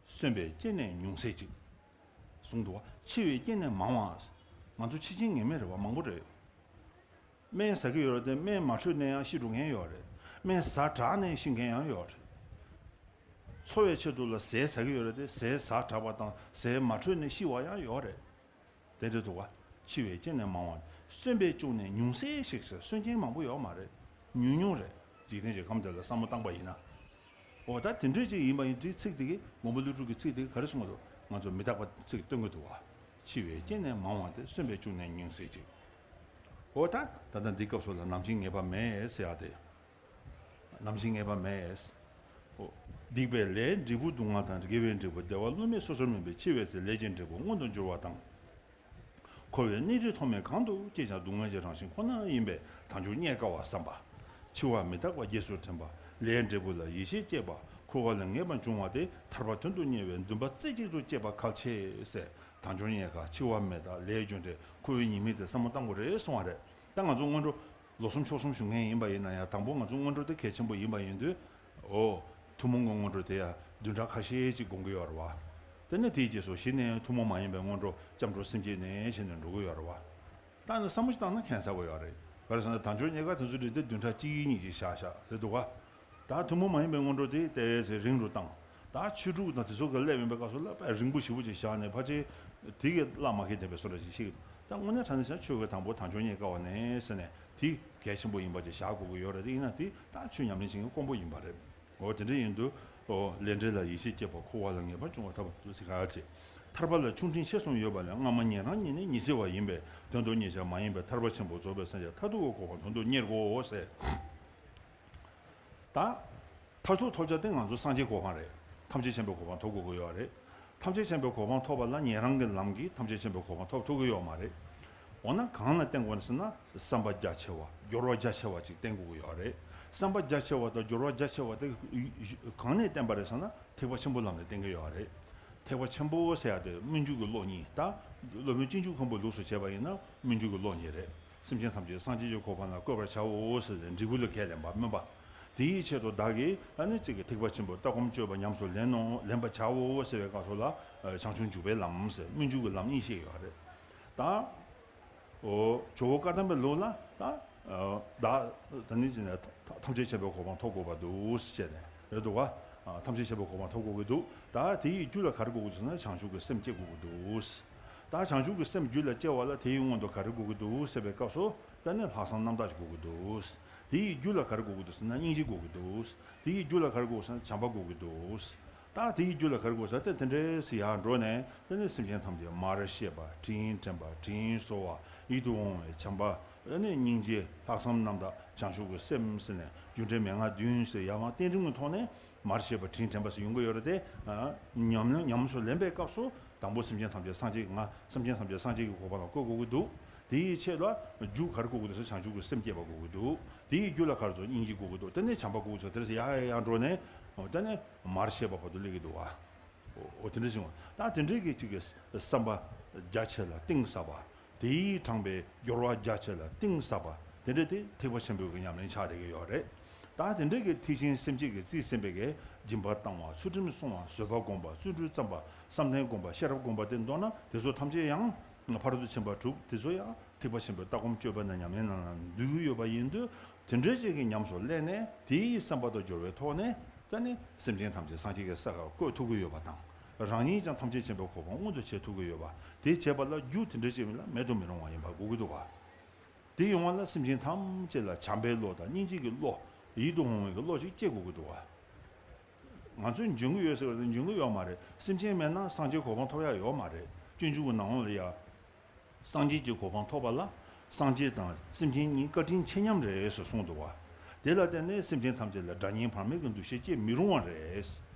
གསོན་པའི་རྐྱེན་ནི་ཉུང་ཟད་ཅིག། གསུངས་འདུག་བ། འཆི་བའི་རྐྱེན་ནི་མང་བ། ང་ཚོ་འཆི་རྐྱེན་ངེས་མེད་རེད་བ། མང་པོ་རེད། སྨན་ཟ་གི་ཡོད་རེད་དེ། སྨན་མ་འཕྲོད་ནས་ཡང་ཤི་འགྲོ་མཁན་ཡོད་རེད། སྨན་ཟ་དྲག་ནས་ཤི་མཁན་ཡང་ཡོད་རེད། འཚོ་བའི་ཆེད་དུ་ལ་ཟས་ཟ་གི་ཡོད་རེད་དེ། ཟས་ཟ་དྲག་པ་དང་ཟས་མ་འཕྲོད་ནས་ཤི་བ་ཡང་ཡོད་རེད། དེ་འདྲ་འདུག་བ། འཆི་བའི་རྐྱེན་ནི་མང་བ། གསོན་པའི་རྐྱེན་ནི་ཉུང་ཟད་ཞིག་ཟེར། གསོན་རྐྱེན་མང་པོ་ཡོད་མ་རེད། ཉུང་ཉུང་རེད། འཇིག་རྟེན་གྱི་ཁམས་འདི་ལ་བསམ་བློ་བཏང་པ་ཡིན་ན། འོ་ད་དེ་འདྲ་ཅིག་ཡིན་པ་ཡིན་དུས་ཚིག་དེ་གིས། མགོན་པོ་ཀླུ་སྒྲུབ་ཀྱི་ཚིག་དེ་གིས་ག་རེ་གསུང་གི་འདུག། ང་ཚོ་མི་རྟག་པ་ཚིག་སྟོན་གྱི་འདུག་བ། འཆི་བའི་རྐྱེན་ནི་མང་བ་སྟེ། གསོན་པའི་རྐྱེན་ནི་ཉུང་ཟད་ཅིག། འོ་ད་ད་ལྟ་འདི་སྐབས་སུ་ལ་ནམ་འཆི་ངེས་པ་མེད་ཟེར་ཡ་དེ། ནམ་འཆི་ངེས་པ་མེད། འོ། སྡིག་པའི་ལས་འབྲས་བུ་སྡུག་བསྔལ་དང་། དགེ་བའི་འབྲས་བུ་བདེ་བ་བསླུ་མེད་སོ་སོར་སྨིན་པའི། འཆི་བའི་ཚེ་ལས་ཀྱི་འབྲས་བུ་མངོན་དུ་འགྱུར་བ་དང་། འཁོར་བའི་གནས་རིས་ཐོག་མེད་གང་དུ་སྐྱེས་ཀྱང་། སྡུག་བསྔལ་གྱི་རང་བཞིན་ཁོ་ན་ཡིན་པས། དལ་འབྱོར་རྙེད་དཀའ་བར་བསམ་པ། འཆི་བ་མི་རྟག་པ་རྗེས་སུ་དྲན་པ། ལས་འབྲས་བུ་ལ་ཡིད་ཆེས་སྐྱེས་པ། འཁོར་བ་ལ་ངེས་པར་འབྱུང་བ་སྟེ། ཐར་པ་དོན་དུ་གཉེར་བའི་འདུན་པ་རྩེ་གཅིག་ཏུ་བསྐྱེད་པ་གལ་ཆེ་ཟེར། དལ་འབྱོར་རྙེད་དཀའ། འཆི་བ་མི་རྟག། ལས་རྒྱུ་འབྲས། འཁོར་བའི་ཉེས་དམིགས་དེ་བསམ་བློ་བཏང་དགོས་རེད་གསུང་བ་རེད། ད་ང་ཚོ་སྔོན་འགྲོ་ལོ་གསུམ་ཕྱོགས་གསུམ་བཞུགས་མཁན་ཡིན་པ་ཡིན་ན་ཡང་། དང་པོ་ང་ཚོ་སྔོན་འགྲོ་དེ་གལ་ཆེན་པོ་ཡིན་པ་ཡིན་དུས། འོ། ཐུན་མོང་གི་སྔོན་འགྲོ་དེ་ཡང་བདུན་ཕྲག་ཁ་ཤས་ཅིག་སྒོམ་གྱི་ཡོད་རེད་བ། དེ་ནས་དེའི་རྗེས་སུ་གཞི་ནས་ཐུན་མོང་མ་ཡིན་པའི་སྔོན་འགྲོ་སྐྱབས་འགྲོ་སེམས་བསྐྱེད་ནས་བྱས་ནས་འགྲོ་གི་ཡོད་རེད་བ། ད་ནི་བསམ་བློ་ཞིག་བཏང་ན་ཁྱད་མཚར་པོ་ཡོད་རེད། ག་རེ་ཟེར་ན་དལ་འབྱོར་རྙེད་དཀའ་དེ་ཚོ་འདྲ་དེ་བདུན་ཕྲག་གཅིག་གཉིས་ཅིག་བཞག་བཞག་རེད་འདུག་བ། ད་ཐུན་མོང་མ་ཡིན་པའི་སྔོན་འགྲོ་དེ་ཏོག་ཙམ་རིང་རུ་བཏང་། ད་ཆོས་དྲུག་དང་དེ་ཚོ་གི་སླེབས་ཡོང་པའི་སྐབས་སུ་ལ་དཔེ་རིང་པོ་ཞེ་པོ་ཅིག་བཞག་ནས་ཕལ་ཆེར་དེ་གི་བླ་མ་མཁྱེན་བསྡད་པའི་བཟོ་འདྲ་ཅིག་ཤེས་ཀྱི་འདུག། ད་དངོས་གནས་དྲང་གནས་བྱས་ན་ཆོས་ཀྱི་དང་པོ་དལ་འབྱོར་རྙེད་དཀའ་བ་ནས་ཟེར་ནས་དེ་གལ་ཆེན་པོ་ཡིན་པ་ཅིག་བཞག་དགོས་ཀྱི་ཡོད་རེད། དེ་ཡིན་ན་དེ་ད་ཆོས་ཉམས་ལེན་བྱེད་མཁན་དཀོན་པོ་ཡིན་པ་རེད། འོ་དེ་འདྲ་ཡིན་དུས། འོ་ལས་འབྲས་ལ་ཡིད་ཆེས་སྐྱེས་པ། འཁོར་བ་ལ་ངེས་པར་འབྱུང་བ། ཐར་པ་དོན་དུ་གལ་ཆེ། ཐར་པ་ལ་ཆུང་འབྲིང་ཆེ་གསུམ་ཡོད་པ་ལས། སྔ་མ་ཉན་རང་ཉིད་ནི་ཉི་ཚེ་བ་ཡིན་པས། དོན་དུ་གཉེར་བྱ་མ་ཡིན་པའི་ཐར་པ་ཆེན་པོ། རྫོགས་པའི་སངས་རྒྱས་མཐར་ཐུག་གི་གོ་འཕང་དོན་དུ་གཉེར་དགོས་ཟེར། ད། མཐར་ཐུག་ཐོབ་བྱ་དེ་ང་ཚོ་སངས་རྒྱས་གོ་འཕང་རེད། ཐམས་ཅད་མཁྱེན་པའི་གོ་འཕང་ཐོབ་དགོས་ཀྱི་ཡོད་རེད། ཐམས་ཅད་མཁྱེན་པའི་གོ་འཕང་ཐོབ་པ་ལ་ཉན་རང་གི་ལམ་གྱིས་ཐམས་ཅད་མཁྱེན་པའི་གོ་འཕང་ཐོབ་ཐུབ་ཀྱི་ཡོད་མ་རེད། འོ་ན་གང་ལ་བརྟེན་དགོས་རེད་ཟེར་ན། བསམ་པ་རྒྱ་ཆེ་བ། སྦྱོར་བ་རྒྱ་ཆེ་བ་ཅིག་བརྟེན་དགོས་ཀྱི་ཡོད་རེད། བསམ་པ་རྒྱ་ཆེ་བ་དང་སྦྱོར་བ་རྒྱ་ཆེ་བ་དེ་གང་ནས་བརྟེན་པ་རེད་ཟེར་ན། ཐེག་པ་ཆེན་པོའི་ལམ་ནས་བརྟེན་གྱི་ཡོད་རེད། ཐེག་པ་ཆེན་པོ་ཟེར་ཡ་དེ་སྨོན་འཇུག་གི་བློ་གཉིས། ད་སློབ་དཔོན་སྤྱོད་འཇུག་མཁན་པོའི་ལུགས་སུ་བྱས་པ་ཡིན་ན་སྨོན་འཇུག་གི་བློ་གཉིས་རེད། སེམས་ཅན་ཐམས་ཅད་སངས་རྒྱས་ཀྱི་གོ་འཕང་ལ་བཀོད་པར་བྱའོ་ཟེར་ཏེ་འབྲས་བུ་ལ་ཁས་ལེན་པ་སྨོན་པ། དེའི་ཆེད་དུ་བདག་གིས་ཨ་ནི་གཅིག་གི་ཐེག་པ་ཆེན་པོའི་ལྟ་སྒོམ་སྤྱོད་པ་ཉམས་སུ་ལེན་ནོ་ལེན་པར་བྱའོ་ཟེར་བའི་སྐབས་སུ་ལ་བྱང་ཆུབ་འཇུག་པའི་ལམ་ཟེར་སྨོན་འཇུག་གི་ལམ་གཉིས་བཤད་ཡོད་རེད། ད། ཨོ། ཇོ་བོ་བཀའ་གདམས་པའི་ལུགས་ལ་ད། ཨ། བདག་ད་ནི་ཅི་ནས་ཐམས་ཅད་མཁྱེན་པའི་གོ་འཕང་ཐོབ་དགོས་པ་འདུག་ཟེར་ནས་རེད་འདུག་བ། ཨ། ཐམས་ཅད་མཁྱེན་པའི་གོ་འཕང་ཐོབ་དགོས་ཀྱི་འདུག་ད་དེ་ཡི་རྒྱུ་ལ་ག་རེ་དགོས་ཀྱི་འདུག་ཟེར་ན་བྱང་ཆུབ་ཀྱི་སེམས་སྐྱེ་དགོས་ཀྱི་འདུག་ད་བྱང་ཆུབ་ཀྱི་སེམས་རྒྱུད་ལ་སྐྱེ་བ་ལ་དེ་ཡི་སྔོན་དུ་ག་རེ་དགོས་ཀྱི་འདུག་ཟེར་བའི་སྐབས་སུ་ད་ནི་ལྷག་བསམ་རྣམ་དག་ཅིག་དགོས་ཀྱི་འདུག་དེ་ཡི་རྒྱུ་ལ་ག་རེ་དགོས་ཀྱི་འདུག་ཟེར་ན་སྙིང་རྗེ་དགོས་ཀྱི་འདུག་དེ་ཡི་རྒྱུ་ལ་ག་རེ་དགོས་ཟེར་ན་བྱམས་པ་དགོས་ཀྱི་འདུག་ད་དེ་ཡི་རྒྱུ་ལ་ག་རེ་དགོས་ཟེར་ན་དེ་དེ་འདྲའི་ཟེར་ཡར་འགྲོ་ནས་དེ་ནི་སེམས་ཅན་ཐམས་ཅད་མར་ཤེས་པ་དྲིན་དྲན་པ་དྲིན་གཟོ་བ་ཡིད་དུ་འོང་བའི་བྱམས་པ་དེ་ནི་སྙིང་རྗེ་ལྷག་བསམ་རྣམ་དག་བྱང་ཆུབ་ཀྱི་སེམས་ཟེར་ནས་རྒྱུ་འབྲས་མན་ངག་བདུན་ཟེར་ཡར་མར་རྟེན་འབྲེལ་གྱི་ཐོག་ནས་མར་ཤེས་པ་དྲིན་དྲན་པ་ཟེར་ཡོང་གི་ཡོད་རེད་དེ། ཉམས་ལེན་ཉམས་སུ་ལེན་པའི་སྐབས་སུ་དང་པོ་སེམས་ཅན་ཐམས་ཅད་སངས་རྒྱས་ང་སེམས་ཅན་ཐམས་ཅད་སངས་རྒྱས་ཀྱི་གོ་འཕང་ལ་བཀོད་དགོས་ཀྱི་འདུག་དེའི་ཆེད་ལ་རྒྱུ་ག་རེ་དགོས་ཀྱི་འདུག་ཟེར་བྱང་ཆུབ་ཀྱི་སེམས་བསྐྱེད་པ་དགོས་ཀྱི་འདུག་དེའི་རྒྱུ་ལ་ག་རེ་དགོས་སྙིང་རྗེ་དགོས་ཀྱི་འདུག་དེ་ནས་བྱམས་པ་དགོས་ཀྱི་འདུག་དེ་ནས་ཡར་ཡར་ཡར་འགྲོ་ནས་དེ་ནས་མར་ཤེས་པ་བར་དུ་སླེབས་ཀྱི་འདུག་བ། འོ་དེ་འདྲ་ཞིག་ད་དེ་འདྲའི་གི་ཅིག་གི་བསམ་པ་རྒྱ་ཆེ་ལ་གཏིང་ཟབ་པ། དེས་དྲངས་པའི་སྦྱོར་བ་རྒྱ་ཆེ་ལ་གཏིང་ཟབ་པ་དེ་འདྲ་དེ་ཐེག་པ་ཆེན་པོའི་གི་ཉམས་ལེན་ཆགས་བསྡད་ཀྱི་ཡོད་རེད། ད་དེ་འདྲའི་གི་ཐེག་ཆེན་སེམས་བསྐྱེད་ཀྱི་རྩིས་ཟིན་པའི་གི་སྦྱིན་པ་བཏང་བ་ཚུལ་ཁྲིམས་སྲུང་བ་བཟོད་པ་སྒོམ་པ་བརྩོན་འགྲུས་བརྩམས་པ་བསམ་གཏན་སྒོམ་པ་ཤེས་རབ་སྒོམ་པ་དེ་མདོར་ན་དེ་ཚོ་ཐམས་ཅད་ཡང་ཕ་རོལ་ཏུ་ཕྱིན་པ་དྲུག་དེ་ཚོ་ཡང་ཐེག་པ་ཆེན་པོའི་ལྟ་སྒོམ་སྤྱོད་པ་ནང་ཉམས་ལེན་ནང་འདུས་ཀྱི་ཡོད་པ་ཡིན་དུས་དེ་འདྲའི་ཅིག་གི་ཉམས་སུ་ལེན་ནས་དེའི་བསམ་པ་དང་སྦྱོར་བའི་ཐོག་ནས། ད་ནི་སེམས་ཅན་ཐམས་ཅད་སངས་རྒྱས་ཀྱི་ས་ཁར་བཀོད་ཐུབ་ཀྱི་ཡོད་པ་དང་། རང་ཉིད་ཀྱང་ཐམས་ཅད་མཁྱེན་པའི་གོ་འཕང་མངོན་དུ་བྱེད་ཐུབ་ཀྱི་ཡོད་པ། དེ་བྱེད་པ་ལ་རྒྱུ་དེ་འདྲ་ཅིག་ལ་མེད་དུ་མི་རུང་བ་ཡིན་པ་དགོས་ཀྱི་འདུག་བ། དེ་ཡོང་བ་ལ་སེམས་ཅན་ཐམས་ཅད་ལ་བྱམས་པའི་བློ་དང་སྙིང་རྗེ་གི་བློ། ཡིད་དུ་འོང་བའི་གི་བློ་ཞིག་སྐྱེ་དགོས་ཀྱི་འདུག་བ། ང་ཚོས་འཇོན་གྱི་ཡོད་ཟེར་བ་དེ་འཇོན་གྱི་ཡོད་མ་རེད། སེམས་ཅན་མེད་ན་སངས་རྒྱས་གོ་འཕང་ཐོབ་ཡ་ཡོད་མ་རེད། སྤྱོད་འཇུག་གི་ནང་ལོགས་ལ་ཡ། སངས་རྒྱས་ཀྱི་གོ་འཕང་ཐོབ་པ་ལ་སངས་རྒྱས་དང་སེམས་ཅན་གཉིས་བཀའ་དྲིན་ཆེ་མཉམ་རེད་ཟེར་གསུངས་འདུག་བ། དེ་ལ་བརྟེན་ནས་སེམས་ཅན་ཐམས་ཅད་ལ་དགྲ་གཉེན་བར་མའི་གི་འདུ་ཤེས་སྐྱེ་མི་རུང་བ་རེད།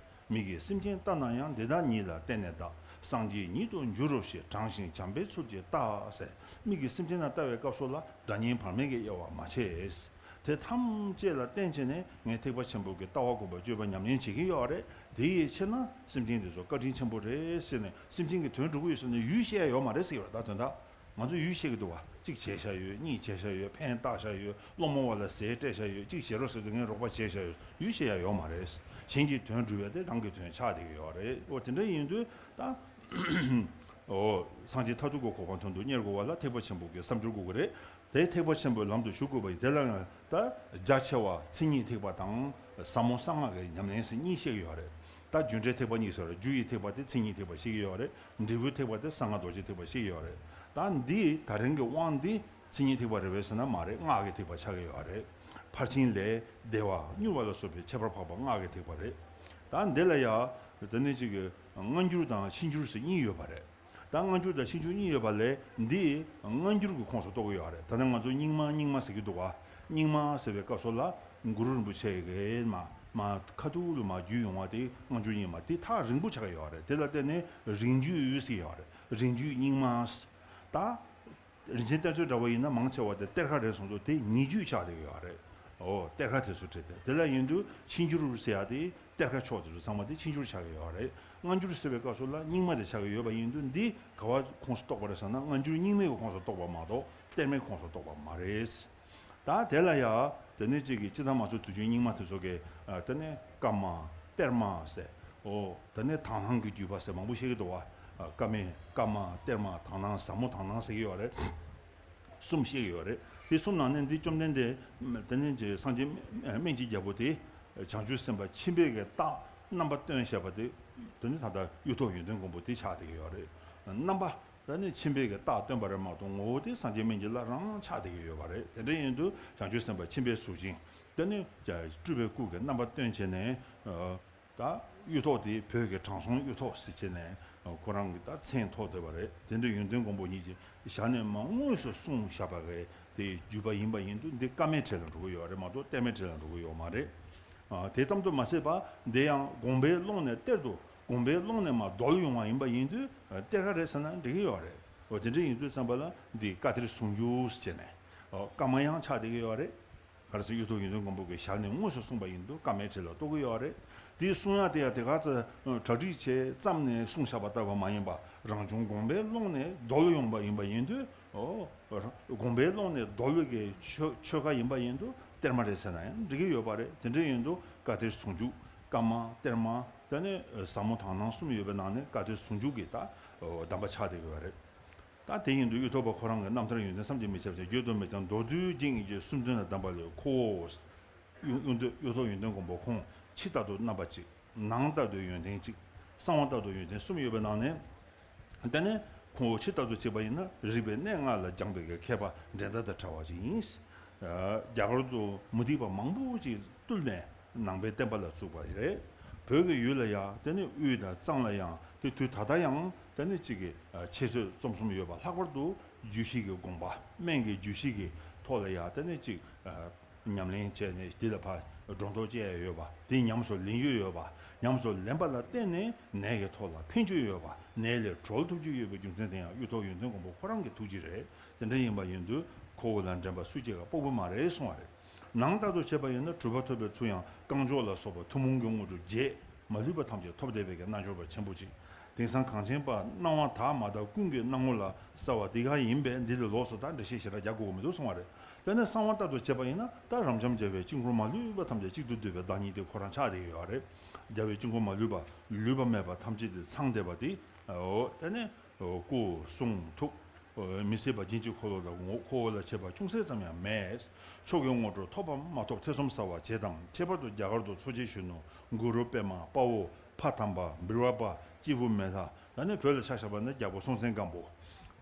མིག་གིས་སེམས་ཅན་ལྟ་ན་ཡང་འདི་དག་ཉིད་ལ་བརྟེན་ནས་བདག་སངས་རྒྱས་ཉིད་དུ་འགྱུར་རོ་ཞེས་དྲང་ཞིང་བྱམས་པའི་ཚུལ་གྱིས་བལྟ་ཟེར། མིག་གིས་སེམས་ཅན་ལ་ལྟ་བའི་སྐབས་སུ་ལ་དགྲ་གཉེན་བར་མའི་གི་དབྱེ་བ་མ་ཕྱེ། དེ་ཐམས་ཅད་ལ་བརྟེན་བྱས་ནས་ངས་ཐེག་པ་ཆེན་པོ་གི་ལྟ་བ་སྒོམ་པ་སྤྱོད་པ་ཉམས་ལེན་བྱེད་ཀྱི་ཡོད་རེད། དེ་ཡི་ཕྱིར་ན་སེམས་ཅན་དེ་ཚོ་བཀའ་དྲིན་ཆེན་པོ་རེད་ཟེར་ནས་སེམས་ཅན་གྱི་དོན་སྒྲུབ་ཀྱི་ཡོད་ཟེར་ནས་ཡུས་བཤད་ཡ་ཡོད་མ་རེད་ཟེར་གྱི་ཡོད་རེད། ད་དོན་དག་ང་ཚོ་ཡུས་བཤད་ཀྱི་འདུག་བ། གཅིག་བྱས་བཞག་ཡོད། གཉིས་བྱས་བཞག་ཡོད། ཕན་བཏགས་བཞག་ཡོད། སློང་མོ་བ་ལ་ཟས་སྤྲད་བཞག་ཡོད། གཅིག་བྱེད་རོགས་ཟེར་དུས་ངས་རོགས་པ་བྱས་བཞག་ཡོད། ཡུས་བཤད་ཡ་ཡོད་མ་རེད། གཞན་གྱི་དོན་སྒྲུབ་ཡ་དེ་རང་གི་དོན་ཆགས་བསྡད་ཀྱི་ཡོད་རེད། འོ་དེ་འདྲ་ཡིན་དུས་ད། འོ། སངས་རྒྱས་མཐར་ཐུག་གི་གོ་འཕང་དོན་དུ་གཉེར་དགོས་པ་ལ་ཐེག་པ་ཆེན་པོ་གི་བསམ་སྦྱོར་དགོས་ཀྱི་རེད། དེ་ཐེག་པ་ཆེན་པོའི་ལམ་དུ་ཞུགས་དགོས་པ་ཡིན། དེ་ལ་ཡང་ད་རྒྱ་ཆེ་བ་མཚན་ཉིད་ཐེག་པ་དང་ཟབ་མོ་གསང་སྔགས་ཀྱི་ཉམས་ལེན་ཟེར་གཉིས་བཤད་ཀྱི་ཡོད་རེད། ད་རྒྱུ་འབྲས་ཐེག་པ་གཉིས་ཟེར་བ་རྒྱུ་ཡི་ཐེག་པ་དེ་མཚན་ཉིད་ཐེག་པ་བཤད་ཀྱི་ཡོད་རེད། འབྲས་བུའི་ཐེག་པ་དེ་གསང་སྔགས་རྡོ་རྗེ་ཐེག་པ་བཤད་ཀྱི་ཡོད་རེད། ད་འདི་ད་རིང་གི་དབང་འདི་མཚན་ཉིད་ཐེག་པ་རེད་པས་ཟེར་ན་མ་རེད། སྔགས་ཀྱི་ཐེག་པ་ཆགས་ཀྱི་ཡོད་རེད། ཕར་ཕྱིན་ལས་བདེ་བ་མྱུར་བ་ལ་སོགས་པའི་ཁྱད་པར་འཕགས་པ་སྔགས་ཀྱི་ཐེག་པ་རེད། ད་འདི་ལ་ཡང་དེ་ནས་ཅིག་གི་སྔ་འགྱུར་དང་ཕྱི་འགྱུར་ཟེར་གཉིས་ཡོད་པ་རེད། ད་སྔ་འགྱུར་དང་ཕྱི་འགྱུར་གཉིས་ཡོད་པ་ལས་འདི་སྔ་འགྱུར་གྱི་ཁོངས་སུ་གཏོགས་ཀྱི་ཡོད་རེད། ད་ནི་ང་ཚོ་རྙིང་མ་རྙིང་མ་ཟེར་གྱི་འདུག་བ། རྙིང་མ་ཟེར་བའི་སྐབས་སུ་ལ་གུ་རུ་རིན་པོ་ཆེ་གི་མ་མ་ཁ་ཐུག་ལ་མ་བརྒྱུད་ཡོང་བ་དེ་སྔ་འགྱུར་རྙིང་མ་དེ་ཐག་རིང་པོ་ཆགས་ཀྱི་ཡོད་རེད། དེ་ལ་བརྟེན་ནས་རིང་བརྒྱུད་ཟེར་གྱི་ཡོད་རེད། རིང་བརྒྱུད་རྙིང་མ། ད། རིན་ཆེན་གཏེར་མཛོད་འདྲ་བོ་ཡིན་ན་མང་ཆེ་བ་དེ་གཏེར་ཁ་རེད་སོང་ཙང་དེ་ཉེ་བརྒྱུད་ཆགས་བསྡད་ཀྱི་ཡོད་རེད། འོ་གཏེར་ཁ་དེ་ཚོ་བྲིས་ཏེ་དེ་ལ་ཡིན་དུས་ཕྱི་འགྱུར་ཟེར་ཡ་དེ་གཏེར་ཁ་ཕྱོགས་དེ་ཚོ་ཚང་མ་དེ་ཕྱི་འགྱུར་ཆགས་ཀྱི་ཡོད་རེད། སྔ་འགྱུར་ཟེར་བའི་སྐབས་སུ་ལ་རྙིང་མ་དེ་ཆགས་ཀྱི་ཡོད་པ་ཡིན་དུས་འདི་ག་བ་ཁོངས་སུ་གཏོགས་པ་རེད་ཟེར་ན་སྔ་འགྱུར་རྙིང་མའི་ཁོངས་སུ་གཏོགས་པ་མ་གཏོགས་གཏེར་མའི་ཁོངས་སུ་གཏོགས་པ་མ་རེད། ད་དེ་ལ་ཡ། དེ་ནས་གཅིག་གིས་སྤྱིར་བཏང་མ་སུ་དུས་རྒྱུན་རྙིང་མ་དེ་ཚོ་གིས་ཨ། དེ་ནས་བཀའ་མ། གཏེར་མ་ཟེར། འོ། དེ་ནས་དག་སྣང་གི་བརྒྱུད་པ་ཟེར་མང་པོ་བཤད་ཀྱི་འདུག་བ། ཨ། བཀའ་མའི་བཀའ་མ། གཏེར་མ། དག་སྣང་། ཟབ་མོ་དག་སྣང་ཟེར་གྱི་ཡོད་རེད། གསུམ་བཤད་ཀྱི་ཡོད་རེད། དེ་གསུམ་ནང་ནས་འདི་བཅོམ་ལྡན་འདས་དེ་ནས་ཀྱི་སངས་རྒྱས་སྨན་གྱི་རྒྱལ་པོ་དེ་བྱང་ཆུབ་སེམས་དཔའ་ཆེན་པོའི་གི་རྟགས་རྣམ་པ་སྟོན་བྱས་པ་དེ་དེ་ནི་ད་ལྟ་གཡུ་ཐོག་ཡོན་ཏན་མགོན་པོ་དེ་ཆགས་བསྡད་ཀྱི་ཡོད་རེད། རྣམ་པ། ད་ནི་ཆེན་པོའི་གི་རྟགས་སྟོན་པ་རེད་མ་གཏོགས་ངོ་བོ་དེ་སངས་རྒྱས་སྨན་གྱི་བླ་རང་ཆགས་བསྡད་ཀྱི་ཡོད་པ་རེད། དེ་འདྲ་ཡིན་དུས་བྱང་ཆུབ་སེམས་དཔའ་ཆེན་པོའི་གཟུགས་ཅན་དེ་ནི་སྤྲུལ་པའི་སྐུ་གི་རྣམ་པ་སྟོན་བྱས་ནས། ད་གཡུ་ཐོག་དེ་བོད་ཀྱི་དྲང་སྲོང་གཡུ་ཐོག་ཟེར་བྱས་ནས་ཁོ་རང་གི་ད་མཚན་ཐོགས་བསྡད་པ་རེད། དེ་འདྲ་ཡོན་ཏན་མགོན་པོ་ཉིད་ཀྱི་ཞལ་ནས་མ་དངོས་སུ་གསུངས་བཞག་པ་རེད། དེ་བརྒྱུད་པ་ཡིན་པ་ཡིན་དུས་འདི་བཀའ་མའི་གྲས་ལ་འགྲོ་གི་ཡོད་རེད་མ་གཏོགས་གཏེར་མའི་གྲས་ལ་འགྲོ་གི་ཡོད་མ་རེད། དེ་ཙམ་དུ་མ་ཟད་པ་འདི་ཡང་དགོངས་པའི་ཀློང་ནས་གཏེར་དུ། དགོངས་པའི་ཀློང་ནས་མར་བརྡོལ་ཡོང་བ་ཡིན་པ་ཡིན་དུས་གཏེར་ཁ་རེད་ཟེར་ན་འགྲིག་གི་ཡོད་རེད། འོ་དེ་འདྲ་ཡིན་དུས་ཙམ་པ་ལ་འདི་བཀའ་གཏེར་ཟུང་འཇུག་ཟེར་ནས། འོ་བཀའ་མ་ཡང་ཆགས་བསྡད་ཀྱི་ཡོད་རེད། ག་རེ་ཟེར་གཡུ་ཐོག་ཡོན་ཏན་མགོན་པོ་གི་ཞལ་ནས་དངོས་སུ་གསུངས་པ་ཡིན་དུས་བཀའ་མའི་གྲས་ལ་གཏོགས་ཀྱི་ཡོད་རེད། དེ་གསུང་ཡ་དེ་ཡང་དེ་ག་ཙམ་གྲ་སྒྲིག་བྱས་བརྩམས་ནས་གསུངས་བཞག་པ་ལྟ་བུ་མ་ཡིན་པ་རང་བྱུང་དགོངས་པའི་ཀློང་ནས་བརྡོལ་ཡོང་བ་ཡིན་པ་ཡིན་དུས། འོ། དགོངས་པའི་ཀློང་ནས་བརྡོལ་བའི་གི་ཆོས་ཆོས་ཁ་ཡིན་པ་ཡིན་དུས་ གཏེར་མ་རེད་ཟེར་ན་ཡང་འགྲིག་གི་ཡོད་པ་རེད། དེ་འདྲ་ཡིན་དུས་བཀའ་གཏེར་ཟུང་འཇུག་བཀའ་མ་གཏེར་མ་དེ་ནས་ཟབ་མོ་དག་སྣང་གསུམ་ཡོད་པའི་ནང་ནས་བཀའ་གཏེར་ཟུང་འཇུག་གི་ད་གདམས་པ་ཆགས་བསྡད་ཀྱི་ཡོད་རེད། ད་དེ་ཡིན་དུས་གཡུ་ཐོག་པ་ཁོ་རང་གི་རྣམ་ཐར་ཡོན་ཏན་བསམ་གྱིས་མི་ཁྱབ་ཅིང་བརྗོད་དུ་མི་འཆར་མདོར་བསྡུས་རྒྱན་གྱི་གསུམ་དོན་ལ་གདམས་པ་ལས་ཁོ་བོ། གཡུ་གཡུ་ཐོག་ཡོན་ཏན་མགོན་པོ་ཁོང་ཕྱི་ལྟར་དུ་རྣམ་པ་གཅིག་ནང་ལྟར་དུ་ཡོན་ཏན་གཅིག་གསང་བ་ལྟར་དུ་ཡོན་ཏན་གསུམ་ཡོད་པའི་ནང་ནས། དེ་ནས་ཁོང་ཕྱི་ལྟར་དུ་བྱས་པ་ཡིན་ན་རིག་པའི་གནས་ལྔ་ལ་སྦྱངས་པའི་མཁས་པ་འགྲན་ཟླ་དང་བྲལ་བ་ཅིག་ཡིན། རྒྱ་གར་དུ་མུ་སྟེགས་པ་མང་པོ་ཅིག་བཏུལ་ནས་ནང་པའི་བསྟན་པ་ལ་བཙུགས་པ་རེད། བོད་ཀྱི་ཡུལ་ལ་ཡང་དེ་ནས་དབུས་དང་གཙང་ལ་ཡང་དེ་དུས་ད་ལྟ་ཡང་དེ་ནས་གཅིག་གི་འཆད་རྩོད་རྩོམ་གསུམ་ཡོད་པ། ལྷག་པར་དུ་རྒྱུད་བཞི་གི་དགོངས་པ་སྨན་གྱི་རྒྱུད་བཞི་གི་ཐོག་ལ་ཡང་དེ་ནས་གཅིག་ཉམས་ལེན་བྱས་ནས་དེ་ལ་ཕར་སྒྲོ་འདོགས་བཅད་ཡ་ཡོད་པ། དེ་ཉམས་སུ་ལེན་རྒྱུ་ཡོད་པ། ཉམས་སུ་ལེན་པ་ལ་བརྟེན་ནས་ནད་ཀྱི་ཐོག་ལ་ཕན་རྒྱུ་ཡོད་པ། ནད་ལས་གྲོལ་ཐུབ་རྒྱུ་ཡོད་པའི་རྒྱུ་མཚན་དེ་ཡང་གཡུ་ཐོག་ཡོན་ཏན་མགོན་པོ་ཁོ་རང་གི་ཐུགས་རྗེ་རེད། དེ་འདྲ་ཡིན་པ་ཡིན་དུས་ཁོ་བོ་ལ་འགྲན་པ་སུ་གཅིག་ག་དཔག་པ་མ་རེད་གསུང་བ་རེད། ནང་ལྟར་དུ་བྱས་པ་ཡིན་ན་གྲུབ་པ་ཐོབ་པའི་ཚུལ་ཡང་རྐང་མགྱོགས་ལ་སོགས་པ་ཐུན་མོང་གི་དངོས་གྲུབ་བརྒྱད་མ་ལུས་པ་ཐམས་ཅད་ཐོབ་བསྡད་པའི་གི་རྣལ་འབྱོར་པ་ཆེན་པོ་གཅིག་དེང་སང་གངས་ཅན་པ་སྣང་བ་དག་མ་དག་ཀུན་གྱི་སྣང་ངོ་ལ་གསལ་བ་དེ་ག་ཡིན་པས་འདི་ལས་ལོགས་སུ་ད་འགྲེལ་བཤད་ཞེ་དྲག་རྒྱག་དགོས་མི་འདུག་གསུང་བ་རེད། དེ་ནས་གསང་བ་ལྟར་དུ་བྱས་པ་ཡིན་ན་ད་རབ་འབྱམས་རྒྱལ་བའི་དཀྱིལ་འཁོར་མ་ལུས་པ་ཐམས་ཅད་གཅིག་ཏུ་བསྡུས་པའི་བདག་ཉིད་དེ་ཁོ་རང་ཆགས་བསྡད་ཡོད་རེད། རྒྱལ་བའི་དཀྱིལ་འཁོར་མ་ལུས་པ་ལུས་པ་མེད་པ་ཐམས་ཅད་དེ་ཚང་བསྡད་པ་དེ། འོ་དེ་ནས་སྐུ་གསུང་ཐུགས། མི་ཟད་པ་སྦྱིན་གྱི་འཁོར་ལོ་དང་ངོ་འཁོར་བ་ལ་བྱེད་པ་ཅུང་ཟད་ཙམ་ཡང་མེད། མཆོག་གི་དངོས་གྲུབ་ཐོབ་བམ་མ་ཐོབ་ཐེ་ཚོམ་ཟ་བར་བྱེད་དམ། ཁྱད་པར་དུ་རྒྱ་གར་དུ་འཚོ་བྱེད་གཞོན་ནུ་གུ་རུ་པདྨ་དཔའ་བོ་ཕ་དམ་པ་འབུལ་བ་པ་སྐྱེས་བུ་མེ་ལྷ། ད་ནི་བོད་ལ་ཆ་བཞག་པ་ན་རྒྱལ་པོ་སྲོང་བཙན་སྒམ་པོ།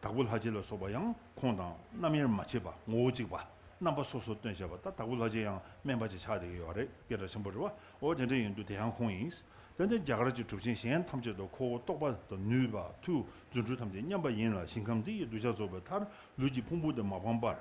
དྭགས་པོ་ལྷ་རྗེ་ལ་སོགས་པ་ཡང་ཁོང་དང་རྣམ་དབྱེར་མ་ཕྱེད་པ་ངོ་བོ་གཅིག་པ། རྣམ་པ་སོ་སོར་སྟོན་བྱེད་པ། ད་དྭགས་པོ་ལྷ་རྗེ་ཡང་སྨན་པ་ཅིག་ཆགས་བསྡད་ཀྱི་ཡོད་རེད། སྐད་གྲགས་ཆེན་པོ་རེད་བ། འོ་དེ་འདྲ་ཡིན་དུས་དེ་ཡང་ཁོང་ཡིན། དེ་ནི་རྒྱ་གར་གྱི་གྲུབ་ཆེན་གཞན་ཐམས་ཅད་དང་ཁོ་བོ་རྟོགས་པ་དང་ནུས་པ་མཐུ་རྫུ་འཕྲུལ་ཐམས་ཅད་མཉམ་པ་ཡིན་ལ་ཞིང་ཁམས་འདི་ཡི་གདུལ་བྱ་རྫོགས་པའི་མཐར་ལུས་ཀྱི་ཕུང་པོ་དེ་མ་སྤངས་པར།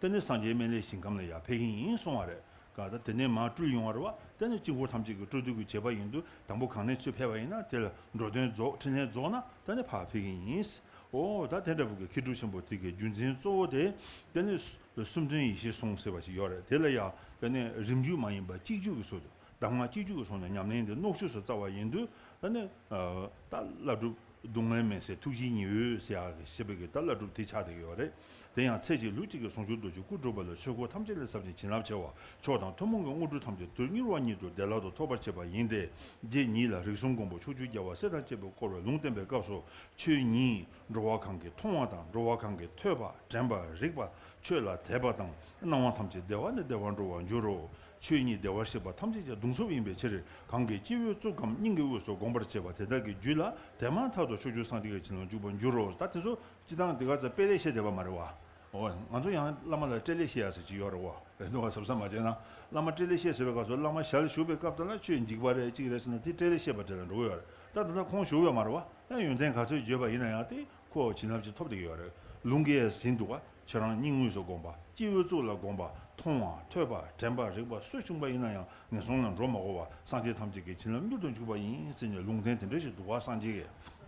དེ་ནི་སངས་རྒྱས་སྨན་བླའི་ཞིང་ཁམས་ལ་ཡང་ཕེབས་ཀྱི་ཡིན་གསུང་བ་རེད། ག་ད་དེ་ནས་མར་སྤྲུལ་ཡོང་བ་རེད་བ། དེ་ནི་དཀྱིལ་འཁོར་ཐམས་ཅད་ཀྱི་སྤྲུལ་སྡོད་ཀྱི་བྱེད་པ་ཡིན་དུས་དང་པོ་གང་ནས་ཚུར་ཕེབས་པ་ཡིན་ན་དེ་ལ་འགྲོ་དོན་རྫོགས་འཕྲིན་ལས་རྫོགས་ན་ད་ནི་ཕར་ཕེབས་ཀྱི་ཡིན། འོ་ད་དེ་འདྲ་བོ་གི་མཁས་གྲུབ་ཆེན་པོ་དེ་གའི་རྒྱུ་མཚན་གཙོ་བོ་དེ། དེ་ནི་གསུམ་དོན་ཡེ་ཤེས་ཟུང་ཟེར་བ་ཞིག་ཡོད་རེད། དེ་ལ་ཡང་དེ་ནི་རིམ་བརྒྱུད་མ་ཡིན་པ་གཅིག་བརྒྱུད་ཀྱི་ཚུལ་དུ། གདམས་ངག་གཅིག་གྱུར་གྱི་ཚོགས་ནས་ཉམས་ལེན་དེ་སྣོག་བཅུད་སུ་བཙའ་བ་ཡིན་དུས་ད་ནི། ད་བླ་སྒྲུབ་སྡུག་བསྔལ་མེད་སའི་ཐུགས་རྗེའི་ཉི་འོད་ཟེར་ཡག་གི་ཞེས་པའི་གི་ད་བླ་སྒྲུབ་དེ་ཆགས་བསྡད་ཀྱི་ཡོད་རེད། དེ་ཡང་ཚེ་གཅིག་ལུས་གཅིག་གི་ཟུང་འཇུག་རྡོ་རྗེ་སྐུ་འགྲུབ་པ་ལ་ཆོས་འཁོར་ཐམས་ཅད་ལས་ཟབ་ཅིང་བྱིན་རླབས་ཆེ་བ་མཆོག་དང་ཐུན་མོང་གི་དངོས་གྲུབ་ཐམས་ཅད་དུས་མྱུར་བ་ཉིད་དུ་བདེ་བླག་ཏུ་ཐོབ་པར་བྱེད་པ་ཡིན་ཏེ། རྗེ་ཉིད་ལ་རིགས་གསུམ་མགོན་པོ་ཕྱོགས་བཅུའི་རྒྱལ་བ་སྲས་དང་བཅས་པས་བསྐོར་བའི་ལུང་བསྟན་པའི་སྐབས་སུ། ཆོས་ཉིད་འགྲོ་བ་གང་གིས་མཐོང་བ་དང་འགྲོ་བ་གང་གིས་ཐོས་པ་དྲན་པ་རིག་པ་ཆོས་ལ་དད་པ་དང་སྣང་བ་ཐམས་ཅད་བདེ་བ་ནས་བདེ་བར་འགྲོ་བར་འགྱུར་རོ། ཆོས་ཉིད་བདེ་བར་གཤེགས་པ་ཐམས་ཅད་ཀྱི་གདུང་འཚོབ་ཡིན་པའི་ཕྱིར། གང་གི་སྤྱི་བོའི་གཙུག་གམ་སྙིང་གི་དབུས་སུ་བསྒོམ་པར་བྱེད་པ་དེ་དག་གི་རྒྱུད་ལ་དེ་མ་ཐག་ཏུ་ཕྱོགས་བཅུའི་སངས་རྒྱས་ཀྱི་བྱིན་རླབས་འཇུག་པར་འགྱུར་རོ། ད་དེ་ཚོ་སྤྱི་བཏང་འདི་ག་ཚོ་དཔེ་ལེགས་བཤད་བསྡད་པ་མ་རེད་བ། འོ་ང་ཚོ་ཡང་བླ་མ་ལ་སྤྲེལ་ལད་བཤད་ཡ་ཟེར་གྱི་ཡོད་རེད་བ། རེད་འདུག་བ། གཟབ་གཟབ་མ་བྱས་ན། བླ་མ་སྤྲེལ་ལད་བཤད་ཟེར་བའི་སྐབས་སུ་བླ་མ་ཞལ་བཞུགས་པའི་སྐབས་དེ་ལ་ཆོས་འཇིགས་པ་རེད་ཅིག་རེད་ཟེར་ན་དེ་སྤྲེལ་ལད་བཤད་པ་འདྲ་ལ་འགྲོ་གི་ཡོད་རེད། ད་ད་ལྟ་ཁོང་བཞུགས་ཡོད་མ་རེད་བ། ཡང་ཡོན་ཏན་ག་ཚོད་བརྗོད་པ་ཡིན་ན་ཡང་དེ་ཁོ་བྱིན་རླབས་ཅིག་ཐོབ་བསྡད་ཀྱི་ཡོད་རེད། ལུང་གིས་ཟིན་འདུག་བ། ཁྱེད་རང་སྙིང་དབུས་སུ་བསྒོམ་པ། སྤྱི་བོའི་གཙུག་ལ་བསྒོམ་པ། མཐོང་བ་ཐོས་པ་དྲན་པ་རིག་པ་སུ་བྱུང་པ་ཡིན་ན་ཡང་ངན་སོང་ལ་འགྲོ་མ་དགོས་པ། སངས་རྒྱས་ཐམས་ཅད་ཀྱི་བྱིན་རླབས་མྱུར་དུ་འཇུག་པ་ཡིན་ཟེར་ནས་ལུང་བསྟན་དེ་འདྲ་ཞིག་འདུག་བ། སངས་རྒྱས་ཀྱིས།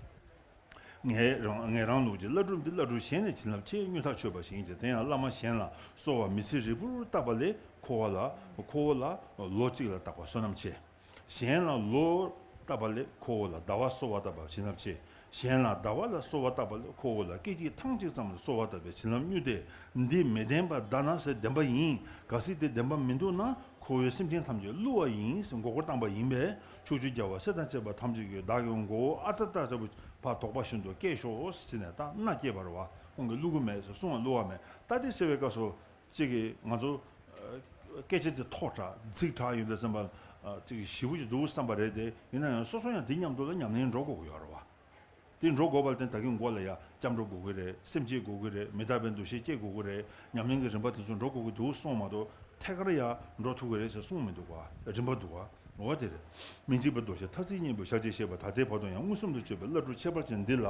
ངས་རང་ངས་རང་ལུགས་ཀྱི་བླ་སྒྲུབ་འདི་བླ་སྒྲུབ་གཞན་ནས་བྱིན་རླབས་ཆེས་མངོན་ཐག་ཆོད་པ་ཞིག་ཡིན་ཅིང་། དེ་ཡང་བླ་མ་གཞན་ལ་གསོལ་བ་མི་ཚེ་རིལ་པོར་བཏབ་པ་ལས་ཁོ་བོ་ལ་ཁོ་བོ་ལ་ལོ་གཅིག་ལ་བཏབ་པ་བསོད་ནམས་ཆེ། གཞན་ལ་ལོ་བཏབ་པ་ལས་ཁོ་བོ་ལ་ཟླ་བ་གསོལ་བ་བཏབ་པ་བྱིན་རླབས་ཆེ། གཞན་ལ་ཟླ་བ་ལ་གསོལ་བ་བཏབ་པ་ལས་ཁོ་བོ་ལ་སྐད་ཅིག་ཐེངས་གཅིག་ཙམ་ལ་གསོལ་བ་བཏབ་པའི་བྱིན་རླབས་མྱུར་ཏེ། འདི་མི་བདེན་པ་ད་ན་ཟེར་བདེན་པ་ཡིན། གལ་སྲིད་དེ་བདེན་པ་མི་འདུག་ན། ཁོ་བོའི་སེམས་ཅན་ཐམས་ཅད་བསླུ་བ་ཡིན་ཟེར་མགོ་སྐོར་བཏང་པ་ཡིན་པས། ཕྱོགས་བཅུའི་རྒྱལ་བ་སྲས་དང་བཅས་པ་ཐམས་ཅད་ཀྱིས་བདག་གི་མགོ་བོ་ཨ་ཙ་ཏ་ལྟ་བུ་ཕར་དོགས་པ་བཞིན་དུ་བསྐྱེད་ཤོག་ཟེར་ནས་ད་མནའ་བསྐྱལ་བ་རེད་བ། ཁོང་གིས་བསླུ་གི་མེད་ཟེར་གསུངས་པ། བསླུ་བ་མེད། ད་དེ་ཟེར་བའི་སྐབས་སུ་གཅིག་གིས་ང་ཚོ་སྐད་ཆ་དེ་ཐོག་དྲགས་ཚིག་དྲགས་ཡོང་དུས་ཙམ་པ་གཅིག་གིས་ཞེ་པོ་ཅིག་འདུག་བསམ་པ་རེད་དེ། ཡིན་ན་ཡང་སོ་སོ་ཡང་དེ་མཉམ་དུ་ལ་ཉམས་ལེན་འགྲོ་དགོས་ཀྱི་ཡོད་རེད་བ། དེ་འགྲོ་དགོས་པ་ལ་བརྟེན་ད་གིན་མགོ་ལ་ཡ་སྐྱབས་འགྲོ་དགོས་ཀྱི་རེད། སེམས་བསྐྱེད་དགོས་ཀྱི་རེད། མི་རྟག་པའི་འདུ་ཤེས་བསྐྱེད་དགོས་ཀྱི་རེད། ཉམས་ལེན་གྱི་རིམ་པ་དེ་ཚོ་འགྲོ་དགོས་ཀྱི་འདུག་གསུངས་མ་གཏོགས་ཐད་ཀར་ཡ་འགྲོ་ཐུབ་ཀྱི་རེད་ཟེར་གསུངས་མི་འདུག་ག་རིམ་པ་འདུག་ག་འོ་དེ་རེད། སྨིན་བྱེད་པ་རྡོ་རྗེ་མཐར་ཚིག་གཉིས་པོ་ཤཱཀྱའི་བཞེད་པ་ད་ལྟའི་བར་དུ་ཡང་མངོན་སུམ་དུ་སྤྱོད་པའི་བླ་སྒྲུབ་ཁྱད་པར་ཅན་འདི་ལ་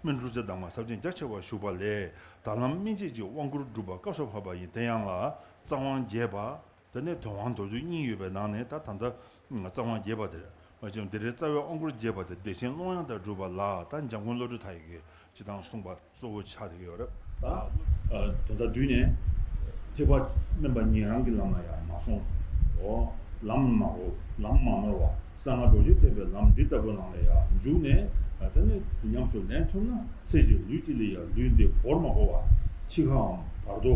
སྨིན་གྲོལ་གྱི་གདམས་ངག་ཟབ་ཅིང་རྒྱ་ཆེ་བ་བཞུགས་པ་ལས། ད་ལམ་སྨིན་བྱེད་ཀྱི་དབང་བསྐུར་སྒྲུབ་པ་སྐབས་སུ་བབ་པ་ཡིན། དེ་ཡང་ལ་རྩ་དབང་རྒྱས་པ། དེ་ནས་དོན་དབང་མདོར་བསྡུས་གཉིས་ཡོད་པའི་ནང་ནས་ད་ད་ལྟ་རྩ་དབང་རྒྱས་པ་དེ་རེད། བ་ཅིང་དེ་རེད། རྩ་བའི་དབང་བསྐུར་རྒྱས་པ་དེ་བདེ་ཆེན་ཀློང་ཡངས་དང་སྒྲུབ་པ་ལ་ད་འཇམ་མགོན་བློ་གྲོས་མཐའ་ཡས་ཀྱིས་སྤྱི་དང་གསུངས་པ་གཙོ་བོ་ཆགས་བསྡད་ཀྱི་ཡོད་རེད། ད་ད་ལྟ་དུས་ནས་ཐེག་པ་དམན་པ་ཉན་རང་གི་ལམ་ལ་ཡང་མ་སོང་། འོ་ལམ་མ་འོ་ལམ་མ་ནོར་བ། གསང་སྔགས་རྡོ་རྗེ་ཐེག་པའི་ལམ་འདི་ལྟ་བུ་ནང་ལ་ཡང་འཇུག་ནས་དེ་ནས་ཉམས་སུ་ལེན་ཐུབ་ན་ཚེ་གཅིག་ལུས་གཅིག་ལ་ཡང་ལུས་འདི་བོར་མ་དགོས་པ། འཆི་ཁའམ་བར་དོ་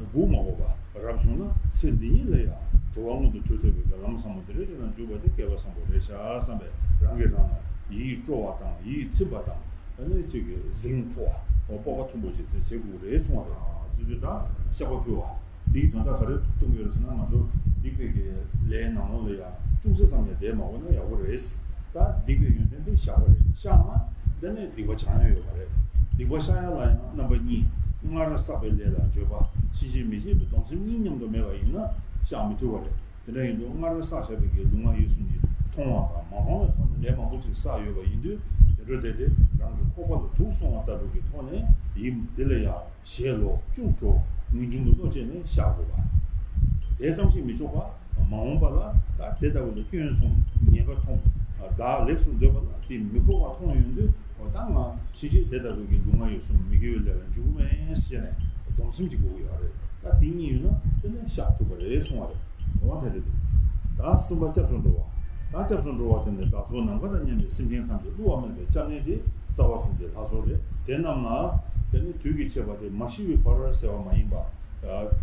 སྒུག་མ་དགོས་པ་རབ་བྱུང་ན་ཚེ་འདི་ཉིད་ལ་ཡང་གྲོལ་བ་མངོན་དུ་གྱུར་ཐུབ་པའི་ལམ་ཟབ་མོ་དེ་རེད། དེ་ལ་འཇུག་པ་དེ་སྐལ་པ་བཟང་པོ་རེད་ཤག་བསམ་པས་རང་གིས་རང་ལ་ཡིད་སྤྲོ་བ་དང་ཡིད་ཚིམ་པ་དང་། ཨ་ནི་གཅིག་གི་གཟེངས་མཐོ་བ་སྤོབས་པ་མཐོན་པོ་ཞིག་དེ་བྱེད་དགོས་རེད་གསུངས་པ་རེད། ཚུལ་དུ་དང་བཤགས་པ་ཕུལ་བ་འདིའི་དོན་དག་ག་རེ་གཏོང་གི་ཡོད་རེད་ཟེར་ན། ང་ཚོ་སྡིག་པའི་གི་ལས་ནང་ལོགས་ལ་ཡང་ཅུང་ཟད་ཙམ་ཡང་བསྡད་མ་དགོས་ན་ཡག་པོ་རེད། ད་སྡིག་པའི་ཡོན་ཏན་དེ་བཤགས་པ་རེད། བཤགས་ན་དེ་ནས་སྡིག་པ་བྱང་ཡ་ཡོད་པ་རེད། སྡིག་པ་བཤགས་ཡ་ལ་ཡང་རྣམ་པ་གཉིས། སྔར་བསགས་པའི་ལས་ལ་འགྱོད་པ། ཕྱིན་ཆད་མི་བྱེད་པའི་སྡོམ་སེམས་གཉིས་མཉམ་དུ་མེད་པ་ཡིན་ན་བཤགས་མི་ཐུབ་པ་རེད། དེ་འདྲ་ཡིན་དུས་སྔར་བསགས་བཞག་པའི་གི་ལུས་ངག་ཡིད་གསུམ་གྱིས་མཐོང་བ་དང་མ་མཐོང་བའི་ཐོག་ནས་ལས་མང་པོ་ཅིག་བསགས་ཡོད་པ་ཡིན་དུས། དེ་འཕྲོ་དེ་དེ་རང་གི་ཁོག་པ་ལ་དུག་སོང་བ་ལྟ་བུ་གི་ཐོག་ནས་ཡིན། དེ་ལ་ཡང་ཞེ་བློ་ཅུང་སྤྲོ། ངེས་འབྱུང་གི་བློ་བཅས་ནས་བཤགས་དགོས་པ། དེ་ཙམ་ཞིག་མི་ཆོག་པ། མ་འོངས་པ་ལ་ད་དེ་ལྟ་བུ་ལ་སྐྱོན་མཐོང་། ཉེས་པ་མཐོང་། བདག་ལེགས་སུ་འདོད་པ་ལ་དེ་མི་ཁོག་པ་མཐོང་ཡོང་དུས། འོ་ད་ང་ཕྱིན་ཆད་དེ་ལྟ་བུ་གི་ལུས་ངག་ཡིད་གསུམ་མི་དགེ་བའི་ལས་ལ་འཇུག་མེད་ཟེར་ནས་སྡོམ་སེམས་ཅིག་དགོས་ཀྱི་ཡོད་རེད། ད་དེ་གཉིས་ཡོད་ན་དེ་ནས་བཤགས་ཐུབ་པ་རེད་གསུང་བ་རེད། འོ་དེ་རེད། ད་གསུམ་པ་སྐྱབས་སུ་འགྲོ་བ། ད་སྐྱབས་སུ་འགྲོ་བ་དེ་ནི་བདག་སོགས་ནམ་མཁའ་དང་མཉམ་པའི་སེམས་ཅན་ཐམས་ཅད་བསླུ་བ་མེད་པའི་སྐྱབས་གནས་དེ་རྩ་བ་གསུམ་གྱི་ལྷ་ཚོགས་རེད། དེ་རྣམས་ལ་དེ་ནི་དུས་ཀྱི་ཆད་པ་དེ་མ་ཤི་བའི་བར་ཟེར་བ་མ་ཡིན་པ།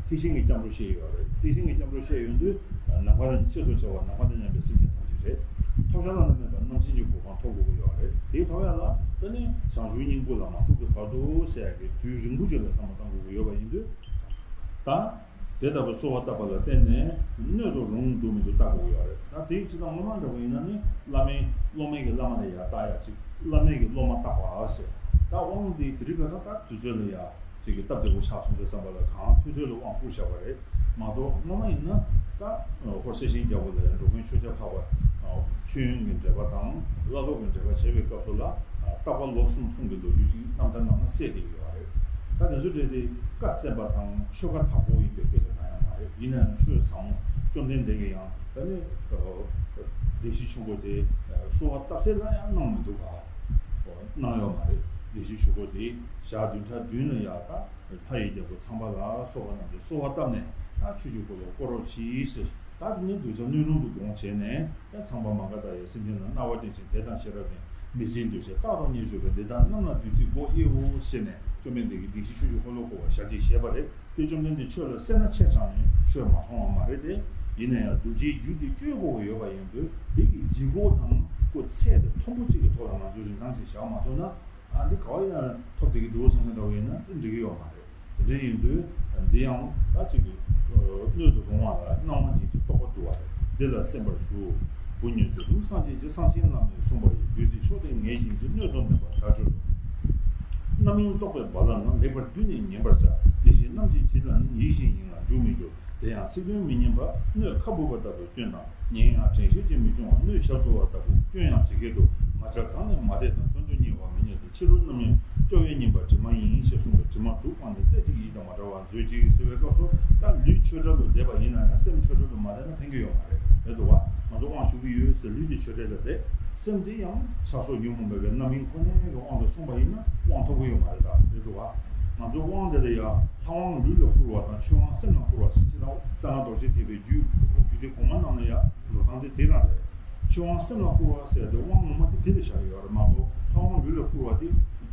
ཐེག་ཆེན་གྱི་སྐྱབས་འགྲོ་བཤད་ཡོད་རེད། ཐེག་ཆེན་གྱི་སྐྱབས་འགྲོ་བཤད་ཡོང་དུས་ནམ་མཁའ་དང་། ཆེད་དུ་བྱ་བ་ནམ་མཁའ་དང་མཉམ་པའི་སེམས་ཅན་ཐམས་ཅད་རེད། ཐོབ་བྱ་བླ་ན་མེད་པ་རྣམ་མཁྱེན་གྱི་གོ་འཕང་ཐོབ་དགོས་ཀྱི་ཡོད་རེད། དེ་ཐོབ་ཡ་ལ་དེ་ནི་བྱང་ཆུབ་སྙིང་པོ་ལ་མ་ཐོབ་ཀྱི་བར་དུ་ཟེར་ཡ་གི་དུས་རིང་པོ་ཅིག་ལ་བསམ་བློ་བཏང་དགོས་ཀྱི་ཡོད་པ་ཡིན་དུས། ད་དེ་ལྟ་བུ་གསོལ་བ་བཏབ་པ་ལ་བརྟེན་ནས་སྣོད་དུ་རུང་འདུག་མི་འདུག་བལྟ་དགོས་ཀྱི་ཡོད་རེད། ད་དེའི་སྤྱི་དང་སྔོན་མ་འདྲ་བ་ཡིན་ན་ནི་བླ་མའི་སློབ་མའི་གི་བླ་མ་ལ་ཡ་བལྟ་ཡ་གཅིག་བླ་མའི་གི་སློབ་མ་བརྟག་པ་ཟེར། ད་དབང་འདི་དེ་རིང་ཁ་སང་ད་དུས་ཚོད་ལ་ཡ། ཅིག་གི་སྟབས་བདེ་པོ་ཆགས་སོང་དུས་ཙམ་པ་ལ་གང་ཐོད་ཐོད་ལ་དབང་བསྐུར་བཞག་པ་རེད་མ་གཏོགས། སྔོན་མ་ཡིན་ན་ད་ཧོར་སེ་ཆེན་རྒྱལ་པོ་ལ་འགྲོ་མགོན་ཆོས་རྒྱལ་འཕགས་པ་མཆོད་ཡོན་གྱི་འགྲེལ་པ་དང་བླ་སློབ་ཀྱི་འགྲེལ་པ་བྱས་པའི་སྐབས་སུ་ལ་བརྟག་པ་ལོ་གསུམ་གསུམ་གྱི་ལོ་རྒྱུས་ཅིག་རྣམ་ཐར་ནང་ན་གསལ་བསྡད་ཡོད་པ་རེད། ད་དེ་ཚོ་འདྲ་དེ་བཀའ་བཙན་པ་དང་ཆོས་བཀའ་དག་པོ་ཡིན་པའི་སྐད་ཆ་གང་ཡང་མ་རེད། ཡིན་ན་ཡང་ཆོས་ཟབ་མོ་བཅོམ་ལྡན་འདས་ཀྱིས་ཡང་ད་ནི་བདེན་བཞི་ཆོས་འཁོར་དེ་གསོལ་བ་བཏབ་ཚད་ལ་ཡང་གནང་མི་འདུག་ག་གནང་ཡོད་མ་རེད། བདེན་བཞི་ཆོས་འཁོར་དེ་ཞག་བདུན་ཕྲག་བདུན་ལ་ཡ་ད་ལྷ་ཡི་རྒྱལ་པོ་ཚངས་པ་ལ་སོགས་པ་རྣམས་ཀྱིས་གསོལ་བ་བཏབ་ནས་ད་ཆོས་ཀྱི་འཁོར་ལོ་བསྐོར་རོགས་གྱིས་ཟེར། ད་དེ་ནི་གདུལ་བྱ་སྣོད་རུང་དུ་དགོངས་བྱས་ནས་ད་ཚངས་པ་མ་ག་དྷ་ཡི་སེམས་ཅན་ལ་སྣང་བ་བསྟན་ཅིང་དད་དང་ཤེས་རབ་ལྡན་མི་ཚེའི་འདུ་བྱེད་རྟག་ཏུ་བརྙེས་གྱུར་པའི་འདི་དག་རྣམས་ལ་བདུད་རྩིའི་སྒོ་དབྱེའོ་ཞེས་ནས་བཅོམ་ལྡན་འདས་ཀྱིས་བདེན་བཞི་ཆོས་ཀྱི་འཁོར་ལོ་བསྐོར་བ་ཞལ་གྱིས་བཞེས་པ་རེད། དེ་བཅོམ་ལྡན་འདས་ཆོས་ལ་སེར་སྣ་ཆེར་དྲངས་ནས་ཆོས་མ་མཐོང་བ་མ་རེད་དེ། ཡིན་ན་ཡང་གདུལ་བྱའི་རྒྱུད་འདི་བཅོས་དགོས་ཀྱི་ཡོད་པ་ཡིན་དུས་དེ་གི་ལྗིད་ཁོག་དང་ཁོ་ཚད་དེ་མཐོན་པོ་གཅིག་གི་ཐོག་ལ་ང་ཚོས་རིན་ཐང་ཅིག་བཞག་མ་ཐུབ་ན། ཨ་འདི་ག་བ་ཡིན་ན་ཐོབ་བསྡད་ཀྱི་འདུག་བསམ་མཁན་འདྲ་བོ་ཡིན་ན་དེ་འགྲིག་གི་ཡོད་མ་རེད། དེ་འདྲ་ཡིན་དུས་འདི་ཡང་ད་ཅིག་གི་སྣོད་དུ་རུང་བ་ལ་སྣང་བ་ཅན་གྱི་རྟོགས་པ་འདུལ་བ་རེད། འདི་ལ་གསན་པར་ཞུ། བུ་སྙན་དུ་གསུམ་སངས་རྒྱས་ཀྱི་གསང་ཆེན་བླ་མས་གསུངས་པ་ཡི། བདུད་རྩི་མཆོག་དེ་ངེས་བཞིན་གྱི། སྣོད་དུ་འདོན་པ་བདག་སྤྱོད་དོ། རྣམ་གཡེང་རྟོག་པའི་རྦ་རླབས་རྣམས། ལེགས་པར་བསྡུས་ནས་ཉན་པར་བྱ། དེ་བཞིན་རྣམ་འབྱེད་བྱེད་ལ་ནི། ཡིད་བཞིན་ཡིད་ལ་འཇུག་མི་འགྱུར། དེ་ཡང་ཚིག་དོན་མི་སྙན་པ། སྣོད་ཁ་སྦུབས་པ་ལྟ་བུའི་སྐྱོན་དང་། ཉན་ཡང་དྲན་ཤེས་ཀྱིས་མི་འབྱུང་བ། སྣོད་ཞབས་རྡོལ་བ་ལྟ་བུ་སྐྱོན་ཡང་ཇི་སྐད་དུ། ང་རྒྱལ་གང་ནས་མ་དད་དང་། དོན་དུ་གཉེར་བ་མི་རྙེད་དེ། ཕྱི་རོལ་རྣམ་གཡེང་སྐྱོ་བས་བསྙེན་པ་དྲི་མ་ཡིན། ཞེས་གསུངས་པའི་དྲི་མ་དྲུག་སྤངས་ནས་རྩེ་གཅིག་ཡིད་དང་མ་བྲལ་བར་མཛོད་ཅིག་ཟེར་བའི་སྐབས་སུ། ད་ལུས་ཆོས་བྲལ་དུ་བསྡད་པ་ཡིན་ན་ཡང་སེམས་ཆོས་བྲལ་དུ་མ་བསྡད་ན་ཕན་གྱི་ཡོད་མ་རེད། རེད་འདུག་བ། ང་ཚོ་དབང་ཞུ་གི་ཡོད་ཟེར་ལུས་དེ་ཆོས་བྲལ་དུ་བསྡད། སེམས་དེ་ཡང་ཆགས་སོགས་ཉོན་མོངས་པའི་རྣམ་གཡེང་ཁོ་ནའི་དབང་དུ་སོང་བ་ཡིན་ན་དབང་ཐོབ་ཀྱི་ཡོད་མ་རེད། ད་རེད་འདུག་བ། ང་ཚོའི་དབང་དེ་ལ་ཡང་ལྷ་དབང་ལུས་ལ་བསྐུར་བ་དང་ཆོས་དབང་སེམས་ལ་བསྐུར་བ་ཟེར། ཅི་ལྟར་གསང་སྔགས་རྡོ་རྗེ་ཐེག་པའི་རྒྱུད་རྒྱུད་སྡེ་གོང་མ་རྣམས་ལ་ཡང་འགྲོ་སྟངས་དེ་དེ་རང་རེད། ཆོས་དབང་སེམས་ལ་བསྐུར་བ་ཟེར་དེ་དབང་ངོ་མ་དེ་དེ་ལ་བཞག་གི་ཡོད་རེད་མ་གཏོགས། ལྷ་དབང་ལུས་ལ་བསྐུར་བ་དེ་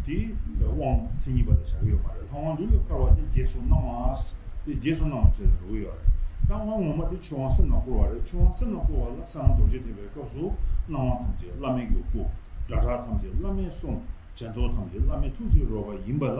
དེ་དབང་མཚན་ཉིད་པ་ལ་བཞག་གི་ཡོད་མ་རེད། ལྷ་དབང་ལུས་ལ་བསྐུར་བ་དེ་རྗེས་སུ་གནང་བ་དེ་རྗེས་སུ་གནང་བ་བཅས་ལ་འགྲོ་གི་ཡོད་རེད། ད་དབང་ངོ་མ་དེ་ཆོས་དབང་སེམས་ལ་བསྐུར་བ་རེད། ཆོས་དབང་སེམས་ལ་བསྐུར་བ་ལ་གསང་སྔགས་རྡོ་རྗེ་ཐེག་པའི་སྐབས་སུ་སྣང་བ་ཐམས་ཅད་བླ་མའི་གི་སྐུ། སྒྲ་གྲགས་ཐམས་ཅད་བླ་མའི་གསུང་། དྲན་རྟོག་ཐམས་ཅད་བླ་མའི་ཐུགས་ཀྱི་རོལ་པ་ཡིན་པ་ལ་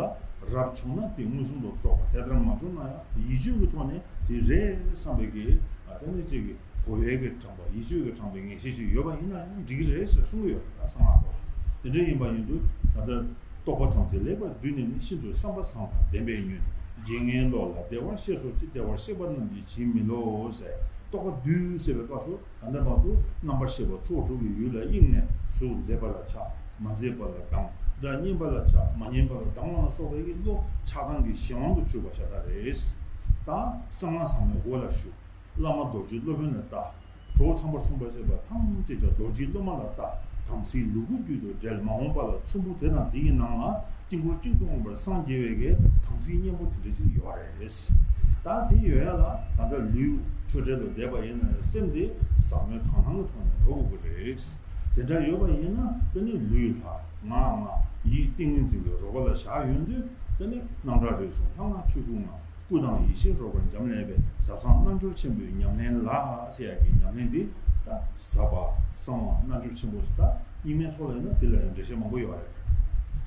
རབ་བྱུང་ན་དེ་མངོན་སུམ་དུ་རྟོགས་པ། དེ་ལྟར་མ་བྱུང་ན་ཡང་ཡིད་དཔྱོད་ཀྱི་ཐོག་ནས་དེ་རེད་བསམ་པའི་གི་ཨ་ད་ནི་ཅིག་གི་གོ་བའི་གི་དྲངས་པ། ཡིད་དཔྱོད་ཀྱི་དྲངས་པའི་ངེས་ཤེས་ཅིག་ཡོད་པ་ཡིན་ན་ཡང་འགྲིག་གི་རེད་ཟེར་གསུང་གི་ཡོད་རེད། ད་གསང་སྔགས་སྐོར་དེ་འདྲ་ཡིན་པ་ཡིན་དུས་ད་ལྟ་རྟོག་པ་ཐམས་ཅད་ལེགས་པར་བསྡུས་ནས་ནི། ཤིན་ཏུ་བསམ་པ་བཟང་དང་ལྡན་པས་ཉོན། རྒྱལ་ངན་བློ་ལ་བདེ་བར་གཤེགས་སོ་ཅི། བདེ་བར་གཤེགས་པ་རྣམས་ཀྱིས་བྱིན་མི་ལོ་ཟེར། རྟོག་པ་བསྡུས་ཟེར་བའི་སྐབས་སུ། ད་ལྟ་བར་དུ་རྣམ་པར་ཤེས་པ་ཚོགས་དྲུག་གི་ཡུལ་ལ་དབྱིངས་ནས་གཟུགས་མཛེས་པ་ལ་ཆགས། མ་མཛེས་པ་ལ་སྡང་། སྒྲ་སྙན་པ་ལ་ཆགས། མ་སྙན་པ་ལ་སྡང་བ་ལ་སོགས་པའི་གི་བློ་ཆགས་སྡང་གི་གཞན་དབང་དུ་གྱུར་པ་ཤ་སྟག་རེད། ད་གསང་སྔགས་ཟབ་མོའི་སྒོ་ལ་ཞུགས། བླ་མ་རྡོ་རྗེ་སློབ་དཔོན་ལ་ལྟ། གྲོགས་ཚངས་པར་གསུངས་པ་བཅས་པ་ཐམས་ཅད་ཀྱང་རྡོ་རྗེའི་སློབ་མ་ལ་ལྟ། དམ་ཚིག་ལུ་གུ་རྒྱུད་དུ་འབྲེལ། མ་འོངས་པ་ལ་ཚོམ་བུ་དེ་དང་དེ་ཡི་ནང་ལ་དཀྱིལ་འཁོར་གཅིག་ཏུ་འོངས་པར་སངས་རྒྱས་པའི་གི་དམ་ཚིག་སྙིང་པོ་དེ་འདྲ་ཅིག་ཡོད་རེད། ད་དེ་ཡོད་ཡ་ལ་ད་ལྟ་ལུས་ཆོས་བྲལ་དུ་བསྡད་པ་ཡིན་ན་ཡང་སེམས་དེ་ཟབ་མོའི་དག་སྣང་གི་ཐོག་ནས་འགྲོ་དགོས་ཀྱི་རེད། དེ་འདྲ་ཡོད་པ་ཡིན་ན་དེ་ནི་ལུས་ལྷ་ངག་ལྔ་ཡིད་ཏིང་ངེ་འཛིན་གྱི་རོལ་པ་ལ་བཞག་ཡོང་དུས་ དེ་ནས་སྣང་གྲགས་རིག་གསུམ་ལྷ་སྔགས་ཆོས་སྐུ་ལྔ། སྐུ་དང་ཡེ་ཤེས་རོལ་པར་འབྱམས་ཀླས་པའི། ཟབ་གསང་རྣལ་འབྱོར་ཆེན་པོའི་ཉམས་ལེན་ལ་ཟེར་ཡག་གི་ཉམས་ལེན་འདི་ད་ཟབ་པ་གསང་བ་རྣལ་འབྱོར་ཆེན་པོ་ཟེར། ད་རྙིང་མའི་ཐོག་ལ་ཡིན་ན་དེ་ལ་ཡང་འགྲེལ་བཤད་མང་པོ་ཡོད་རེད།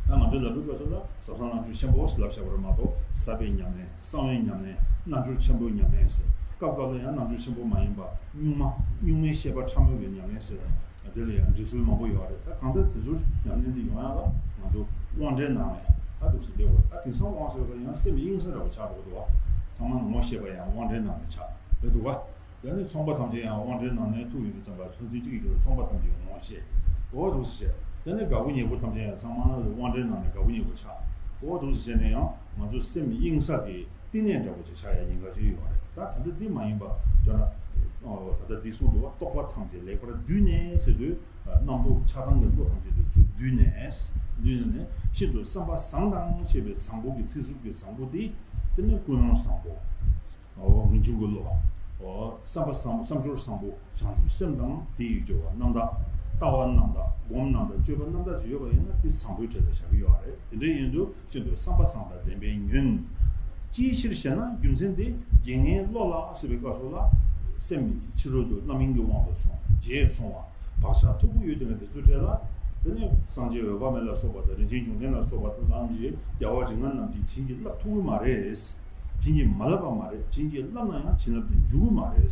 ད་ང་ཚོའི་ལབ་དུས་སྐབས་སུ་ལ་ཟབ་གསང་རྣལ་འབྱོར་ཆེན་པོ་ཟེར་ལབ་བྱས་པ་རེད་མ་གཏོགས། ཟབ་པའི་ཉམས་ལེན། གསང་བའི་ཉམས་ལེན། རྣལ་འབྱོར་ཆེན་པོའི་ཉམས་ལེན་ཟེར། སྐབས་སྐབས་ལ་ཡང་རྣལ་འབྱོར་ཆེན་པོ་མ་ཡིན་པ་གཉུག་མ། གཉུག་མའི་ཤེས་པ་ཕྲ་མོའི་གི་ཉམས་ལེན་ཟེར། དེ་ལ་ཡང་འགྲེལ་ཚུལ་མང་པོ་ཡོད་རེད། ད་གང་ལྟར་དེ་ཚོར་ཉམས་ལེན་དེ་ཡོང་ཡག་ལ་ང་ཚོ་དབང་གྲལ་ནང་ནས་ད་འདུག་སེ་བསྡད་དགོས་རེད། ད་དེང་སང་དབང་ཟེར་བ་ཡང་སེམས་གཡེང་ས་འདྲ་བོ་ཆགས་འགྲོ་གི་འདུག་བ། ཚང་མ་ངོ་ཤེས་པ་ཡང་དབང་གྲལ་ནང་ནས་ཆགས་རེད་འདུག་བ། ཡང་ནི་ཚོང་པ་ཐམས་ཅད་ཡང་དབང་གྲལ་ནང་ནས་ཐུག་ཡོང་དུས་ཙམ་པ་ལྷ་འཛིན་གཅིག་གིས་ཚོང་པ་ཐམས་ཅད་ངོ་ཤེས། འོ་འདུག་སེ་བྱས། ཡང་ནི་དགའ་པོ་ཉེ་པོ་ཐམས་ཅད་ཡང་ཚང་མ་དབང་གྲལ་ནང་ནས་དགའ་པོ་ཉེ་པོ་ཆགས། འོ་འདུག་སེ་བྱས་ནས་ཡང་ང་ཚོ་སེམས་གཡེང་ས་གི་བསྟི་གནས་འདྲ་པོ་ཅིག་ཆགས་ཡ་ཉེན་ཁ་ཅིག་ཡོད་རེད། ད་ད་ལྟ་འདི་མ་ཡིན་པ་ཅོ་ན། ད་ལྟ་འདི་གསུངས་འདུག་བ། རྟོག་པ་ཐམས་ཅད་ལེགས་པར་བསྡུས་ནས་ཟེར་དུས། རྣམ་རྟོག་ཆགས་སྡང་གི་བློ་ཐམས་ཅད་དེ་ཚུར་བསྡུས་ནས། བསྡུས་ནས་ནི་ཤིན་ཏུ་བསམ་པ་བཟང་དང་བཅས་པའི་བཟང་པོ་གི་ཚིག་ཟུར་གྱི་བཟང་པོ་དེ། དེ་ནི་ཀུན་སློང་བཟང་པོ། འོ་ངེས་འབྱུང་གི་བློ། འོ་བསམ་པ་བཟང་བསམ་སྦྱོར་བཟང་པོ། བྱང་ཆུབ་སེམས་དང་དེ་ཡི་སྦྱོར་བ་རྣམ་དག། ལྟ་བ་རྣམ་དག། སྒོམ་རྣམ་དག། སྤྱོད་པ་རྣམ་དག་ཅིག་ཡོད་པ་ཡིན་ན་དེ་བཟང་པོའི་གྲས་ལ་བཞག་གི་ཡོད་རེད། དེ་འདྲ་ཡིན་དུས། ཤིན་ཏུ་བསམ་པ་བཟང་དང་ལྡན་པའི་ཉོན། ཅིའི་ཕྱིར་ཞེ་ན། རྒྱུ་མཚན་དེ་རྒན་ངའི་བློ་ལ་ཟེར་བའི་སྐབས་སུ་ལ། སེམས་ཕྱི་རོལ་དུ་རྣམ་གཡེང་གི་དབང་དུ་སོང་། བརྗེད་སོང་བ། བག་ཆགས་མཐུག་པོ་ཡོད་དེ་འདི་ཚོའི་གྲས་ལ། དེ་ནས་སངས་རྒྱས་འོད་དཔག་མེད་ལ་སོགས་པ་དང་། རིན་ཆེན་འབྱུང་ལྡན་ལ་སོགས་པ་དང་། ལམ་གྱི་རྒྱལ་བ་རིགས་ལྔ་རྣམས་ཀྱིས་བྱིན་གྱིས་བརླབ་ཐུབ་ཀྱི་མ་རེད། བྱིན་གྱིས་མ་བརླབས་པ་མ་རེད། བྱིན་གྱིས་བརླབས་ན་ཡང་བྱིན་རླབས་དེ་འཇུག་གི་མ་རེད།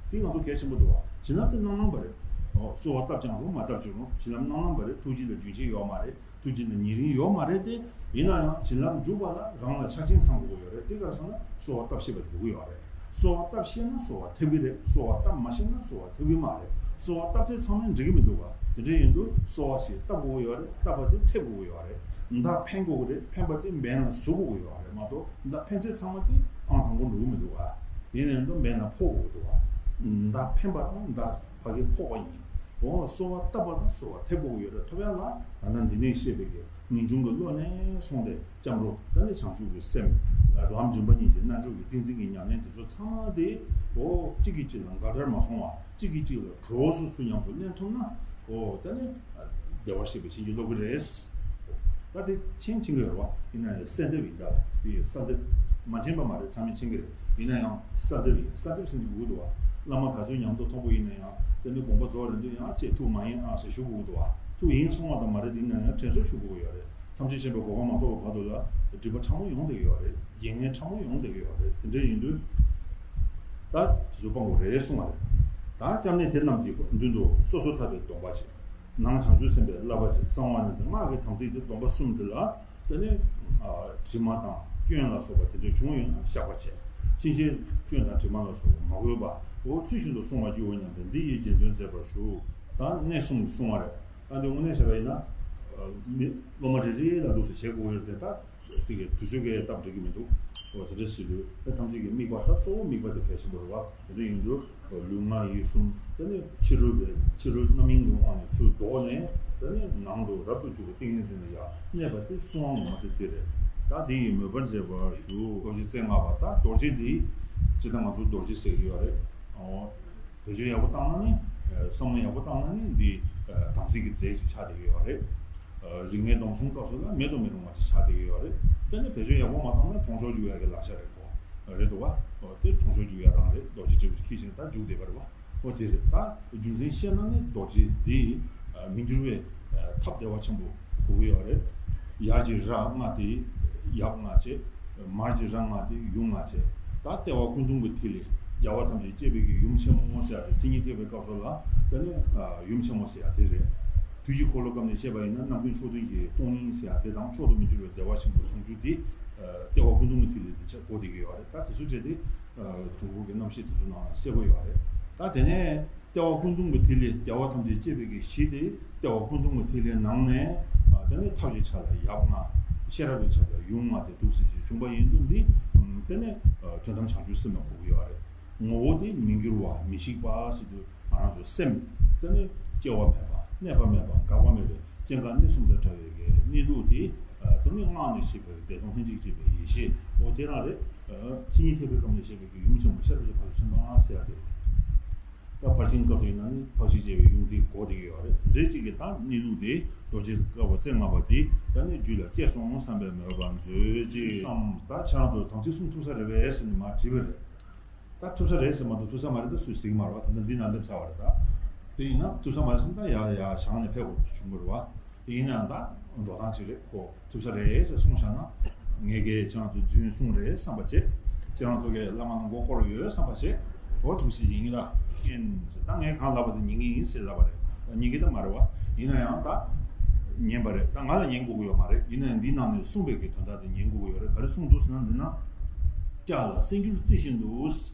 དེ་ང་ཚོ་གལ་ཆེན་པོ་འདུག་བ། བྱིན་རླབས་དེ་སྣང་སྣང་བ་རེད། གསོལ་བ་བཏབ་ཀྱང་རུང་། མ་བཏབ་ཀྱང་རུང་། བྱིན་རླབས་སྣང་སྣང་བ་རེད། ཐུགས་རྗེ་ལ་རྒྱུན་ཆད་ཡོད་མ་རེད། ཐུགས་རྗེ་ལ་ཉེ་རིང་ཡོད་མ་རེད་དེ། ཡིན་ན་ཡང་བྱིན་རླབས་འཇུག་པ་ལ་རང་ལ་ཆ་རྐྱེན་ཚང་དགོས་ཀྱི་ཡོད་རེད། དེ་ག་རེ་ཟེར་ན་གསོལ་བ་བཏབ་ཤེས་པ་དགོས་ཀྱི་ཡོད་རེད། གསོལ་བ་བཏབ་ཤེས་ན་གསོལ་བ་ཐེབས་ཀྱི་རེད། གསོལ་བ་བཏབ་མ་ཤེས་ན་གསོལ་བ་ཐེབས་ཀྱི་མ་རེད། གསོལ་བ་བཏབ་ཚད་ཚང་མས་འགྲིག་གི་མི་འདུག་ག། དེ་འདྲ་ཡིན་དུས་གསོལ་བ་ཞིག་བཏབ་དགོས་ཀྱི་ཡོད་རེད། བཏབ་པ་དེ་ཐེབས་དགོས་ཀྱི་ཡོད་རེད། མདའ་འཕེན་དགོས་ཀྱི་རེད། འཕེན་པ་དེ་འབེན་ལ་ཟུག་དགོས་ཀྱི་ཡོད་རེད་མ་གཏོགས། མདའ་འཕེན་ཚད་ཚང་མ་དེ་ཨང་དང་པོ་འགྲོ་གི་མི་འདུག་ག། ཡིན་ནའི་འདུག་འབེན་ལ་ཕོག་དགོས་ཀྱི་འདུག་ག། མདའ་འཕེན་པ་དང་མདའ་ཕ་གི་ཕོག་པ་ཡིན། འོ་གསོལ་བ་བཏབ་པ་དང་གསོལ་བ་ཐེབས་དགོས་ཀྱི་ཡོད་རེད། ཐོབ་ཡག་ལ་ད་ལྟ་འདི་ནས་བཤད་པའི་གི་ངེས་འབྱུང་གི་བློ་ནས་བཟུང་སྟེ་སྐྱབས་འགྲོ། ད་ནི་བྱང་ཆུབ་ཀྱི་སེམས། ལམ་རིམ་པ་གཉིས་ཀྱི་རྣལ་འབྱོར་གྱི་ཏིང་འཛིན་གྱི་ཉམས་ལེན་དེ་ཚོ་ཚང་མ་དེ། འོ་གཅིག་གིས་གཅིག་ལ་འགལ་ཟླར་མ་སོང་བ། གཅིག་གིས་གཅིག་ལ་གྲོགས་སུ་ཚུལ་ཉམས་སུ་ལེན་ཐུབ་ན། འོ་ད་ནི་བདེ་བར་གཤེགས་པའི་བྱིན་གྱིས་རློབ་ཀྱི་རེད། ད་དེ་མཁྱེན་མཁྱེན་གྱི་ཡོད་རེད་བ། ཡིན་ན་ཡང་གསལ་འདེབས་ཡིན། ད་དེ་གསལ་འདེབས་མ་མཁྱེན་པ་མ་རེད། ཚང་མས་མཁྱེན་གྱི་རེད། ཡིན་ན་ཡང་གསལ་འདེབས་ཡིན། གསལ་འདེབས་ཟེར་གྱི་ཡོད་འདུག་བ། བླ་མ་ག་ཚོད་ཉམས་རྟོགས་མཐོན་པོ་ཡིན་ན་ཡང་། དེ་ནི་དགོངས་པ་རྫོགས་རན་དུས་ཡང་ཅེས་ཐུགས་མ་ཡེངས་ཨ་ཟེར་ཞུ་དགོས་འདུག་བ། ཐུགས་ཡེངས་སོང་བ་དང་མ་རེད། ཡིན་ན་ཡང་དྲན་གསོ་ཞུ་དགོས་ཡོད་རེད། ཐམས་ཅད་མཁྱེན་པའི་གོ་འཕང་མ་ཐོབ་པ་བར་དུ་ལ་སྒྲིབ་པ་ཕྲ་མོ་ཡོང་བསྡད་ཀྱི་ཡོད་རེད། རྒྱལ་ངན་ཕྲ་མོ་ཡོང་བསྡད་ཀྱི་ཡོད་རེད། དེ་འདྲ་ཡིན་དུས། ད་དེ་ཚོ་སྤང་དགོས་རེད་གསུངས་པ་རེད། ད་སྐྱབས་གནས་དེ་རྣམས་ཀྱི་མདུན་དུ་སོ་སོ་ཐར་པའི་སྡོམ་པ་བྱེད། ནང་བྱང་ཆུབ་སེམས་དཔའི་བསླབ་པ་བྱེད། གསང་བ་ནི་སྔགས་ཀྱི་དམ་ཚིག་སྟེ། སྡོམ་པ་གསུམ་འདི་ལ། དེ་ནས་དྲི་མ་དང་སྐྱོན་ལ་སོགས་པ་དེ་འདྲ་བྱུང་ཡོད་ན་བཤགས་པ་བྱེད། ཕྱིན་ཆད་སྐྱོན་དང་དྲི་མ་ལ་སོགས་པ་མ་གོས་པ། འོ་ཚུལ་བཞིན་དུ་བསྲུང་བར་བགྱིའོ་སྙམ་སྟེ། འདི་ཡི་རྗེས་ཟློས་མཛད་པར་ཞུ། ཟེར་གནས་གསུམ་གསུངས་པ་རེད། ད་འདི་དངོས་གནས་བྱས་པ་ཡིན་ན། མི་སློབ་མ་རེ་རེ་ལ་འདུག་སེ་བྱེད་དགོས་ཡོད་རེད་དེ། ད་དེ་གའི་དུས་ཚོད་ཀྱིས་སྟབས་འགྲིག་གི་མི་འདུག་འོ་དེ་འདྲ་ཞིག་ལུས་ཐམས་ཅད་ཀྱི་དམིགས་པ། ད་གཙོ་བོ་དམིགས་པ་དེ་གལ་ཆེན་པོ་རེད་བ། དེ་འདྲ་ཡིན་དུས་ལུས་ངག་ཡིད་གསུམ། དེ་ནས་ཕྱི་རོལ་པའི་ཕྱི་རོལ་རྣམ་གཡེང་གི་དབང་ནས་ཚུར་ལྡོག་ནས། དེ་ནས་ནང་དུ་རབ་ཏུ་འཇུག་པའི་ཏིང་ངེ་འཛིན་ལ་ཡར་གནས་པ་དེ་གསང་བ་ངོ་མ་དེ་དེ་རེད། ད་དེ་ཡི་མོས་པར་མཛད་པར་ཞུ། རྡོ་རྗེ་རྩེ་ལྔ་པ། ད་རྡོ་རྗེ་འདི་ཇི་ལྟར་ང་ཚོ་རྡོ་རྗེ་ཟེར་གྱི་ཡོད་རེད། འོ། བེད་སྤྱོད་ཡག་པོ་བཏང་ན་ནི། བསམ་བློ་ཡག་པོ་བཏང་ན་ནི་འདི་དམ་ཚིག་གི་རྫས་ཤིག་ཆགས་བསྡད་ཀྱི་ཡོད་རེད། རིག་གནས་སྡོམ་གསུམ་སྐབས་སུ་ལ་མེད་དུ་མི་རུང་བ་ཅིག་ཆགས་བསྡད་ཀྱི་ཡོད་རེད། དེ་ནི་བེད་སྤྱོད་ཡག་པོ་མ་བཏང་ན་གྲོང་ཆོག་རྒྱུག་ཡག་གི་ལག་ཆ་རེད་གོ། རེད་འདུག་བ། དེ་གྲོང་ཆོག་རྒྱུག་ཡག་རང་རེད། རྡོ་རྗེ་སྐྱེས་བུ་ཁྱི་ཞིག་ད་རྒྱུག་བསྡད་པ་རེད་བ། འོ་དེ་རེད། ད་རྒྱུ་མཚན་བཤད་ན་ནི་རྡོ་རྗེ་འདི་མི་འགྱུར་བའི་ཐབས་བདེ་བ་ཆེན་པོ་དགོས་ཀྱི་ཡོད་རེད། ཡར་གྱི་ར་ལྔ་སྟེ། ཡབ་ལྔ་བྱས། མར་གྱི་ར་ལྔ་སྟེ། ཡུམ་ལྔ་བྱས། ད་ལྟེ་བ་ཀུན་འདུས་ཀྱི་ཐིག་ལེ་རྒྱལ་བ་ཐམས་ཅད་བསྐྱེད་པའི་གི་ཡུམ་ཆེན་མོ་ཟེར་ཡག་དེ། མཚན་ཉིད་ཐེག་པའི་སྐབས་སུ་ལ་དེ་ནི་ཡུམ་ཆེན་མོ་ཟེར་ཡག་དེ་རེད། དུས་ཀྱི་འཁོར་ལོ་སྐབས་ནས་བཤད་པ་ཡིན་ན། རྣམ་ཀུན་མཆོག་ཐུན་གྱི་སྟོང་ཉིད་ཟེར་ཡག་དེ་དང་། མཆོག་ཏུ་མི་འགྱུར་བའི་བདེ་བ་ཆེན་པོ་ཟུང་འཇུག་དེ། ལྟེ་བ་ཀུན་འདུས་ཀྱི་ཐིག་ལེ་དེ་ཆ་གོ་བསྡད་ཀྱི་ཡོད་རེད། ད་དེ་ཚོའི་གྲས་དེ། དུས་འཁོར་གྱི་རྣམ་བཤད་དེ་ཚོ་ནང་གསལ་པོ་ཡོད་རེད། ད་དེ་ནས་ལྟེ་བ་ཀུན་འདུས་ཀྱི་ཐིག་ལེ་རྒྱལ་བ་ཐམས་ཅད་བསྐྱེད་པའི་གི་གཞི་དེ། ལྟེ་བ་ཀུན་འདུས་ཀྱི་ཐིག་ལེ་ནང་ནས། དེ་ནས་ཐབས་ཀྱི་ཆ་ལ་ཡབ་ལྔ། ཤེས་རབ་ཀྱི་ཆ་ལ་ཡུམ་ལྔ་དེ་འདུག་སེ་བྱུང་བ་ཡིན་དུས། འདི་དེ་ནས་དོན་དམ་བྱང་ཆུབ་སེམས་ལ་གོ་གི་ཡོད་རེད། ངོ་བོ་དེ་མི་འགྱུར་བ་མི་ཤིགས་པ་ཟེར་དུས། ང་རང་ཚོ་སེམས་དེ་ནི་སྐྱེ་བ་མེད་པ། གནས་པ་མེད་པ། འགག་པ་མེད་པའི་སྐྱེ་འགག་གནས་གསུམ་དང་བྲལ་བའི་གི་གནས་ལུགས་དེ། དེ་ནི་སྔགས་ནས་བཤད་པའི་བདེ་སྟོང་ལྷན་ཅིག་སྐྱེས་པའི་ཡེ་ཤེས། འོ་དེ་རང་རེད། མཚན་ཉིད་ཐེག་པའི་སྐབས་ནས་བཤད་པའི་གི་ཡུམ་ཆེན་མོ་ཤེས་རབ་ཀྱི་ཕ་རོལ་ཕྱིན་པ་ཟེར་ཡག་དེ། ད་ཕར་ཕྱིན་སྐབས་སུ་ཡིན་ན་ནི་ཕར་ཕྱིན་བྱས་པའི་ཡུམ་དེ་གོ་བསྡད་ཀྱི་ཡོད་རེད། དེ་འདྲའི་གཅིག་གིས་ད་གནས་ལུགས་དེ་རྡོ་རྗེ་དཀར་པོ་རྩེ་ལྔ་པ་དེ་ད་ནི་རྒྱུད་ལ་སྐྱེས་སོང་བསམ་པའི་མོས་པ་མཛོད་ཅིག་བསམ། ད་ཁྱེད་རང་ཚོ་དམ་ཚིག་སྲུང་ཐུབ་ས་རེད་པས་ཟེར་ནས་མར་དྲིས་པ་རེད། ད་ཐུབ་ས་རེད་ཟེར་མ་གཏོགས་ཐུབ་ས་མ་རེད་ད་སུས་ཟེར་གྱི་མ་རེད་བ། ད་ལྟ་འདི་ན་སླེབས་ཚར་བ་རེད། ད་དེ་ཡིན་ན་ཐུབ་ས་མ་རེད་ཟེར་ན་ད་ཡར་ཡར་བྱང་ནས་ཕེབས་དགོས་བྱུང་བ་རེད་བ། དེ་ཡིན་ན་ཡང་ད་འགྲོ་སྟངས་ཅིག་རེད། ཁོ་ཐུབ་ས་རེད་ཟེར་གསུངས་བཞག་ན། ངས་ཀྱིས་ཁྱེད་རང་ཚོ་རྫུན་གསུངས་རེད་བསམ་པ་བྱེད། ཁྱེད་རང་ཚོ་གིས་བླ་མ་ལ་མགོ་སྐོར་ཡོད་བསམ་པ་བྱེད། འོ་ཐུགས་སྲས་ཡིན་ལ། རྐྱེན་ཟེར་ད་ངས་གང་ལབ་པ་དེ་ཉན་གྱི་ཡིན་ཟེར་ལབ་པ་རེད། ཉན་གྱི་ད་མ་རེད་བ། ཡིན་ན་ཡང་ད་ཉན་པ་རེད། ད་ང་ལ་ཉན་དགོས་ཀྱི་ཡོད་མ་རེད། ཡིན་ན་ཡང་འདི་ནང་ནས་གསུངས་པའི་གི་དོན་དག་དེ་ཉན་དགོས་ཀྱི་ཡོད་རེད། ག་རེ་གསུངས་འདུག་ཟེར་ན་འདི་ན། ལྕགས་ལ་གསེར་འགྱུར་རྩི་བཞིན་དུ།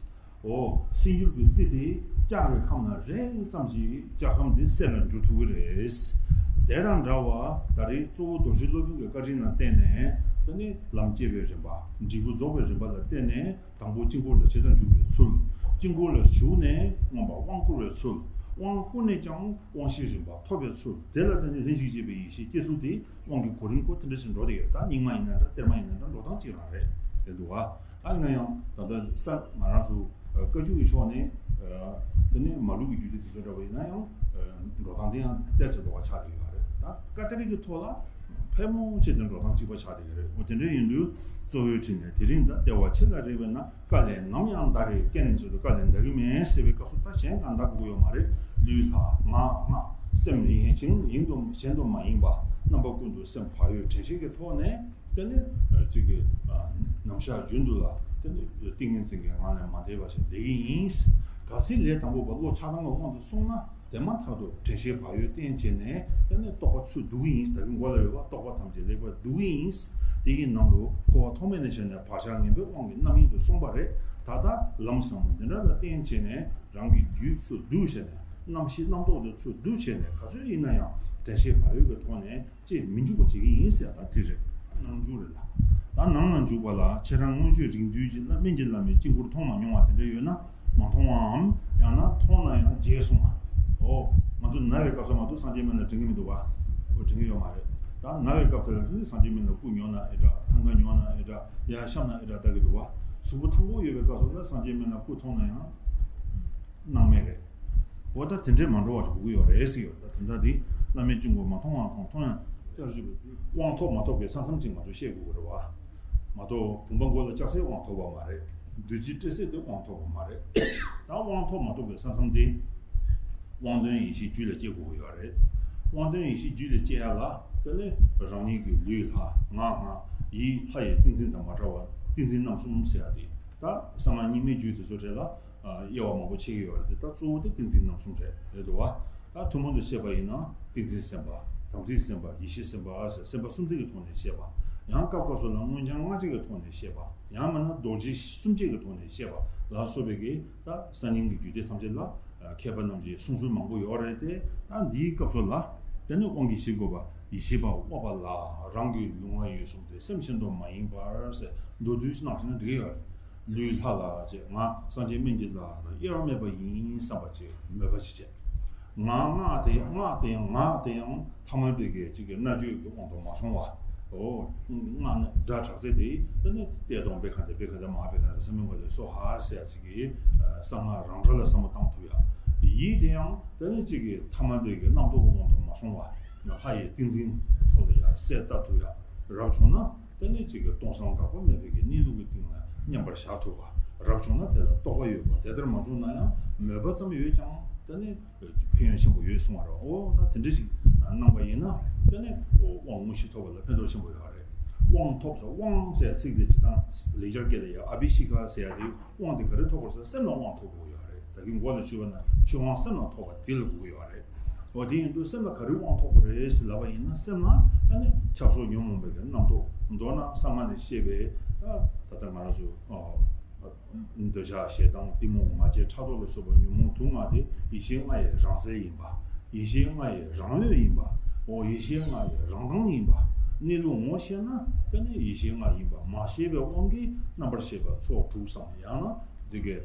འོ། གསེར་འགྱུར་གྱི་རྩི་དེ་ལྕགས་ཀྱི་ཁམས་ལ་རེག་ཙམ་གྱིས་ལྕགས་ཁམས་དེ་གསེར་ལ་འགྱུར་ཐུབ་ཀྱི་རེད། དེ་དང་འདྲ་བར་ད་རེས་གཙོ་བོ་རྡོ་རྗེ་སློབ་དཔོན་གྱི་བཀའ་དྲིན་ལ་བརྟེན་ནས་དེ་ནི་ལམ་སྐྱེ་བའི་རིམ་པ། འབྲས་བུ་རྫོགས་པའི་རིམ་པ་ལ་བརྟེན་ནས་དང་པོ་དཀྱིལ་འཁོར་ལ་ཇི་ལྟར་འཇུག་པའི་ཚུལ། དཀྱིལ་འཁོར་ལ་ཞུགས་ནས་མངོན་པར་དབང་བསྐུར་བའི་ཚུལ། དབང་བསྐུར་ནས་ཀྱང་དབང་ཤེས་རིམ་པ་ཐོབ་པའི་ཚུལ། དེ་ལ་བརྟེན་ནས་ལྷན་ཅིག་སྐྱེས་པའི་ཡེ་ཤེས་སྐྱེ་ཚུལ་དེ། དབང་གི་གོ་རིམ་ཁོ་དེ་འདྲ་ཞིག་འགྲོ་བསྡད་ཡོད། ད་རྙིང་མ་ཡིན་ན་འདྲ། གཏེར་མ་ཡིན་ན་འདྲ། འགྲོ་སྟངས་གཅིག་རང་རེད། རེད་འདུག་བ། ད་ཡིན་ན་ཡང་ད་ལྟ་ས་ང་རང་ཚོ་བཀའ་བརྒྱུད་ཀྱི་ཕྱོགས་ནས་དེ་ནས་མ་ལུགས་ཀྱི་རྒྱུད་སྡེ་དེ་ཚོ་འདྲ་བ་ཡིན་ན་ཡང་འགྲོ་སྟངས་དེ་ཡང་ཏོག་ཙམ་འདྲ་བ་ཆགས་བསྡད་ཡོད་རེད། ད་བཀའ་གཏེར་གྱི་ཐོག་ལ་ཕལ་མོ་ཆེ་དེ་འགྲོ་སྟངས་གཅིག་པ་ཆགས་བསྡད་ཡོད་རེད། འོ་དེ་འདྲ་ཡིན་དུས་གཙོ་བོའི་ཁྲིད་ནས་དེ་རིང་ད་ལྟེ་བ་ཆེ་ལ་རེག་པས་ན། དཀའ་ལས་ནམ་ཡང་འདའ་རེ་རྐྱེན་ཚོད་དུ་དཀའ་ལས་འདའ་གི་མེད་ཟེར་བའི་སྐབས་སུ་ད་གཞན་གང་འདའ་དགོས་ཀྱི་ཡོད་མ་རེད། ལུས་ལྷ་ངག་སྔགས་སེམས་ཡིན་ཞིང་ཡིན་དུ་གཞན་དུ་མ་ཡིན་པ། རྣམ་པ་ཀུན་ཏུ་སེམས་བག་ཡོད་དྲན་ཤེས་ཀྱི་ཐོག་ནས་དེ་ནི་གཅིག་གི་ནམ་ཞག་རྒྱུན་དུ་ལ་དེ་ནི་ཏིང་ངེ་འཛིན་གྱི་ངང་ལས་མ་འདས་པ་ཞིག་འདེགས་ཀྱི་ཡིན། གལ་སྲིད་ལས་དང་པོ་པ་བློ་ཆགས་སྡང་གི་དབང་དུ་སོང་ན། དེ་མ་ཐག་ཏུ་དྲན་ཤེས་བག་ཡོད་བསྟེན་བྱས་ནས་དེ་ནས་རྟོགས་པ་ཚུར་བསྡུ་གི་ཡིན། ད་གིན་མགོ་ལ་ཡོད་པ་རྟོགས་པ་ཐམས་ཅད་ལེགས་པར་བསྡུ་གི་ཡིན། དེ་ཡི་ནང་དུ་འཁོར་བ་ཐོག་མེད་ནས་བྱས་ནས་བག་ཆགས་ངན་པའི་དབང་གིས་རྣམ་གཡེང་དུ་སོང་བ་རེད། ད་ལྟ་ལམ་ཟབ་མོ་འདི་འདྲ་ལ་བརྟེན་བྱས་ནས་རང་གི་རྒྱུད་ཚུར་བསྡུ་བྱས་ནས་རྣམ་ཤེས་རྣམ་རྟོག་དེ་ཚུར་བསྡུ་བྱས་ནས་ག་ཚོད་ཡིན་ན་ཡང་དྲན་ཤེས་བག་ཡོད་ཀྱི་ཐོག་ནས་ཅེས་མི་འཇུག་པ་བྱེད་ཀྱི་ཡིན་ཟེར་ཡ་ད་དེ་རེད། ནང་འཇུག་རེད་ལ། ད་ནང་ལ་འཇུག་པ་ལ་ཁྱེད་རང་སྔོན་ཆད་རིང་དུས་ཀྱི་བླ་སྨན་གྱི་བླ་མའི་དཀྱིལ་འཁོར་མཐོང་མ་མྱོང་བ་དེ་འདྲ་ཡོད་ན། མ་མཐོང་བའམ་ཡང་ན་མཐོང་ན་ཡང་བརྗེད་སོང་བ། འོ། ང་ཚོ་ན་བའི་སྐབས་སུ་མ་གཏོགས་སངས་རྒྱས་སྨན་བླ་དྲན་གྱི་མི་འདུག་བ། འོ་དྲན་གྱི་ཡོད་མ་རེད། ད་ན་བའི་སྐབས་དེ་ལ་སངས་རྒྱས་སྨན་བླ་སྐུ་ཉོ་ན་ཨེ་འདྲ། ཐང་ག་ཉོ་ན་ཨེ་འདྲ། ཡར་བཤམས་ན་ཨེ་འདྲ་ལྟ་གི་འདུག་བ། གཟུགས་པོ་ཐང་པོ་ཡོད་པའི་སྐབས་སུ་ལ་སངས་རྒྱས་སྨན་བླ་སྐུ་མཐོང་ན་ཡང་སྣང་མེད་རེད། འོ་ད་དེ་འདྲས་མ་འགྲོ་བ་ཞིག་དགོས་ཀྱི་ཡོད་རེད་ཟེར་ཡོད། ད་དོན་དག་འདི་བླ་མའི་དཀྱིལ་འཁོར་མ་མཐོང་བ་མཐོང་མཐོང་ཡང་ཅར་ཞུ་བའི་དབང་ཐོབ་མ་ཐོབ་ཀྱི་ས་མཚམས་ཅིག་ང་ཚོས་ཤེས་དགོས་ཀྱི་རེད་བ། མ་གཏོགས་བུམ་པ་མགོ་ལ་བཅག་སའི་དབང་ཐོབ་པ་མ་རེད། བདུད་རྩི་སྤྲད་སའི་དེ་དབང་ཐོབ་པ་མ་རེད། ད་དབང་ཐོབ་མ་ཐོབ་པའི་ས་མཚམས་དེ། དབང་དོན་ཡེ་ཤེས་རྒྱུད་ལ་སྐྱེ་དགོས་ཀྱི་ཡོད་རེད། དབང་དོན་ཡེ་ཤེས་རྒྱུད་ལ་སྐྱེ་ཡ་ལ་དེ་ནི་རང་ཉིད་ཀྱི་ལུས་ལྷ་ངག་སྔགས་ཡིད་ལྷ་ཡི་ཏིང་འཛིན་དང་མ་བྲལ་བ་ཏིང་འཛིན་རྣམ་གསུམ་ཟེར་ཡ་དེ། ད་གསང་སྔགས་རྙིང་མའི་རྒྱུད་དེ་ཚོ་གྲས་ལ། དབྱེ་བ་མང་པོ་ཕྱེ་གི་ཡོད་རེད་དེ། ད་གཙོ་བོ་དེ་ཏིང་འཛིན་རྣམ་གསུམ་རེད། རེད་འདུག་བ། ད་ཐུན་མོང་དུ་བཤད་པ་ཡིན་ན་ཏིང་འཛིན་སེམས་དཔའ། དམ་ཚིག་སེམས་དཔའ། ཡེ་ཤེས་སེམས་དཔའ་ཟེར་སེམས་དཔའ་སུམ་ཚན་གྱི་ཐོག་ནས་བཤད་པ། ཡང་སྐབས་སྐབས་སུ་ལ་མངོན་བྱང་ལྔ་བཅས་ཀྱི་ཐོག་ནས་བཤད་པ། ཡང་མིན་ན་རྡོ་རྗེ་སུམ་བཅས་ཀྱི་ཐོག་ནས་བཤད་པ་ལ་སོགས་པའི་གི་ད་གསར་རྙིང་གི་རྒྱུད་སྡེ་ཐམས་ཅད་ལ་མཁས་པ་རྣམས་ཀྱིས་གསུང་ཚུལ་མང་པོ་ཡོད་རེད་དེ། ད་འདིའི་སྐབས་སུ་ལ་དེ་ནི་དབང་གིས་ཞིག་དགོས་པ། ཡེ་ཤེས་པ་དབུ་མ་པ་ལ་རང་གི་ལུས་ངག་ཡིད་གསུམ་དེ་སེམས་ཤིན་ཏུ་མ་ཡེངས་པར་ཟེར་མདོར་བསྡུས་ཤིག་གནང་ཞིག་ན་འགྲིག་གི་ཡོད་རེད། ལུས་ལྷ་ལ་ཅེས་ང་སངས་རྒྱས་སྨན་གྱི་བླ་ལ་དབྱེ་བ་མེད་པ་ཡིན་བསམ་པ་ཅིག་མོས་པ་ཅིག་བྱས། ངག་སྔགས་དེ་ཡང་སྔགས་དེ་ཡང་ངག་དེ་ཡང་ཐ་མལ་པའི་གི་ཅིག་གི་སྨྲ་བརྗོད་ཀྱི་དབང་དུ་མ་སོང་བ། འོ། སྔགས་ནི་སྒྲ་གྲགས་ཚད་དེ་དེ་ནི་གཏད་དོ་བེ་ཁ་དེ་བེ་ཁ་དེ་མ་བེ་ཁ་དེ་ས་མིང་ག་དེ་སོ་ཧ་ཟེར་ཡ་ཅིག་གི་གསང་སྔགས་རང་འགྲེལ་ལ་བསམ་བློ་བཏང་ཐུབ་ཡ། ཡིད་དེ་ཡང་དེ་ནི་ཅིག་གི་ཐ་མལ་པའི་གི་རྣམ་རྟོག་གི་དབང་དུ་མ་སོང་བ། ལྷ་ཡི་ཏིང་འཛིན་ཐོག་ལ་ཡ་གསལ་བཏབ་ཐུབ་ཡ། རབ་བྱུང་ན། དེ་ནི་གཅིག་གི་སྟོང་སང་འགག་པ་མེད་པའི་གི་གནས་ལུགས་ཀྱི་སྟེང་ལ་མཉམ་པར་བཞག་ཐུབ་པ། རབ་བྱུང་ན་དེ་ལ་རྟོག་པ་ཡོད་པ། དེ་ལྟར་མ་བྱུང་ན་ཡང་མོས་པ་ཙམ་ཡོད་ཀྱང་དེ་ནི་ཕན་ཡོན་ཆེན་པོ་ཡོད་གསུང་བ་རེད། འོ་ད་དེ་འདྲ་ཞིག་གནང་པ་ཡིན་ན་དེ་ནི་དབང་དངོས་གཞི་ཐོབ་པ་ལ་ཕན་ཐོགས་ཆེན་པོ་ཡོད་རེད། དབང་ཐོབ་ཟེར་དབང་ཟེར་ཚིག་དེ་སྤྱིར་བཏང་ལེགས་སྦྱར་སྐད་ལ་ཡང་ཨ་བྷི་ཤེ་ཀ་ཟེར་ཡ་དེ་དབང་དེ་ག་རེ་ཐོབ་དགོས་ཟེར་སེམས་ལ་དབང་ཐོབ་དགོས་ཡོད་རེད། ད་གིན་མགོ་ལ་ཞུས་པ་ན་ཆོས་དབང་སེམས་ལ་ཐོབ་པ་དེ་ལ་གོ་གི་ཡོད་རེད། འོ་དེ་ཡིན་དུས་སེམས་ལ་ག་རེ་དབང་ཐོབ་དགོས་རེད་ཟེར་ལབ་པ་ཡིན་ན་སེམས་ལ་ཨ་ནི་ཆགས་སོགས་ཉོན་མོངས་པའི་གི་རྣམ་རྟོག་མདོར་ན་གསང་སྔགས་ནས་བཤད་པའི་ད་ད་ལྟ་ང་རང་ཚོ་འདོད་ཆགས་ཞེ་སྡང་གཏི་མུག་ང་རྒྱལ་ཕྲག་དོག་ལ་སོགས་པ་ཉོན་མོངས་དུག་ལྔ་དེ་ཡེ་ཤེས་ལྔ་ཡི་རང་རྩལ་ཡིན་པ། ཡེ་ཤེས་ལྔ་ཡི་རང་འོད་ཡིན་པ། འོ་ཡེ་ཤེས་ལྔ་ཡི་རང་མདངས་ཡིན་པ། གནས་ལུགས་ངོ་ཤེས་ན་དེ་ནི་ཡེ་ཤེས་ལྔ་ཡིན་པ་མ་ཤེས་པའི་དབང་གིས་རྣམ་པར་ཤེས་པ་ཚོགས་དྲུག་སམ་ཡང་ན་འདི་གའི་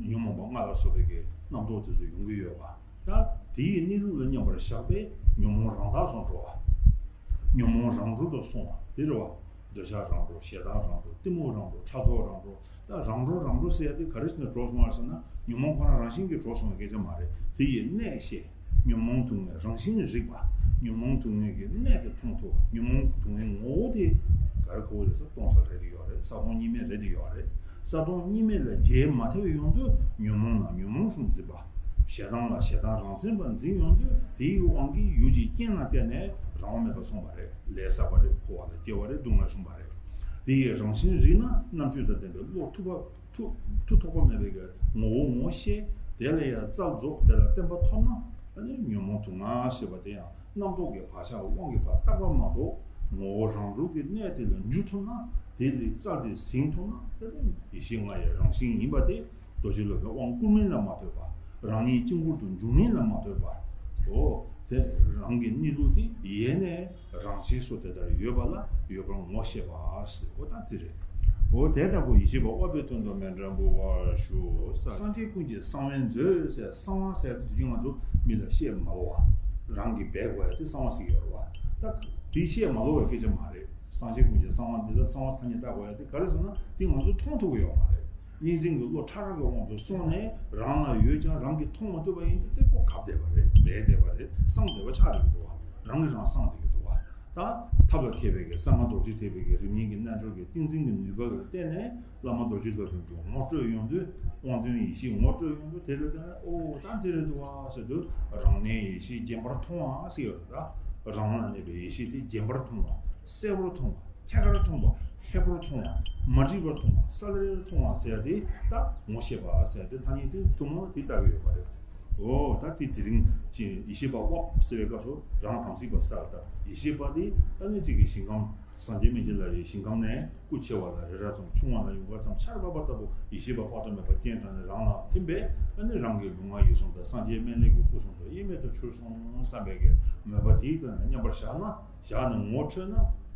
ཉོན་མོངས་པ་ལྔ་ལ་སོགས་པའི་གི་རྣམ་རྟོག་དེ་ཚོ་ཡོང་གི་ཡོད་པ། ད་དེའི་གནས་ལུགས་ལ་མཉམ་པར་བཞག་པས་ཉོན་མོངས་རང་དག་སོང་འགྲོ་བ། ཉོན་མོངས་རང་གྲོལ་དུ་སོང་བ་དེ་རེད་བ། འདོད་ཆགས་རང་གྲོལ། ཞེ་སྡང་རང་གྲོལ། གཏི་མུག་རང་གྲོལ། ཕྲག་དོག་རང་གྲོལ། ད་རང་གྲོལ་རང་གྲོལ་ཟེར་ཡ་དེ་ག་རེ་བྱས་ནས་གྲོལ་སོང་བ་ཟེར་ན། ཉོན་མོངས་ཁོ་རང་རང་བཞིན་གྱིས་གྲོལ་སོང་བའི་སྐད་ཆ་མ་རེད། དེ་ཡི་གནད་བཤད། ཉོན་མོངས་སྡུག་བསྔལ་རང་བཞིན་རིག་པ། ཉོན་མོངས་སྡུག་བསྔལ་གྱི་གནད་དེ་མཐོང་ཐུབ་པ། ཉོན་མོངས་སྡུག་བསྔལ་ངོ་བོ་དེ་ག་རེ་གོ་རེད་ཟེར། སྟོང་གསལ་རེད་དེ་ཡོད་རེད། ས་སྟོང་གཉིས་མེད་རེད་དེ་ཡོད་རེད། ས་སྟོང་གཉིས་མེད་ལ་རྗེས་མ་ཐེབས་ཡོང་དུས་ཉོན་མོངས་ལ་ཉོན་མོངས་སུ་འཛིན་པ། ཞེ་སྡང་ལ་ཞེ་སྡང་རང་མཚན་པ་འཛིན་ཡོང་དུས། དེའི་དབང་གིས་ཡུལ་གྱི་རྐྱེན་ལ་བརྟེན་ནས་རང་དབང་མེད་པར་སོང་བ་རེད། ལས་བསགས་པ་རེད། འཁོར་བ་ལ་སྐྱེ་བ་རེད། སྡུག་བསྔལ་བྱུང་བ་རེད། དེ་ཡི་རང་བཞིན་རིག་ན། རྣམ་དཔྱོད་དང་ལྡན་པའི་བློ་ཐུབ་པ། ཐུབ་ཐུབ་ཐོགས་པ་མེད་པའི་གི་ངོ་བོ་ངོ་ཤེས། དེ་ལ་ཡང་རྩལ་རྫོགས། དེ་ལ་བརྟན་པ་ཐོབ་ན། ཨ་ནི་ཉོན་མོངས་དུག་ལྔ་ཞེས་པ་དེ་ཡང་རྣམ་རྟོག་གི་བག་ཆགས་དབང་གིས་ཕར་བཏགས་པ་མ་གཏོགས། ངོ་བོ་རང་གྲོལ་གྱི་གནད་དེ་ལ་འཇུ་ཐུབ་ན། དེ་ལས་རྩལ་དེ་ཟིན་ཐུབ་ན། དེ་ནི་ཡེ་ཤེས་ལྔ་ཡི་རང་བཞིན་ཡིན་པ་དེ། རྡོ་རྗེ་སློབ་དཔོན་དབང་བསྐུར་མིན་ལ་མ་ལྟོས་པར། རང་ཉིད་དཀྱིལ་འཁོར་དུ་འཇུག་མིན་ལ་མ་ལྟོས་པར། འོ། དེ་རང་གི་གནས་ལུགས་དེ་ཡེ་ནས་རང་ཆས་སུ་དེ་ལྟར་ཡོད་པ་ལ་ཡོད་པར་ངོ་ཤེས་པ་ཟེར། འོ་ད་དེ་རེད། འོ་དེ་ལྟ་བུ་ཡེ་ཤེས་པ་དབའ་བའི་དོན་དུ་མཎྜལ་འབུལ་བར་ཞུ། སངས་རྒྱས་ཀུན་གྱི་གསང་བའི་མཛོད་ཟེར། གསང་བ་ཟེར་དེ་དུས་རྒྱུན་ང་ཚོ་མི་ལ་བཤད་མ་ལོ་བ། རང་གིས་འབད་དགོས་ཡ་དེ་གསང་བ་ཟེར་གྱི་ཡོད་རེད་བ། ད་དེ་བཤད་མ་ལོ་བའི་སྐད་ཆ་མ་རེད། སངས་རྒྱས་ཀུན་གྱི་གསང་བ་འདི་ལ་གསང་བ་ཐ་སྙད་བཏགས་དགོས་ཡ་དེ་ག་རེ་ཟེར་ན། དེ་ང་ཚོ་མཐོང་ཐུབ་ཀྱི་ཡོད་མ་རེད། གཉིས་འཛིན་གྱི་བློ་ཕྲ་རགས་ཀྱི་དབང་དུ་སོང་ནས་རང་ལ་ཡོད་ཀྱང་རང་གིས་མཐོང་མ་ཐུབ་པ་ཡིན་དུས། དེ་ཁོ་གབ་བསྡད་པ་རེད། སྦས་བསྡད་པ་རེད། གསང་བསྡད་པ་ཆགས་བསྡད་ཀྱི་འདུག་བ། རང་གིས་རང་གསང་བསྡད་ཀྱི་འདུག་བ། ད་ཐབས་ལ་མཁས་པའི་གི་གསང་སྔགས་རྡོ་རྗེ་ཐེག་པའི་གི་རིམ་གཉིས་ཀྱི་རྣལ་འབྱོར་གྱི་ཏིང་འཛིན་གྱི་ནུས་པ་ལ་བརྟེན་ནས། བླ་མ་རྡོ་རྗེ་སློབ་དཔོན་གྱིས་ངོ་སྤྲོད་ཡོང་དུས། དབང་དོན་ཡེ་ཤེས་ངོ་སྤྲོད་ཡོང་དུས། དེ་ལ་བརྟེན་ནས་ཨོ་ད་འདི་རེད་འདུག་བ་ཟེར་དུས། རང་གནས་ཡེ་ཤེས་རྒྱན་པར་མཐོང་བ་ཟེར་ཡོད་རེད། ད་རང་ལ་གནས་པའི་ཡེ་ཤེས་དེ་རྒྱན་པར་མཐོང་བ། གསལ་པོར་མཐོང་བ། ཐད་ཀར་མཐོང་བ། ཧད་པོར་མཐོང་བ། མ་བསྒྲིབས་པར་མཐོང་བ། གསལ་ལེར་མཐོང་བ་ཟེར་ཡ་དེ་ད་ངོ་ཤེས་པ་ཟེར་ཡ་དེ་ཐ་སྙད་དེ་ཐུན་མོང་དེ་ལྟ་གི་ཡོད་པ་རེད། འོ་ད་དེ་དེ་རིང་ཅིག་ཡེ་ཤེས་པ་དབའ་ཟེར་བའི་སྐབས་སུ་རང་དམ་ཚིག་པ་ཟེར་བ་ལྟར། ཡེ་ཤེས་པ་དེ་ད་ནི་གཅིག་གི་ཞིང་ཁམས། སངས་རྒྱས་སྨན་བྱེད་ལ་ཡི་ཞིང་ཁམས་ནས་སྐུ་ཆེ་བ་ལ་རི་རབ་ཙམ། ཆུང་བ་ལ་ཡུངས་ཀར་ཙམ། ཆར་འབབ་པ་ལྟ་བུ་ཡེ་ཤེས་པ་དཔག་ཏུ་མེད་པ་སྤྱན་དྲངས་ནས་རང་ལ་ཐིམ་པས། ཨ་ནི་རང་གི་ལུས་ངག་ཡིད་གསུམ་དང་སངས་རྒྱས་སྨན་བླའི་གི་སྐུ་གསུམ་དུ་དབྱེར་མེད་དུ་གྱུར་སོང་བསམ་པའི་གི་མོས་པ་དེའི་སྟེང་ལ་མཉམ་པར་བཞག་ན། བཞག་ནས་ངོ་འཕྲོད་ན།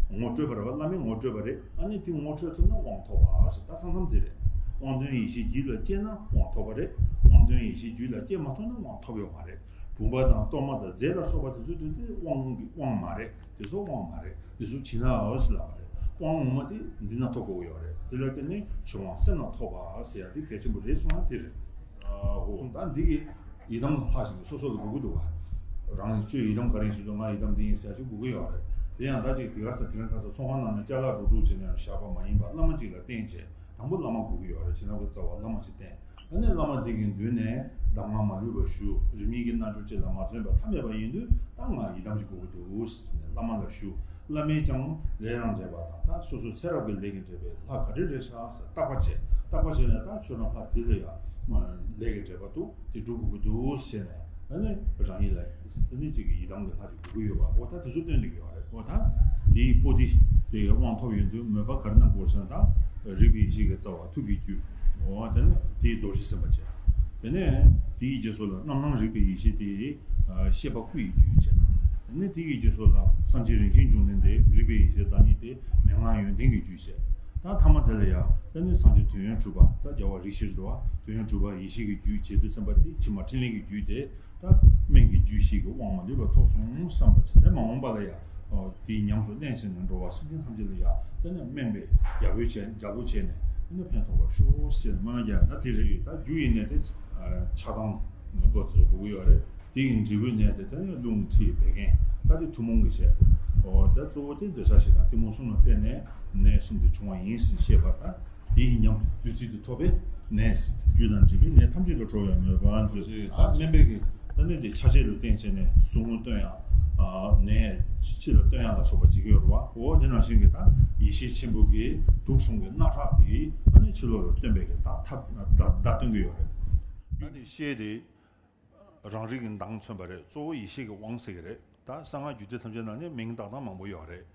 ངོ་སྤྲོད་པ་རེད་བ། བླ་མས་ངོ་སྤྲོད་པ་རེད། ཨ་ནི་དེ་ངོ་འཕྲོད་ཐུབ་ན་དབང་ཐོབ་པ་ཟེར། ད་ས་མཚམས་དེ་རེད། དབང་དོན་ཡེ་ཤེས་རྒྱུད་ལ་སྐྱེས་ན་དབང་ཐོབ་པ་རེད། དབང་དོན་ཡེ་ཤེས་རྒྱུད་ལ་སྐྱེས་མ་ཐུབ་ན་དབང་ཐོབ་ཡོད་མ་རེད། བུམ་པ་དང་གཏོར་མ་དང་རྫས་ལ་སོགས་པ་དེ་ཚོ་དེ་དབང་གི་དབང་མ་རེད། དེ་ཚོ་དབང་མ་རེད། དེ་ཚོ་བྱིན་རླབས་ཟེར་ལབ་པ་རེད། དབང་ངོ་མ་དེ་འདི་ན་ཐོབ་དགོས་ཀྱི་ཡོད་རེད། དེ་ལ་བརྟེན་ནས་ཆོས་དབང་སེམས་ལ་ཐོབ་པ་ཟེར་ཡ་དེ་གལ་ཆེན་པོ་རེད་གསུངས་ན་དེ་རེད། ཨ་ཧོ། ད་འདི་གི་ཡི་དམ་ལྷ་ཞིག་སོ་སོ་ལ་དགོས་ཀྱི་འདུག་བ། རང་ཁྱོད་ཡི་དམ་ག་རེ་ཡིན་ཟེར་དུས། ང་ཡི་དམ་འདི་ཡིན་ཟེར་ཡ་ཅིག་དགོས་ཀྱི་ཡོད་རེད། དེ་ཡང་ད་ཅིག་དེ་ག་ས་དེ་རིང་ཁ་སང་ཚོང་ཁང་ནང་ནས་ཅ་ལག་སྒྲུག་སྒྲུག་བྱས་ནས་བཞག་པ་མ་ཡིན་པ། བླ་མ་ཅིག་ལ་བསྟེན་བྱས། དང་པོ་བླ་མ་དགོས་ཀྱི་ཡོད་རེད། བྱིན་རླབས་ཀྱི་རྩ་བ་བླ་མ་ཞིག་བསྟེན། ཨ་ནི་བླ་མ་དེ་གི་མདུན་ནས་གདམས་ངག་མ་ལུས་པ་ཞུ། རིམ་གཉིས་ཀྱི་རྣལ་འབྱོར་ཅིག་ལ་མ་བརྩོན་པ་ཐབས་མེད་པ་ཡིན་དུས། ད་ང་ཡི་དམ་ཞིག་དགོས་ཀྱི་འདུག་ཟེར་ནས་བླ་མ་ལ་ཞུ། བླ་མས་ཀྱང་ལས་དང་འབྲེལ་བ་དང་། ད་སོ་སོའི་ཚེ་རབས་ཀྱི་ལས་ཀྱི་འབྲེལ་བའི་ལྷ་ག་རེ་རེད་ཤག་ཟེར་བརྟག་པ་བྱས། བརྟག་པ་བྱས་ནས་ད་ཁྱོད་རང་ལྷ་དེ་ལ་ཡང་ལས་ཀྱི་འབྲེལ་བ་འདུག་དེ་སྒྲུབ་དགོས་ཀྱི་འདུག་ཟེར་ནས། ཨ་ནི་རང་ཉིད་ལ་ཨ་ནི་གཅིག་གི་ཡི་དམ་གྱི་ལྷ་ཅིག་དགོས་ཀྱི་ཡོད་པ། འོ་ད་དེ་ཚོ་སྟོན་བསྡད་ཀྱི་ཡོད་རེད། འོ་ད་དེའི་པོ་ཏི་དེ་དབང་ཐོབ་ཡོང་དུས་མོས་པ་ག་རེ་གནང་དགོས་ཟེར་ན། ད་རིག་པའི་ཡེ་ཤེས་ཀྱི་རྩ་བ་ཐུགས་ཀྱི་རྒྱུད། འོ་དེ་ནི་དེའི་རྡོ་རྗེ་སེམས་དཔའ་བྱས། དེ་ནས་དེའི་རྗེས་སུ་ལ་རྣམ་སྣང་རིག་པའི་ཡེ་ཤེས་དེ་ཤེས་པ་སྐུ་ཡི་རྒྱུད་བྱས། དེ་ནས་དེ་ཡི་རྗེས་སུ་ལ་སངས་རྒྱས་རིན་ཆེན་འབྱུང་ལྡན་དེ་རིག་པའི་ཡེ་ཤེས་བདག་ཉིད་དེ་མན་ངག་ཡོན་ཏན་གྱི་རྒྱུད་བྱས། ད་ཐ་མ་དེ་ལ་ཡང་དེ་ནས་སངས་རྒྱས་དོན་ཡོད་གྲུབ་པ། ད་རྒྱལ་བ་རིགས་བཞིར་འདུ་བ་དོན་ཡོད་གྲུབ་པ་ཡེ་ཤེས་ཀྱི་རྒྱུད་བྱེད་དུས་ཙམ་པ་དེ་ཕྱི་མ་ཕྲིན་ལས་ཀྱི་རྒྱུད་དེ། ད་སྨན་གྱི་རྒྱུད་བཞི་གི་དབང་མ་ལུས་པ་ཐོབ་སོང་བསམ་པ་བྱས། དེ་མ་འོངས་པ་ལ་ཡང་དེའི་ཉམས་སུ་བསྟན་བྱས་ནས་འགྲོ་བ་སེམས་ཅན་ཐམས་ཅད་ལ་ཡང་དེ་ནས་སྨན་པའི་རྒྱལ་པོའི་བྱས། རྒྱལ་པོ་བྱས་ནས་དེ་ནས་ཕན་ཐོགས་པར་ཤོག་ཟེར་སྨོན་ལམ་རྒྱག་ཡ། ད་དེ་རེད། ད་རྒྱུ་ཡི་གནས་དེ་ཆགས་སྡང་མདོ་དེ་ཚོ་དགོས་ཀྱི་ཡོད་རེད། དེ་ཡི་འབྲས་བུའི་གནས་དེ་དེ་ནས་རླུང་མཁྲིས་བད་ཀན། ད་དེ་ཐུན་མོང་གི་བྱས། འོ་ད་གཙོ་བོ་དེ་འདོད་ཆགས་ཞེ་སྡང་གཏི་མུག་གསུམ་ལ་བརྟེན་ནས་ནད་གསུམ་དེ་བྱུང་བ་ཡིན་ཟེར་བཤད་པ། ད་དེའི་ཉམས་བདུད་རྩི་དེ་ཐོབ་པས་ནད་རྒྱུ་དང་འབྲས་བུའི་ནད་ཐམས་ཅད་ལས་གྲོལ་བའི་མོས་པ་མཛོད། ད་སྨན་པའི་གི་ད་ནི་དེ་ཆ་བྱད་ལ་བརྟེན་བྱས་ནས་ཟུག་རྔུ་སྟོན་ཡག་ནད་ཕྱི་ལ་སྟོན་ཡག་ལ་སོགས་པ་བྱེད་ཀྱི་ཡོད་རེད་བ། འོ་དེ་ནང་བཞིན་གྱི་ད་ཡེ་ཤེས་ཆེན་པོ་གི་དུག་གསུམ་གྱི་རྣག་ཁྲག་དེ་ད་ནི་ཕྱི་ལོགས་ལ་སྟོན་པའི་གི་ད་ཐབས་བརྡ་བརྡ་སྟོན་གྱི་ཡོད་རེད། ད་དེ་ཤེས་དེ། རང་རིག་གི་མདངས་མཚོན་པ་རེད། གཙོ་བོ་ཡེ་ཤེས་ཀྱི་དབང་ཟེར་གྱི་རེད། ད་གསང་སྔགས་རྒྱུད་སྡེ་ཐམས་ཅད་ནང་ནས་མིང་བཏགས་སྟངས་མང་པོ་ཡོད་རེད།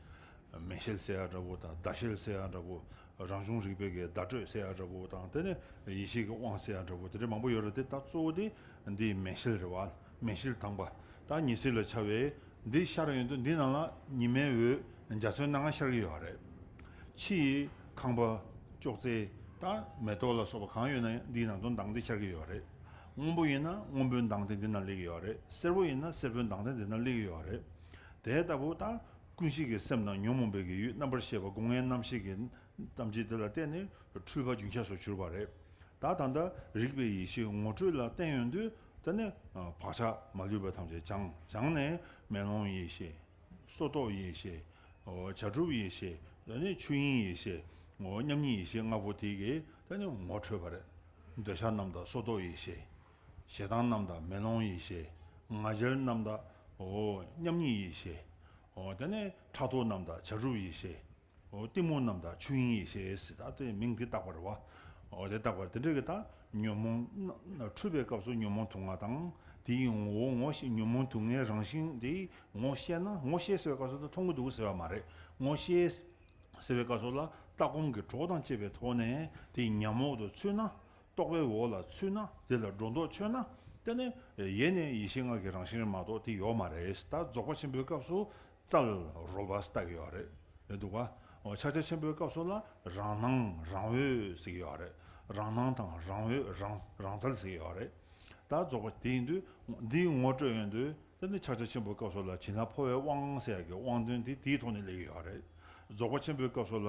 མེ་ཤེལ་ཟེར་ཡ་འདྲ་བོ་དང་། ཟླ་ཤེལ་ཟེར་ཡ་འདྲ་བོ། རང་བྱུང་རིག་པའི་གི་བརྡ་སྤྲོད་ཟེར་ཡ་འདྲ་བོ་དང་། དེ་ནས་ཡེ་ཤེས་ཀྱི་དབང་ཟེར་ཡ་འདྲ་བོ། དེ་འདྲ་མང་པོ་ཡོད་རེད་དེ། ད་གཙོ་བོ་དེ་འདི་མེ་ཤེལ་རེད་བ། མེ་ཤེལ་དང་པོ། ད་ཉི་ཟེར་ལ་ཆ་བའི་འདི་ཤར་ཡོང་དུས་འདི་ནང་ལ་ཉི་མའི་འོད་འཇའ་ཚོན་སྣ་ལྔ་ཤར་གྱི་ཡོད་རེད། ཕྱི་ཡི་ཁང་པ་ཅོག་ཙེ་དང་མེ་ཏོག་ལ་སོགས་པ་གང་ཡོད་ན་ཡང་འདིའི་ནང་དུ་མདངས་དེ་ཤར་གྱི་ཡོད་རེད། སྔོན་པོ་ཡིན་ན་སྔོན་པོའི་མདངས་དེ་འདི་ན་སླེབས་ཀྱི་ཡོད་རེད། སེར་པོ་ཡིན་ན་སེར་པོའི་མདངས་དེ་འདི་ན་སླེབས་ཀྱི་ཡོད་རེད། དེ་ལྟ་བུ་ད་ ཀུན་གཞི་གི་སེམས་དང་ཉོན་མོངས་པའི་གི་ཡུལ་རྣམ་པར་ཤེས་པ་སྒོ་ལྔའི་རྣམ་ཤེས་ཀྱི་ཐམས་ཅད་དེ་ལ་བརྟེན་ནས་འཁྲུལ་པ་རྒྱུན་ཆགས་སུ་གྱུར་པ་རེད། ད་ད་ལྟ་རིག་པའི་ཡེ་ཤེས་ངོ་སྤྲོད་ལ་བརྟེན་ཡོང་དུས་དེ་ནི་བག་ཆགས་མ་ལུས་པ་ཐམས་ཅད་སྦྱངས་སྦྱངས་ནས་མེ་ལོང་ཡེ་ཤེས། སོ་ཐོག་ཡེ་ཤེས། འོ་བྱ་གྲུབ་ཡེ་ཤེས། དེ་ནས་ཆོས་དབྱིངས་ཡེ་ཤེས། འོ་མཉམ་ཉིད་ཡེ་ཤེས་ལྔ་པོ་དེ་གིས་དེ་ནས་ངོ་འཕྲོད་པ་རེད། འདོད་ཆགས་རྣམས་དང་སོ་ཐོག་ཡེ་ཤེས། ཞེ་སྡང་རྣམས་དང་མེ་ལོང་ཡེ་ཤེས། ང་རྒྱལ་རྣམས་དང་འོ་མཉམ་ཉིད་ཡེ་ཤེས། འོ་དེ་ནས་ཕྲག་དོག་རྣམས་དང་བྱ་གྲུབ་ཡེ་ཤེས། འོ་གཏི་མུག་རྣམས་དང་ཆོས་དབྱིངས་ཡེ་ཤེས་ཟེར། ད་དེ་མིང་དེ་བཏགས་པ་རེད་བ། འོ་དེ་བཏགས་པ་དེ་འདྲ་གི་ད་ཉོན་མོངས་འཁྲུལ་པའི་སྐབས་སུ་ཉོན་མོངས་དུག་ལྔ་དང་དེའི་ངོ་བོ་ངོ་ཤེས། ཉོན་མོངས་དུག་ལྔའི་རང་བཞིན་དེ་ངོ་ཤེས་ན། ངོ་ཤེས་ཟེར་བའི་སྐབས་སུ་ད་མཐོང་གི་འདུག་ཟེར་བ་མ་རེད། ངོ་ཤེས་ཟེར་བའི་སྐབས་སུ་ལ་ལྟ་སྒོམ་གྱི་གྲོགས་དང་བཅས་པའི་ཐོག་ནས་དེ་ཉམས་འོག་ཏུ་ཚུད་ན། རྟོག་པའི་འོག་ལ་ཚུད་ན། དེ་ལ་སྒྲོ་འདོགས་ཆོད་ན། དེ་ནི་ཡེ་ནས་ཡེ་ཤེས་ལྔ་གི་རང་བཞིན་མ་གཏོགས་དེ་ཡོད་མ་རེད། ད་རྫོགས་པ་ཆེན་པོའི་སྐབས་སུ་རྩལ་རོལ་པ་ལྟ་གི་ཡོད་རེད། རེད་འདུག་ག་འོ་ཕྱག་རྒྱ་ཆེན་པོའི་སྐབས་སུ་ལ་རང་སྣང་རང་འོད་ཟེར་གི་ཡོད་རེད། རང་སྣང་དང་རང་འོད་རང་རང་རྩལ་ཟེར་གི་ཡོད་རེད། ད་རྫོགས་པ་དེ་ཡིན་དུས་འདིའི་ངོ་སྤྲོད་ཡོང་དུས། དེ་ནི་ཕྱག་རྒྱ་ཆེན་པོའི་སྐབས་སུ་ལ་བྱིན་རླབས་འཕོ་བའི་དབང་ཟེར་ཡག་གི་དབང་དོན་དེ་དེའི་ཐོག་ནས་སླེབས་ཀྱི་ཡོད་རེད། རྫོགས་པ་ཆེན་པོའི་སྐབས་སུ་ལ་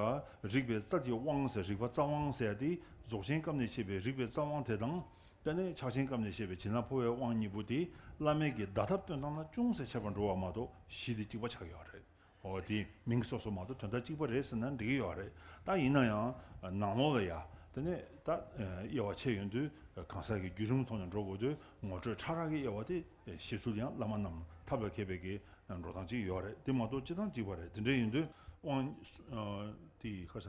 རིག་པའི་རྩལ་གྱི་དབང་ཟེར། རིག་པ་རྩལ་དབང་ཟེར་ཡག་དེ་རྫོགས་ཆེན་སྐབས་ནས་བཤད་པའི་རིག་པའི་རྩལ་དབང་དེ་དང་། དེ་ནས་ཕྱག་ཆེན་སྐབས་ནས་བཤད་པའི་བྱིན་རླབས་འཕོ་བའི་དབང་གཉིས་པོ་དེ་བླ་མེད་ཀྱི་བརྡ་ཐབས་སྟོན་སྟངས་ལ་ཅུང་ཟད་ཁྱད་པར་འགྲོ་བ་མ་གཏོགས་གཞི་དེ་གཅིག་པ་ཆགས་ཀྱི་ཡོད་རེད། འོ་དེ་མིང་སོ་སོ་མ་གཏོགས་དོན་དག་གཅིག་པ་རེད་ཟེར་ན་འགྲིག་གི་ཡོད་རེད། ད་ཡིན་ན་ཡང་ནང་ལོགས་ལ་ཡ་དེ་ནས་ད་དབྱེ་བ་ཕྱེ་ཡོང་དུས་གང་ཟག་གི་བརྒྱུད་རིམ་ཐོག་ནས་འགྲོ་དགོས་དུས་ངོ་སྤྲོད་ཕྲ་རགས་ཀྱི་དབྱེ་བ་དེ་ཤེས་ཚུལ་ཡང་བླ་མ་རྣམས་ཐབས་ལ་མཁས་པའི་གི་འགྲོ་སྟངས་གཅིག་ཡོད་རེད། དེ་མ་གཏོགས་སྤྱི་བཏང་གཅིག་པ་རེད། དེ་འདྲ་ཡིན་དུས་དབང་དེ་ཁ་ས་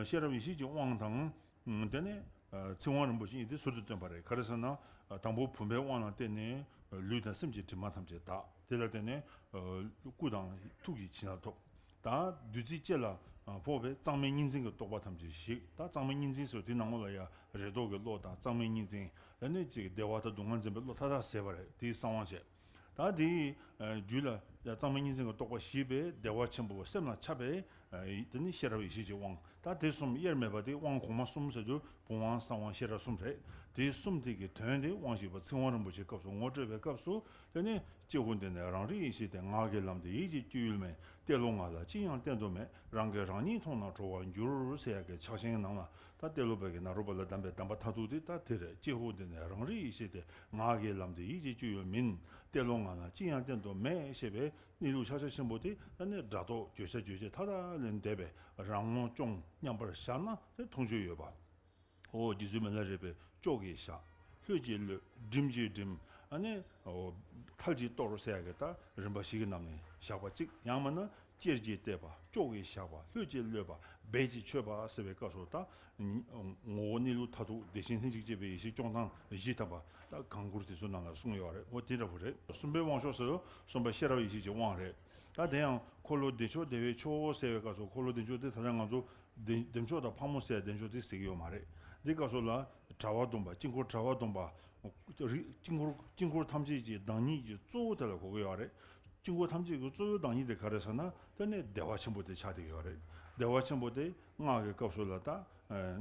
ཤེས་རབ་ཡེ་ཤེས་ཀྱི་དབང་དང་། ཨ། དེ་ནས་ཨ་ཚིག་དབང་རིན་པོ་ཆེ་གཉིས་དེ་ཟུར་དུ་བཏོན་པ་རེད། ག་རེ་ཟེར་ན། ཨ་དང་པོ་བུམ་པའི་དབང་ལ་བརྟེན་ནས་ལུས་དང་སེམས་ཀྱི་དྲི་མ་ཐམས་ཅད་དག་དེ་ལ་བརྟེན་ནས་ཨ་སྐུ་དང་ཐུགས་ཀྱི་བྱིན་རླབས་ཐོབ། ད་བདུད་རྩི་ལྕེ་ལ་ཨ་ཕོག་པའི་གཙང་མའི་གཉིས་འཛིན་གྱི་རྟོག་པ་ཐམས་ཅད་ཞིག་ད་གཙང་མའི་གཉིས་འཛིན་ཟེར་དེ་ནང་ལོགས་ལ་ཡ་རེ་དོགས་ཀྱི་བློ་དང་གཙང་མའི་གཉིས་འཛིན། ཨ་ནི་ཅིག་བདེ་བ་དང་སྡུག་བསྔལ་འཛིན་པའི་བློ་མཐའ་དག་ཟད་པ་རེད། དེའི་གསང་དབང་བྱས། ད་དེའི་རྒྱུད་ལ་ཡང་གཙང་མའི་གཉིས་འཛིན་གྱི་རྟོག་པ་ཞི་བས་བདེ་བ་ཆེན་པོ་སེམས་ལ་ཁྱབ་པས། དེ་ནི་ཤེས་རབ་ཡེ་ཤེས་ཀྱི་དབང་། ད་དེ་གསུམ་དབྱེར་མེད་པ་དེ་དབང་གོང་མ་གསུམ་ཟེར་དུས་བུམ་དབང་གསང་དབང་ཤེས་རབ་གསུམ་རེད། དེ་གསུམ་དེ་གི་དོན་དེ་དབང་བཞི་པ་ཚིག་དབང་རིན་པོ་ཆེའི་སྐབས་སུ་ངོ་སྤྲོད་པའི་སྐབས་སུ་དེ་ནི་ཀྱེ་ཧུད་འདི་ནི་རང་རིག་ཡེ་ཤེས་ཏེ། ངག་གི་ལམ་འདི་ཡིད་ཀྱི་སྤྱོད་ཡུལ་མིན། ཏེ་ལོ་ང་ལ་ཅི་ཡང་བསྟན་དུ་མེད། རང་གིས་རང་ཉིད་མཐོང་ན་གྲོལ་བར་འགྱུར་ཟེར་ཡག་གི་ཕྱག་ཆེན་ནང་ལ། ད་ཏེ་ལོ་པ་གི་ནཱ་རོ་པ་ལ་གདམས་པའི་གདམས་པ་མཐར་ཐུག་དེ་ད་དེ་རེད། ཀྱེ་ཧུད་འདི་ནི་རང་རིག་ཡེ་ཤེས་ཏེ། ངག་གི་ལམ་འདི་ཡིད་ཀྱི་སྤྱོད་ཡུལ་མིན། ཏེ་ལོ་ང་ལ་ཅི་ཡང་བསྟན་དུ་མེད་ཞེས་པའི་གནས་ལུགས་ཕྱག་རྒྱ་ཆེན་པོ་དེ་ད་ནི་སྒྲ་རྟོག་བརྗོད་བྱ་རྗོད་བྱེད་མཐའ་དག་ལས་འདས་པའི་རང་ངོ་སྐྱོང་མཉམ་པར་བཞག་ན་དེ་མཐོང་ཆོས་ཡོད་པ། འོ་རྗེ་བཙུན་མི་ལ་རས་པས་ཅོག་གིས་བཞག་ལྷོད་ཀྱིས་གློད། བསྒྲིམས་ཀྱིས་བསྒྲིམས། ཨ་ནི་འོ་མཐིལ་གྱིས་གཏོར་ཟེར་ཡག་གི་ད་རིམ་པ་བཞི་གི་ནང་ནས་བཞག་པ་གཅིག་ཡང་མིན་ན་ཅེར་གྱིས་བལྟས་པ། ཅོག་གིས་བཞག་པ། ལྷོད་ཀྱིས་གློད་པ། སྦད་ཀྱིས་མཆོད་པ་ཟེར་བའི་སྐབས་སུ་ད་ངོ་བོ་གནས་ལུགས་མཐར་ཐུག་བདེ་ཆེན་ལྷན་ཅིག་སྐྱེས་པའི་ཡེ་ཤེས་སྐྱོང་སྟངས་བཞི་ཐམ་པ་ད་གང་བསྐུར་དེ་ཚོ་ནང་ལ་གསུངས་ཡོད་རེད། འོ་དེ་འདྲ་བོ་རེད། གསུམ་པའི་དབང་མཆོག་ཟེར་དུས་གསུམ་པ་ཤེས་རབ་ཡེ་ཤེས་ཀྱི་དབང་རེད། ད་དེ་ཡང་འཁོར་ལོ་བདེ་མཆོག་བདེ་བའི་མཆོག་ཟེར་བའི་སྐབས་སུ་འཁོར་ལོ་བདེ་མཆོག་དེ་ད་ལྟ་ང་ཚོ་བདེ་བདེ་མཆོག་དང་ཕག་མོ་ཟེར་བདེ་མཆོག་དེ་ཟེར་གྱི་ཡོད་མ་རེད། འདི་སྐབས་སུ་ལ་གྲྭ་པ་སྡོམ་པ། དཀྱིལ་འཁོར་གྲྭ་པ་སྡོམ་པ། རིགས་དཀྱིལ་འཁོར་དཀྱིལ་འཁོར་ཐམས་ཅད་ཀྱི་བདག་ཉིད་ཀྱི་གཙོ་བོ་དེ་ལ་གོ་གི་ཡོད་རེད། དཀྱིལ་འཁོར་ཐམས་ཅད་ཀྱི་གཙོ་བོའི་བདག་ཉིད་དེ་ག་རེ་ཟེར་ན་དེ་ནི་བདེ་བ་ཆེན་པོ་དེ་ཆགས་བསྡད་ཀྱི་ཡོད་རེད། བདེ་བ་ཆེན་པོ་དེ་སྔགས་ཀྱི་སྐབས་སུ་ལ་ད་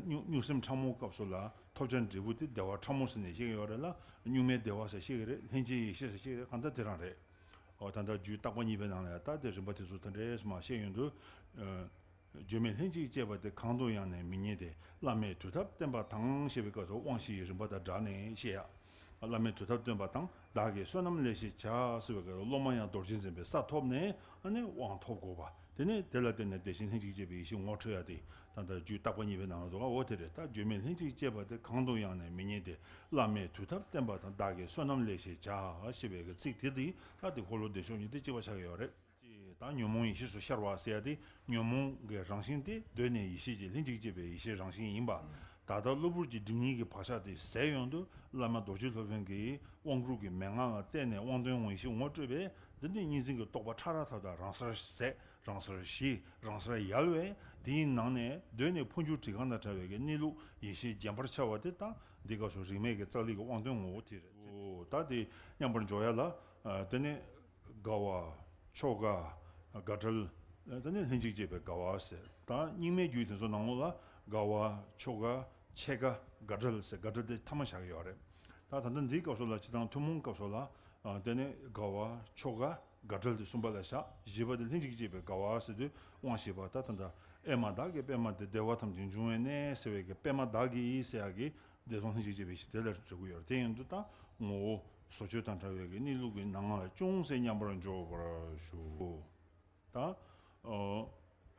གཉུག་གཉུག་སེམས་ཕྲ་མོའི་སྐབས་སུ་ལ་ཐོབ་བྱ་འབྲས་བུ་དེ་བདེ་བ་ཕྲ་མོ་ཟེར་ནས་བཤད་ཀྱི་ཡོད་རེད་ལ། གཉུག་མའི་བདེ་བ་ཟེར་བཤད་ཀྱི་རེད། ལྷན་སྐྱེས་ཡེ་ཤེས་ཟེར་བཤད་ཀྱི་རེད། གང་ལྟར་དེ་རང་རེད། འོ་ད་ལྟ་རྒྱུད་བརྟག་པ་གཉིས་པའི་ནང་ལ་ཡང་ད་དེ་རིམ་པ་དེ་ཚོ་དེ་འདྲས་མ་བཤད་ཡོང་དུས། བརྗོད་མེད་ལྷན་ཅིག་སྐྱེས་པ་དེ། གང་དུ་ཡང་ནི་མི་རྙེད་དེ། བླ་མས་དུས་ཐབས་བསྟན་པ་དང་ཞེས་པའི་སྐབས་སུ་དབང་བཞི་ཡི་རིམ་པ་དང་སྦྲགས་ནས་བཤད་ཡ། བླ་མས་དུས་ཐབས་སྟོན་པ་དང་། བདག་གིས་བསོད་ནམས་ལེགས་ཤིག་བྱ་ཟེར་བའི་སྐབས་སུ་སློབ་མ་ཡང་རྡོ་རྗེ་འཛིན་པའི་ས་ཐོབ་ནས་ཨ་ནི་དབང་ཐོབ་དགོས་པ། དེ་ནས་དེ་ལ་བརྟེན་ནས་བདེ་ཆེན་ལྷན་ཅིག་སྐྱེས་པའི་ཡེ་ཤེས་ངོ་འཕྲོད་ཡ་དེ་ད་ལྟ་རྒྱུད་བརྟག་པ་གཉིས་པའི་ནང་ལ་འདུག་ག་འོ་དེ་རེད། ད་བརྗོད་མེད་ལྷན་ཅིག་སྐྱེས་པ་དེ། གང་དུ་ཡང་ནི་མི་རྙེད་དེ། བླ་མས་དུས་ཐབས་བསྟན་པ་དང་། བདག་གིས་བསོད་ནམས་ལེགས་ཤིག་བྱ་ཞེས་པའི་ཚིག་དེ་དེ་ད་དེ་འཁོར་ལོ་བདེ་མཆོག་གཉིས་དེ་གཅིག་པ་ཆགས་ཀྱི་ཡོད་རེད། ད་ཉོན་མོངས་ཡེ་ཤེས་སུ་ཤར་བ་ཟེར་ཡ་དེ་ཉོན་མོངས་ཀྱི་རང་བཞིན་དེ་གདོད་ནས་ཡེ་ཤེས་ཀྱི་ལྷན་ཅིག་སྐྱེས་པའི་ཡེ་ཤེས་རང་བཞིན་ཡིན་པ། ད་ལྟ་གློ་བུར་གྱི་སྒྲིབ་གཉིས་ཀྱི་བག་ཆགས་དེ་ཟད་ཡོང་དུས་བླ་མ་རྡོ་རྗེ་སློབ་དཔོན་གྱིས་དབང་བསྐུར་གྱི་མན་ངག་ལ་བརྟེན་ནས་དབང་དོན་ངོ་ཡེ་ཤེས་ངོ་སྤྲོད་པས། འདི་ནི་གཉིས་འཛིན་གྱི་རྟོག་པ་ཕྲ་རགས་དག་དང་རང་སར་ཟད། རང་སར་ཞི། རང་སར་ཡལ་བས། དེའི་ནང་ནས་གདོད་ནས་འཕོ་འགྱུར་བྲི་གང་དང་བྲལ་བའི་གནས་ལུགས་ཡེ་ཤེས་རྒྱས་པར་འཆར་བ་དེ་དང་། འདི་སྐབས་སུ་རིག་མེད་ཀྱི་རྩ་ལས་ཀྱི་དབང་དོན་ངོ་བོ་དེ་རེད། འོ་ད་དེ་མཉམ་པར་འཇོག་ཡ་ལ། དེ་ནས་དགའ་བ། ཆོ་ག་དགའ་བྲལ། དེ་ནས་ལྷན་ཅིག་སྐྱེས་པའི་དགའ་བ་ཟེར། ད་རྙིང་མའི་རྒྱུད་དེ་ཚོ་ནང་ལོགས་ལ་དགའ་བ། ཆོ་ག་ཆེ་ག་དགའ་བྲལ་ཟེར། དགའ་བྲལ་དེ་ཐ་མ་བཞག་གི་ཡོད་རེད། ད་ད་ལྟ་འདིའི་སྐབས་སུ་ལ་སྤྱིར་བཏང་ཐུན་མོང་སྐབས་སུ་ལ། དེ་ནས་དགའ་བ། ཆོ་ག་དགག་བྲལ་དེ་གསུམ་པ་ལ་བཞག་བཞི་པ་དེ་ལྷན་ཅིག་སྐྱེས་པའི་དགའ་བ་ཟེར་དུས་དབང་བཞི་པ་ད་ད་ལྟ་ཨེ་མ་བདག་གི་པད་མ་དེ་བདེ་བ་ཐམས་ཅད་འབྱུང་བའི་གནས་ཟེར་བའི་གི་པད་མ་བདག་གི་ཟེར་ཡག་གི་བདེ་སྟོང་ལྷན་ཅིག་སྐྱེས་པའི་ཡེ་ཤེས་དེ་ལ་རེག་གི་ཡོད་རེད། དེ་ཡིན་དུས་ད་ངོ་བོ་བཟོ་བཅོས་དང་བྲལ་བའི་གི་གནས་ལུགས་ཀྱི་སྣང་ངོ་ལ་ཅུང་ཟད་མཉམ་པར་འཇོག་པར་ཞུ། ད། ཨོ།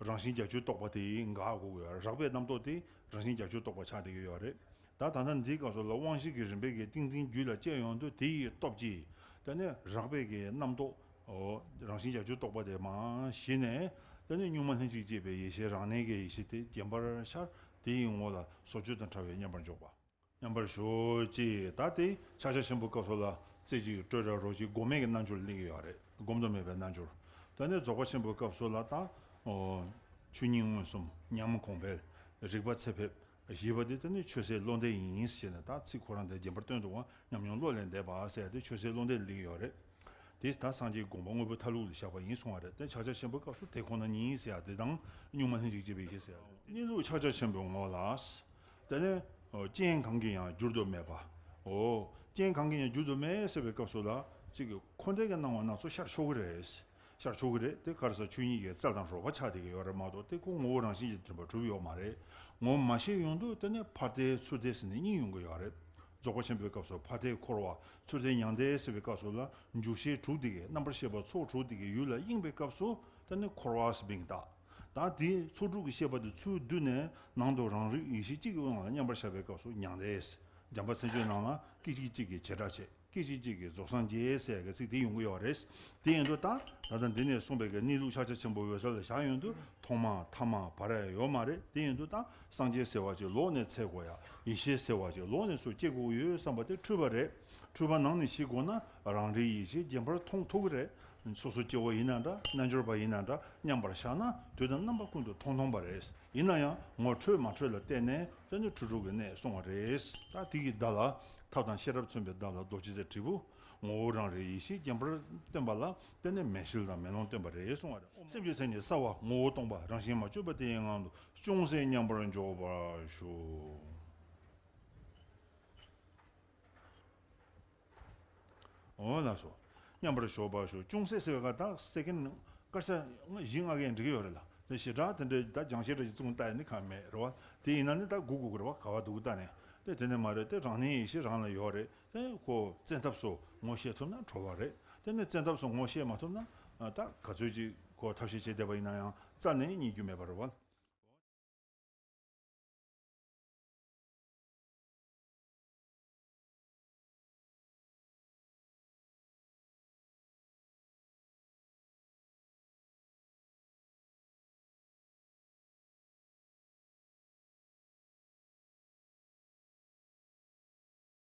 རང་བཞིན་བརྒྱད་ཅུའི་རྟོག་པ་དེ་འགག་དགོས་ཀྱི་ཡོད་རེད། རགས་པའི་རྣམ་རྟོག་དེ་རང་བཞིན་བརྒྱད་ཅུའི་རྟོག་པ་ཆགས་བསྡད་ཀྱི་ཡོད་རེད། ད་ད་ལྟ་འདིའི་སྐབས་སུ་ལ་དབང་བཞི་གི་རིམ་པས་ཀྱི་ཏིང་འཛིན་རྒྱུད་ལ་སྐྱེ་ཡོང་དུས་དེ་ཡི་སྟོབས་ཀྱིས་དེ་ནས་རགས་པའི་གི་རྣམ་རྟོག་ཨོ། རང་བཞིན་བརྒྱད་ཅུའི་རྟོག་པ་དེ་མར་ཞི་ནས་དེ་ནས་གཉུག་མ་ལྷན་ཅིག་སྐྱེས་པའི་ཡེ་ཤེས་རང་གནས་ཀྱི་ཡེ་ཤེས་དེ་རྒྱས་པར་ཤར། དེ་ཡི་ངོ་ལ་བཟོ་བཅོས་དང་བྲལ་བའི་མཉམ་པར་འཇོག་པ། མཉམ་པར་ཞོག་ཅེས། ད་དེ་ཕྱག་རྒྱ་ཆེན་པོའི་སྐབས་སུ་ལ་རྩེ་གཅིག་སྤྲོས་བྲལ་རོ་གཅིག་སྒོམ་མེད་ཀྱི་རྣལ་འབྱོར་སླེབས་ཀྱི་ཡོད་རེད། སྒོམ་དུ་མེད་པའི་རྣལ་འབྱོར། ད་ནི་རྫོགས་པ་ཆེན་པོའི་སྐབས་སུ་ལ་ད། ཨོ། ཆོས་ཉིད་མངོན་སུམ་ཉམས་གོང་འཕེལ། རིག་པ་ཚད་ཕེབས། བཞི་པ་དེ་ད་ནི་ཆོས་ཟད་བློ་འདས་ཡིན་ཞེས་ནས་ད་ཚིག་ཁོ་རང་དེ་རྒྱས་པར་སྟོན་འདུག་བ། ཉམས་མྱོང་བློ་ལས་འདས་པ་ཟེར་ཏེ་ཆོས་ཟད་བློ་འདས་སླེབས་ཀྱི་ཡོད་རེད། དེ་ད་སངས་རྒྱས་དགོངས་པ་དངོས་པོའི་མཐའ་ལུགས་ལ་བཞག་པ་ཡིན་གསུང་བ་རེད། དེ་ཕྱག་རྒྱ་ཆེན་པོའི་སྐབས་སུ་དེ་ཁོ་ན་ཉིད་ཟེར་ཡ་དེ་དང་གཉུག་མ་ལྷན་ཅིག་སྐྱེས་པའི་ཡེ་ཤེས་ཟེར་ཡ་གནས་ལུགས་ཕྱག་རྒྱ་ཆེན་པོའི་ངོ་ལ། དེ་ནས་རྐྱེན་གང་གིས་ཀྱང་བསྒྱུར་དུ་མེད་པ། འོ། རྐྱེན་གང་གིས་ཀྱང་བསྒྱུར་དུ་མེད་ཟེར་བའི་སྐབས་སུ་ལ་གཅིག་གི་འཁོར་འདས་ཀྱི་སྣང་བ་སྣ་ཚོགས་ཤར་ཆོག་གི་རེད། ཤར་ཆོག་གི་རེད། དེ་ག་རེ་ཟེར་ཆོས་ཉིད་ཀྱི་རྩལ་དང་རོགས་པ་ཆགས་བསྡད་ཀྱི་ཡོད་རེད་མ་གཏོགས་དེ་ཁོ་ངོ་བོ་རང་བཞིན་གྱིས་དྲན་པ་གྲུབ་ཡོད་མ་རེད། ངོ་མ་ཤེས་ཡོང་དུས་དེ་ནས་ཕར་བལྟས་ཚུར་བལྟས་ཟེར་ནས་གཉིས་ཡོང་གི་ཡོད་རེད། རྫོགས་པ་ཆེན་པོའི་སྐབས་སུ་ཕར་བལྟས་འཁོར་བ། ཚུར་བལྟས་མྱང་འདས་ཟེར་བའི་སྐབས་སུ་ལ་འཇུག་ཤེས་དྲུག་དེ་གའི་རྣམ་པར་ཤེས་པ་ཚོགས་དྲུག་དེ་གའི་ཡུལ་ལ་གཡེང་བའི་སྐབས་སུ་དེ་ནི་འཁོར་བ་ཟེར་བིང་བཏགས། ད་དེའི་ཚོགས་དྲུག་གི་ཤེས་པ་དེ་ཚུར་བསྡུས་ནས་ནང་དུ་རང་རིག་ཡེ་ཤེས་གཅིག་གི་དབང་ལ་མཉམ་པར་བཞག་པའི་སྐབས་སུ་མྱང་འདས། འཇམ་དཔལ་མཚན་བརྗོད་ནང་ལ་སྐད་ཅིག་གཅིག་གིས་བྱེ་བྲག་ཕྱེད། སྐད་ཅིག་གཅིག་གིས་རྫོགས་སངས་རྒྱས་ཟེར་ཡ་གི་ཚིག་དེ་ཡོང་གི་ཡོད་རེད། དེ་ཡིན་དུས་ད་ད་ལྟ་འདི་ནས་གསུངས་པའི་གི་གནས་ལུགས་ཕྱག་རྒྱ་ཆེན་པོ་འོད་གསལ་ལ་བཞག་ཡོང་དུས་ཐོག་མ་ཐ་མ་བར་ཡ་ཡོད་མ་རེད། དེ་ཡིན་དུས་ད་སངས་རྒྱས་ཟེར་བ་ཅིག་ལོག་ནས་འཚོལ་དགོས་ཡ། ཡེ་ཤེས་ཟེར་བ་ཅིག་ལོག་ནས་སུ་སྐྱེ་དགོས་ཡོད་བསམ་པ་དེ་འཁྲུལ་པ་རེད། འཁྲུལ་པ་ནང་ནས་ཤེས་དགོས་ན་རང་རིག་ཡེ་ཤེས་རྒྱས་པར་མཐོང་ཐུབ་ཀྱི་རེད། སོ་སོ་སྐྱེ་བོ་ཡིན་ན་འདྲ་རྣལ་འབྱོར་པ་ཡིན་ན་འདྲ་མཉམ་པར་བཞག་ན་དུས་དང་རྣམ་པ་ཀུན་ཏུ་མཐོང་མཐོང་པ་རེད། ཡིན་ན་ཡང་ངོ་འཕྲོད་མ་འཕྲོད་ལ་བལྟས་ནས་དེ་ནི་འཁྲུལ་འཁྲུལ་གྱི་གནས་སོང་བ་རེད། ད་དེ་གི་བརྡ་ལ། ཐབས་དང་ཤེས་རབ་མཚོན་པའི་བརྡ་ལ་རྡོ་རྗེ་རྩེ་དྲིལ་བུ། ངོ་བོ་རང་རིག་ཡེ་ཤེས་རྒྱས་པར་སྟོན་པ་ལ་བརྟེན་ནས་མེ་ཤེལ་དང་མེ་ལོང་སྟོན་པ་རེད་གསུང་བ་རེད། སེམས་ཀྱི་མཚན་ཉིད་གསལ་བ་ངོ་བོ་སྟོང་པ་རང་བཞིན་མ་བཅོས་པ་དེ་ཡི་ངང་དུ་ཅུང་ཟད་མཉམ་པར་འཇོག་པར་ཞུ། འོ་ལགས་སོ། མཉམ་པར་ཞོག་པར་ཞུ། ཅུང་ཟད་ཟེར་བའི་སྐབས་ད་སེ་ཀན་སྐར་ཆ་བཞི་ལྔ་གས་འགྲིག་གི་ཡོད་རེད་ལ། དེ་ཞེ་དྲག་དེ་འདྲའི་ད་སྦྱང་བཤད་འདྲ་ཞིག་བཙུགས་ལྟ་ཡ་ནི་གང་མེད་རེད་བ། དེ་ཡིན་ན་ནི་ད་སྒུག་དགོས་ཀྱི་རེད་བ། ག་བ་འདུག་ལྟ་ནས་དེ་དེ་ནས་མ་རེད། དེ་རང་གནས་ཡེ་ཤེས་རང་ལ་ཡོད་རེད། དེ་ཁོ་བཙན་ཐབས་སུ་ངོ་ཤེས་ཐུབ་ན་གྲོལ་བ་རེད། དེ་ནས་བཙན་ཐབས་སུ་ངོ་ཤེས་མ་ཐུབ་ན་ད་ག་ཚོད་ཅིག་ཁོ་ཐབས་ཤེས་བྱས་བསྡད་པ་ཡིན་ན་ཡང་རྩ་ནས་རྙེད་རྒྱུ་མེད་པ་རེད་བ།